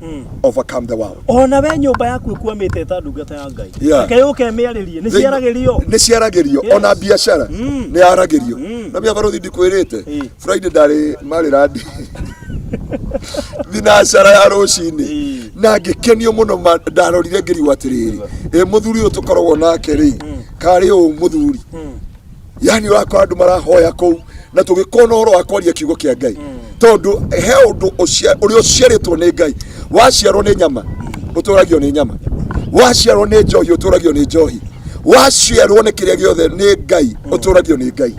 overcome the world. Ona we nyũmba yaku ĩkwamĩte ta ndungata ya Ngai, Yeah. reke yũke ĩmĩarĩrie, nĩ ciaragĩrio. Nĩ ciaragĩrio. Ona biacara nĩ yaragĩrio na mĩa barothi ndikwĩrĩte. Friday ndarĩ marĩrandi thinacara ya rũcinĩ na ngĩkenio mũno. Ndarorire ngĩrigwo atĩrĩrĩ, ĩ mũthuri ũyũ tũkoragwo nake rĩ, karĩ ũũ mũthuri, yani ũrakora andũ marahoya kũu na tũgĩkorwo na ũhoro wa kwaria kiugo kĩa Ngai, tondũ he ũndũ ũrĩa ũciarĩtwo nĩ Ngai. Waciarwo nĩ nyama ũtũragio nĩ nyama, waciarwo nĩ njohi ũtũragio nĩ njohi, waciarwo nĩ kĩrĩa gĩothe nĩ Ngai ũtũragio nĩ Ngai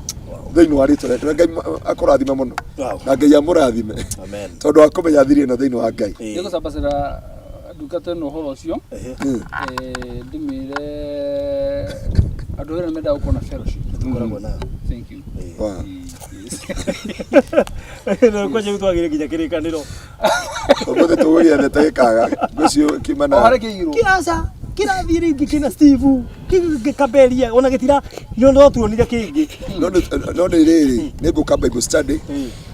thĩinĩ wa rĩtwa rĩake. Na Ngai akũrathime mũno. Na Ngai amũrathime Amen. tondũ wa kũmenya thiri ĩno thĩinĩ wa Ngai. Ndĩgũcabacĩra ndungata ĩno ũhoro ũcio. Ndĩmĩre andũ ĩrĩa mendaga gũkorwo na fellowship. Tũkoragwo nayo. Thank you. Wow. Yes. Kwanja rĩu twagire nginya kĩrĩkanĩro. Ũmũthĩ tũgũgĩethe tagĩkaga ngwĩcio kiuma O na harĩa kĩigirwo. Kĩaca kĩrathiĩ rĩngĩ kĩna Steve gĩkamberia ona gĩtira nĩ no tuonire kĩngĩ. No nĩ rĩrĩ, nĩ ngũka Bible study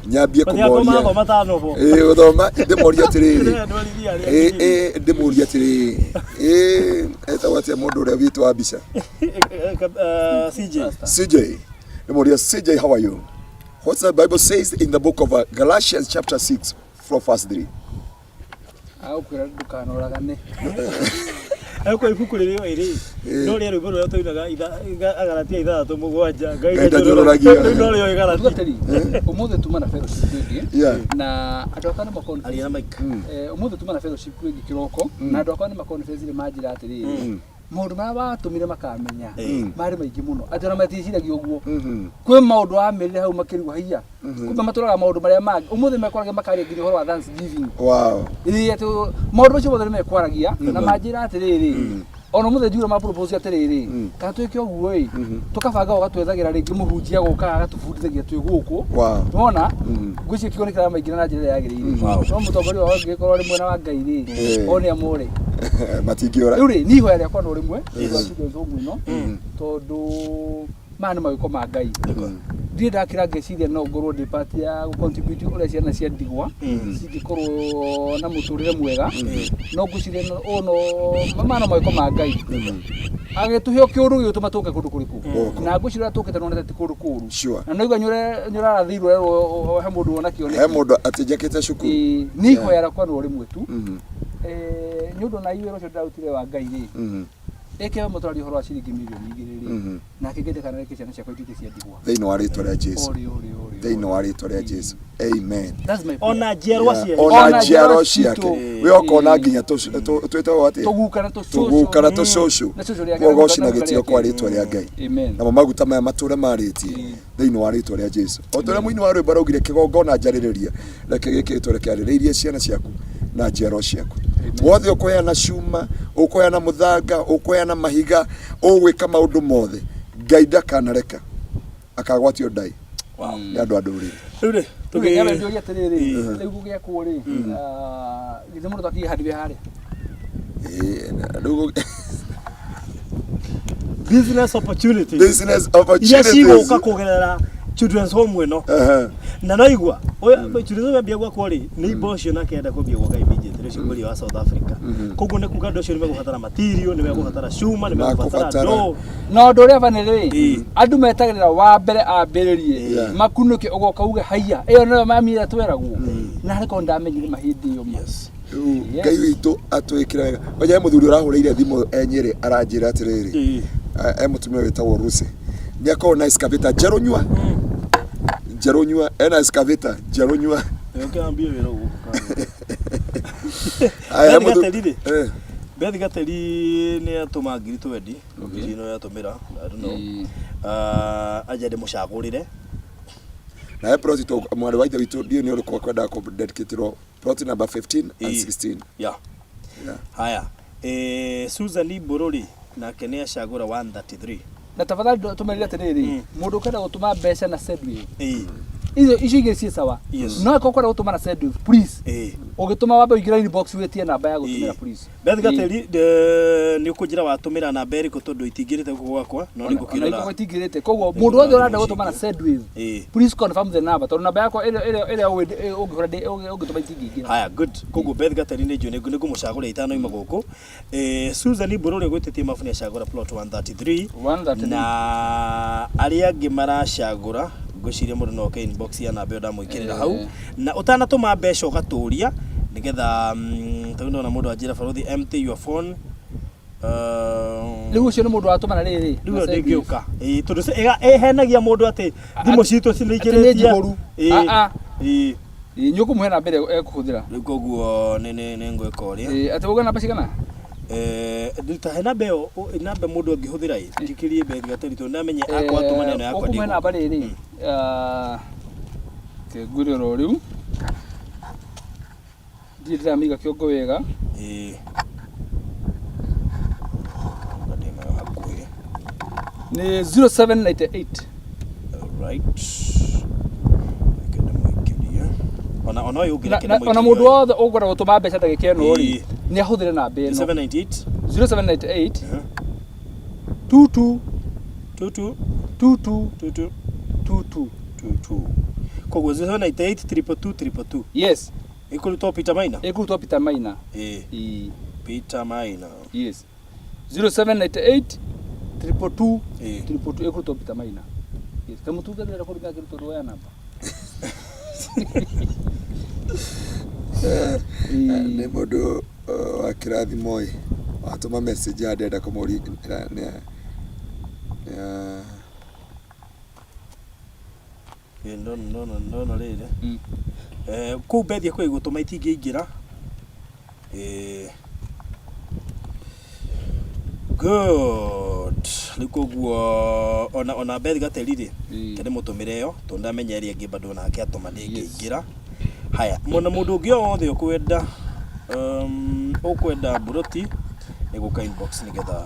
nyambie Mathoma kũmoria thoma tano bo. Ĩĩ, gũthoma ndĩmorie atĩrĩrĩ. Ndwarithia arĩa Ĩĩ, angĩ. ĩĩ, ndĩmũrie atĩrĩrĩ, ĩĩ, etagwo atĩa mũndũ ũrĩa witũ wa mbica? CJ. CJ, ndĩmũrie, CJ, how are you? What's the Bible says in the book of Galatians chapter 6 from verse 3? Agũkwĩra ndũkanoragane. Ekwo ibuku rĩrĩa ĩrĩ no rĩa rwĩmbo rũrĩa tũinaga Agalatia 6:7, Ngai Ngai ndanjũrũragia. ndanjũrũragia. Rĩu no rĩo Galatia. Tungatĩri, ũmũthĩ tuma na fellowship ĩngĩ Yeah. na andũ akwa nĩ makon Aria na mic. Ũmũthĩ tuma na fellowship ĩngĩ kĩroko na andũ akwa nĩ makonfessire manjĩra atĩrĩrĩ, maũndũ marĩa watũmire makamenya marĩ maingĩ mũno atĩ ona maticiragia ũguo. Kwĩ maũndũ wamĩrire hau makĩrigwo haiya, kumbe matũraga maũndũ marĩa mangĩ ũmũthĩ mekwaragia makaria nginya ũhoro wa thanksgiving. Ĩĩ, atĩ maũndũ macio mothe nĩ mekwaragia na manjĩra atĩrĩrĩ, ona ũmũthĩ njugire ma propose atĩrĩrĩ, kana twĩke ũguo ĩ, tũkabanga ũgatwethagĩra rĩngĩ mũhunjia gũkaga agatũbundithagia twĩ gũkũ. Wona ngwĩciria kiugo nĩ kĩramaingĩra na njĩra ĩrĩa yagĩrĩire, no mũtongoria wao angĩgĩkorwo arĩ mwena wa Ngai rĩ, o nĩ amũre. Matingĩũra. Rĩu rĩ, niĩ ihoya rĩakwa no rĩmwe thĩinĩ wa Children's Home ĩno, tondũ Maya nĩ mawĩko ma Ngai. Ndirĩ ndakĩra ngeciria no ngorwo ndĩ part ya gũ contribute ũrĩa ciana cia ndigwa cingĩkorwo na mũtũrĩre mwega. No ngwĩciria ũũ no maya no mawĩko ma Ngai. Agĩtũhe o kĩũndũ gĩgĩtũma tũke kũndũ kũrĩkũ. Gũkũ. Na ngwĩciria ũrĩa tũkĩte nonete ti kũndũ kũũru. Sure. Na noigua nĩũrarathĩirwo werwo he mũndũ wona kĩoneki. He mũndũ atĩ njakĩte cukuru. Ĩĩ, nĩ ihoya rĩakwa no rĩmwe tu. Nĩ ũndũ na wĩra ũcio ndĩrarutire wa Ngai rĩ, ĩke we mũtũraria ũhoro wa ciringi mirioni 2 rĩ, nake Ngai ndakanareke ciana ciakwa ituĩke cia ndigwa. Thĩinĩ wa rĩtwa rĩa Jesu. Ori, ori, ori, Thĩinĩ wa rĩtwa rĩa Jesu. Amen. That's my prayer. Ona njiarwa Yeah. ciake. Ona Ona njiarwa njiarwa ciake. citũ. We ũkona nginya twĩtagwo atĩa? Tũguka na tũcũcũ. Tũguka na tũcũcũ. Na cũcũ rĩake Ũgoci na na guka gĩtĩo kwa rĩake. rĩtwa rĩa Ngai. Amen. Namo maguta maya matũre marĩtie thĩinĩ wa rĩtwa rĩa Jesu. O ta ũrĩa mũini wa rwĩmbo araugire kĩgongona njarĩrĩria, reke gĩkĩ gĩtũre kĩarĩrĩirie ciana ciaku na njiarwa ciaku. Wothe ũkũheana cuma, ũkũheana mũthanga, ũkũheana mahiga, ũgwĩka maũndũ mothe, Ngai ndakanareka akagwatio ndai nĩ andũ a ndũrĩrĩ. Rĩu rĩ, Rĩu nyambe njũrie atĩrĩrĩ, rĩu gũgĩakwo rĩ, githĩ mũndũ to akĩige handũ harĩa? Ĩĩ, rĩu Business opportunities. Business Iria opportunities. cigũka kũgerera children's home ĩno. Na naigua children's home yambia gwakwo rĩ, nĩ ibo ũcio nake enda kwambia gwaka immediately ũcio kũria wa South Africa. Koguo nĩ kuga andũ acio nĩ megũbatara material, nĩ megũbatara cuma, nĩ megũbatara Makũbatara. ndoo. Na ũndũ ũrĩa bani rĩ, Ĩĩ. andũ metagĩrĩra wa mbere ambĩrĩrie, Yeah. makunũke ũgoka uge haiya, ĩyo nĩyo mami ĩrĩa tweragwo. Na harĩ korwo ndamenyire ma hĩndĩ ĩyo ma. Yes. Rĩu Yes. Ngai witũ atwĩkĩre wega. Kwanja he mũthuri ũrahũrĩire thimũ e Nyĩrĩ aranjĩra atĩrĩrĩ, Ĩĩ. e mũtumia wĩtagwo Lucy. Nĩ akoragwo na excavator njerũ nyua. Njerũ nyua, ena excavator njerũ nyua. Ũke ambie wĩra gũkũ kando. Aya, he Beth mũthu- Gateri rĩ? Eh, Beth Gateri nĩ atũma ngiri twendi ngiri ĩno yatũmĩra I don't know. Ĩĩ. Ah, anja ndĩmũcagũrĩre. Na he plot mwarĩ wa ithe witũ ndiũĩ nĩ ũrĩkũ akwendaga kũ dedicate-rwo plot number 15 and Ĩĩ. 16. Yeah. Yeah. Haya. Susan Mbũrũri nake nĩ acagũra 133. Na tafadhali tũmerire atĩrĩrĩ, mũndũ ũkwenda gũtũma mbeca na Sendwave, Ĩĩ. icio igĩrĩ ciĩ sawa. Yes. No ĩkorwo ũkwenda gũtũma na Sendwave, please. Ĩĩ. Ũgĩtũma wambe ũingĩre inbox wĩtie namba ya gũtũmĩra Ĩĩ. please. Beth Ĩĩ. Gateri nĩ ũkũnjĩra watũmĩra namba ĩrĩkũ tondũ itingĩrĩte gũkũ gwakwa no nĩ Ona ngũkĩrora. ikorwo itingĩrĩte. Koguo mũndũ wothe ũrenda gũtũma na Sendwave, Ĩĩ. please confirm the number tondũ namba yakwa ĩrĩa ĩrĩa ĩrĩa ũĩ- ũngĩhũra ũngĩtũma itingĩingĩra. Haya, good. Koguo Beth Gateri nĩ njũĩ nĩ ngũmũcagũra itanoima gũkũ. Susan Mbũrũ ũrĩa ũgwĩtĩtie mabu nĩ acagũra plot 133. 133. Na arĩa angĩ maracagũra ngwĩciria mũndũ no oke inbox ya namba ĩyo ndamwĩkĩrĩra hau. Na ũtanatũma mbeca ũgatũria nĩgetha tondũ ndona mũndũ anjĩra barũthi empty your phone. Rĩu ũcio nĩ mũndũ watũma na rĩrĩ. Rĩu ĩyo ndĩngĩũka. Ĩĩ tondũ ĩhenagia mũndũ atĩ thimũ citũ Atĩ nĩ nĩ njihũru. Ĩĩ. Ah, ah. Ĩĩ. Ĩĩ, nĩ ũkũmũhe namba ĩrĩa ekũhũthĩra. Rĩu koguo nĩ nĩ nĩ ngwĩka ũrĩa. Ĩĩ, atĩ ũgũe namba cigana? Nduta he namba ĩyo namba mũndũ angĩhũthĩra ĩ njikĩrie Beth Gateri tondũ ndamenye akwa atũma neno yakwa Ũkũmũhe ndĩgũka. namba rĩrĩ. Reke ngwĩre oro rĩu. Ndirĩ ndĩramĩiga kĩongo wega. Ĩĩ. Anga ndĩ nayo hakuhĩ. Nĩ 0798. Alright. Reke ndĩmũikĩrie. Ona ona ũyũ ũngĩ Na- reke na- ona ndĩmũikĩrie mũndũ ũyũ. wothe ũngwenda gũtũma mbeca ndagĩka ĩno rĩ, Ĩĩ. nĩ ahũthĩre namba ĩno. 798 0798 Uh-huh. 22 22 22 22 22. 22. Koguo 0798 222 222. Yes, Ĩkũrutwo Peter Maina? ĩkũrutwo Peter Maina. Ĩĩ. Ĩĩ. Peter Maina. Yes. 0798 222 Ĩĩ. 222 ĩkũrutwo Peter Maina. Yes. Kamũtungatĩra kũrĩ ngakĩrutwo rũya namba. Nĩ mũndũ wa kĩrathimo ĩ watũma message ya ndĩrenda kũmũria nĩ Ĩ, ndona ndona ndona rĩrĩ kũu Beth kwĩ gũtũma itingĩingĩra. Ĩ, good. Rĩu koguo ona ona Beth Gateri rĩ, Ĩĩ. reke ndĩmũtũmĩre ĩyo tondũ ndamenya ĩrĩa ĩngĩ bado nake atũma ndĩngĩingĩra. Haya, mũna mũndũ ũngĩ o wothe ũkwenda ũkwenda mburoti nĩ gũka inbox nĩgetha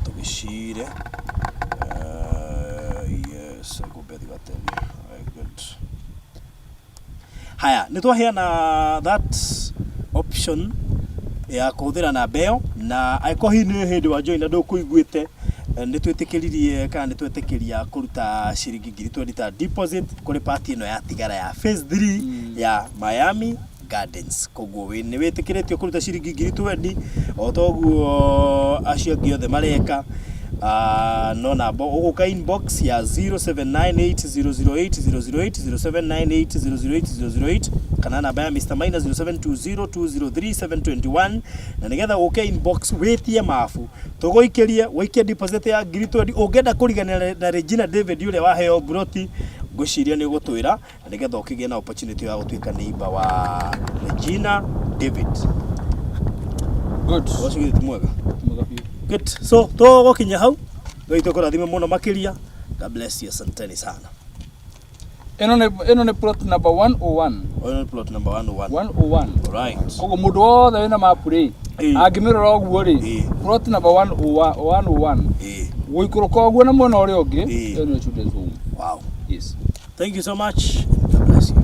tũgĩcire. Yes, go Beth Gateri. Very good. Haya, nĩ twaheana that option ya kũhũthĩra namba ĩyo na angĩkorwo hihi nĩ hĩndĩ wa join na ndũkũiguĩte. Nĩ twĩtĩkĩririe kana nĩ twetĩkĩria kũruta ciringi 20,000 ta deposit kũrĩ part ĩno yatigara ya phase 3 ya Miami Gardens. Koguo nĩ wĩtĩkĩrĩtio kũruta ciringi 20,000 o toguo acio angĩ othe mareka. No namba ũgũka inbox ya 0798008008, 0798008008, kana namba ya Mr Maina 0720203721, na nĩgetha ũke inbox wĩtie mabu tũgũikĩrie wĩikie deposit ya 20,000. Ũngĩenda kũriganĩra na Regina David ũrĩa waheo mburoti, ngwĩciria nĩ ũgũtwĩra na nĩgetha ũkĩgĩe na opportunity ya gũtuĩka neighbor wa Regina David. Good. Ũcio githĩ ti mwega? Mwega biũ. Good. So tũgũkinya hau. Ngai tũkũrathime mũno makĩria. God bless you. Asanteni sana. Ĩno nĩ plot number 101. Ũyũ nĩ plot number 101. 101. Alright. Koguo mũndũ wothe wĩna mapu rĩ, angĩmĩrora ũguo rĩ, plot number 101, 101, gũikũrũka ũguo na mwena ũrĩa ũngĩ, ĩyo nĩyo children's home. Wow. Yes. Thank you so much. God bless you.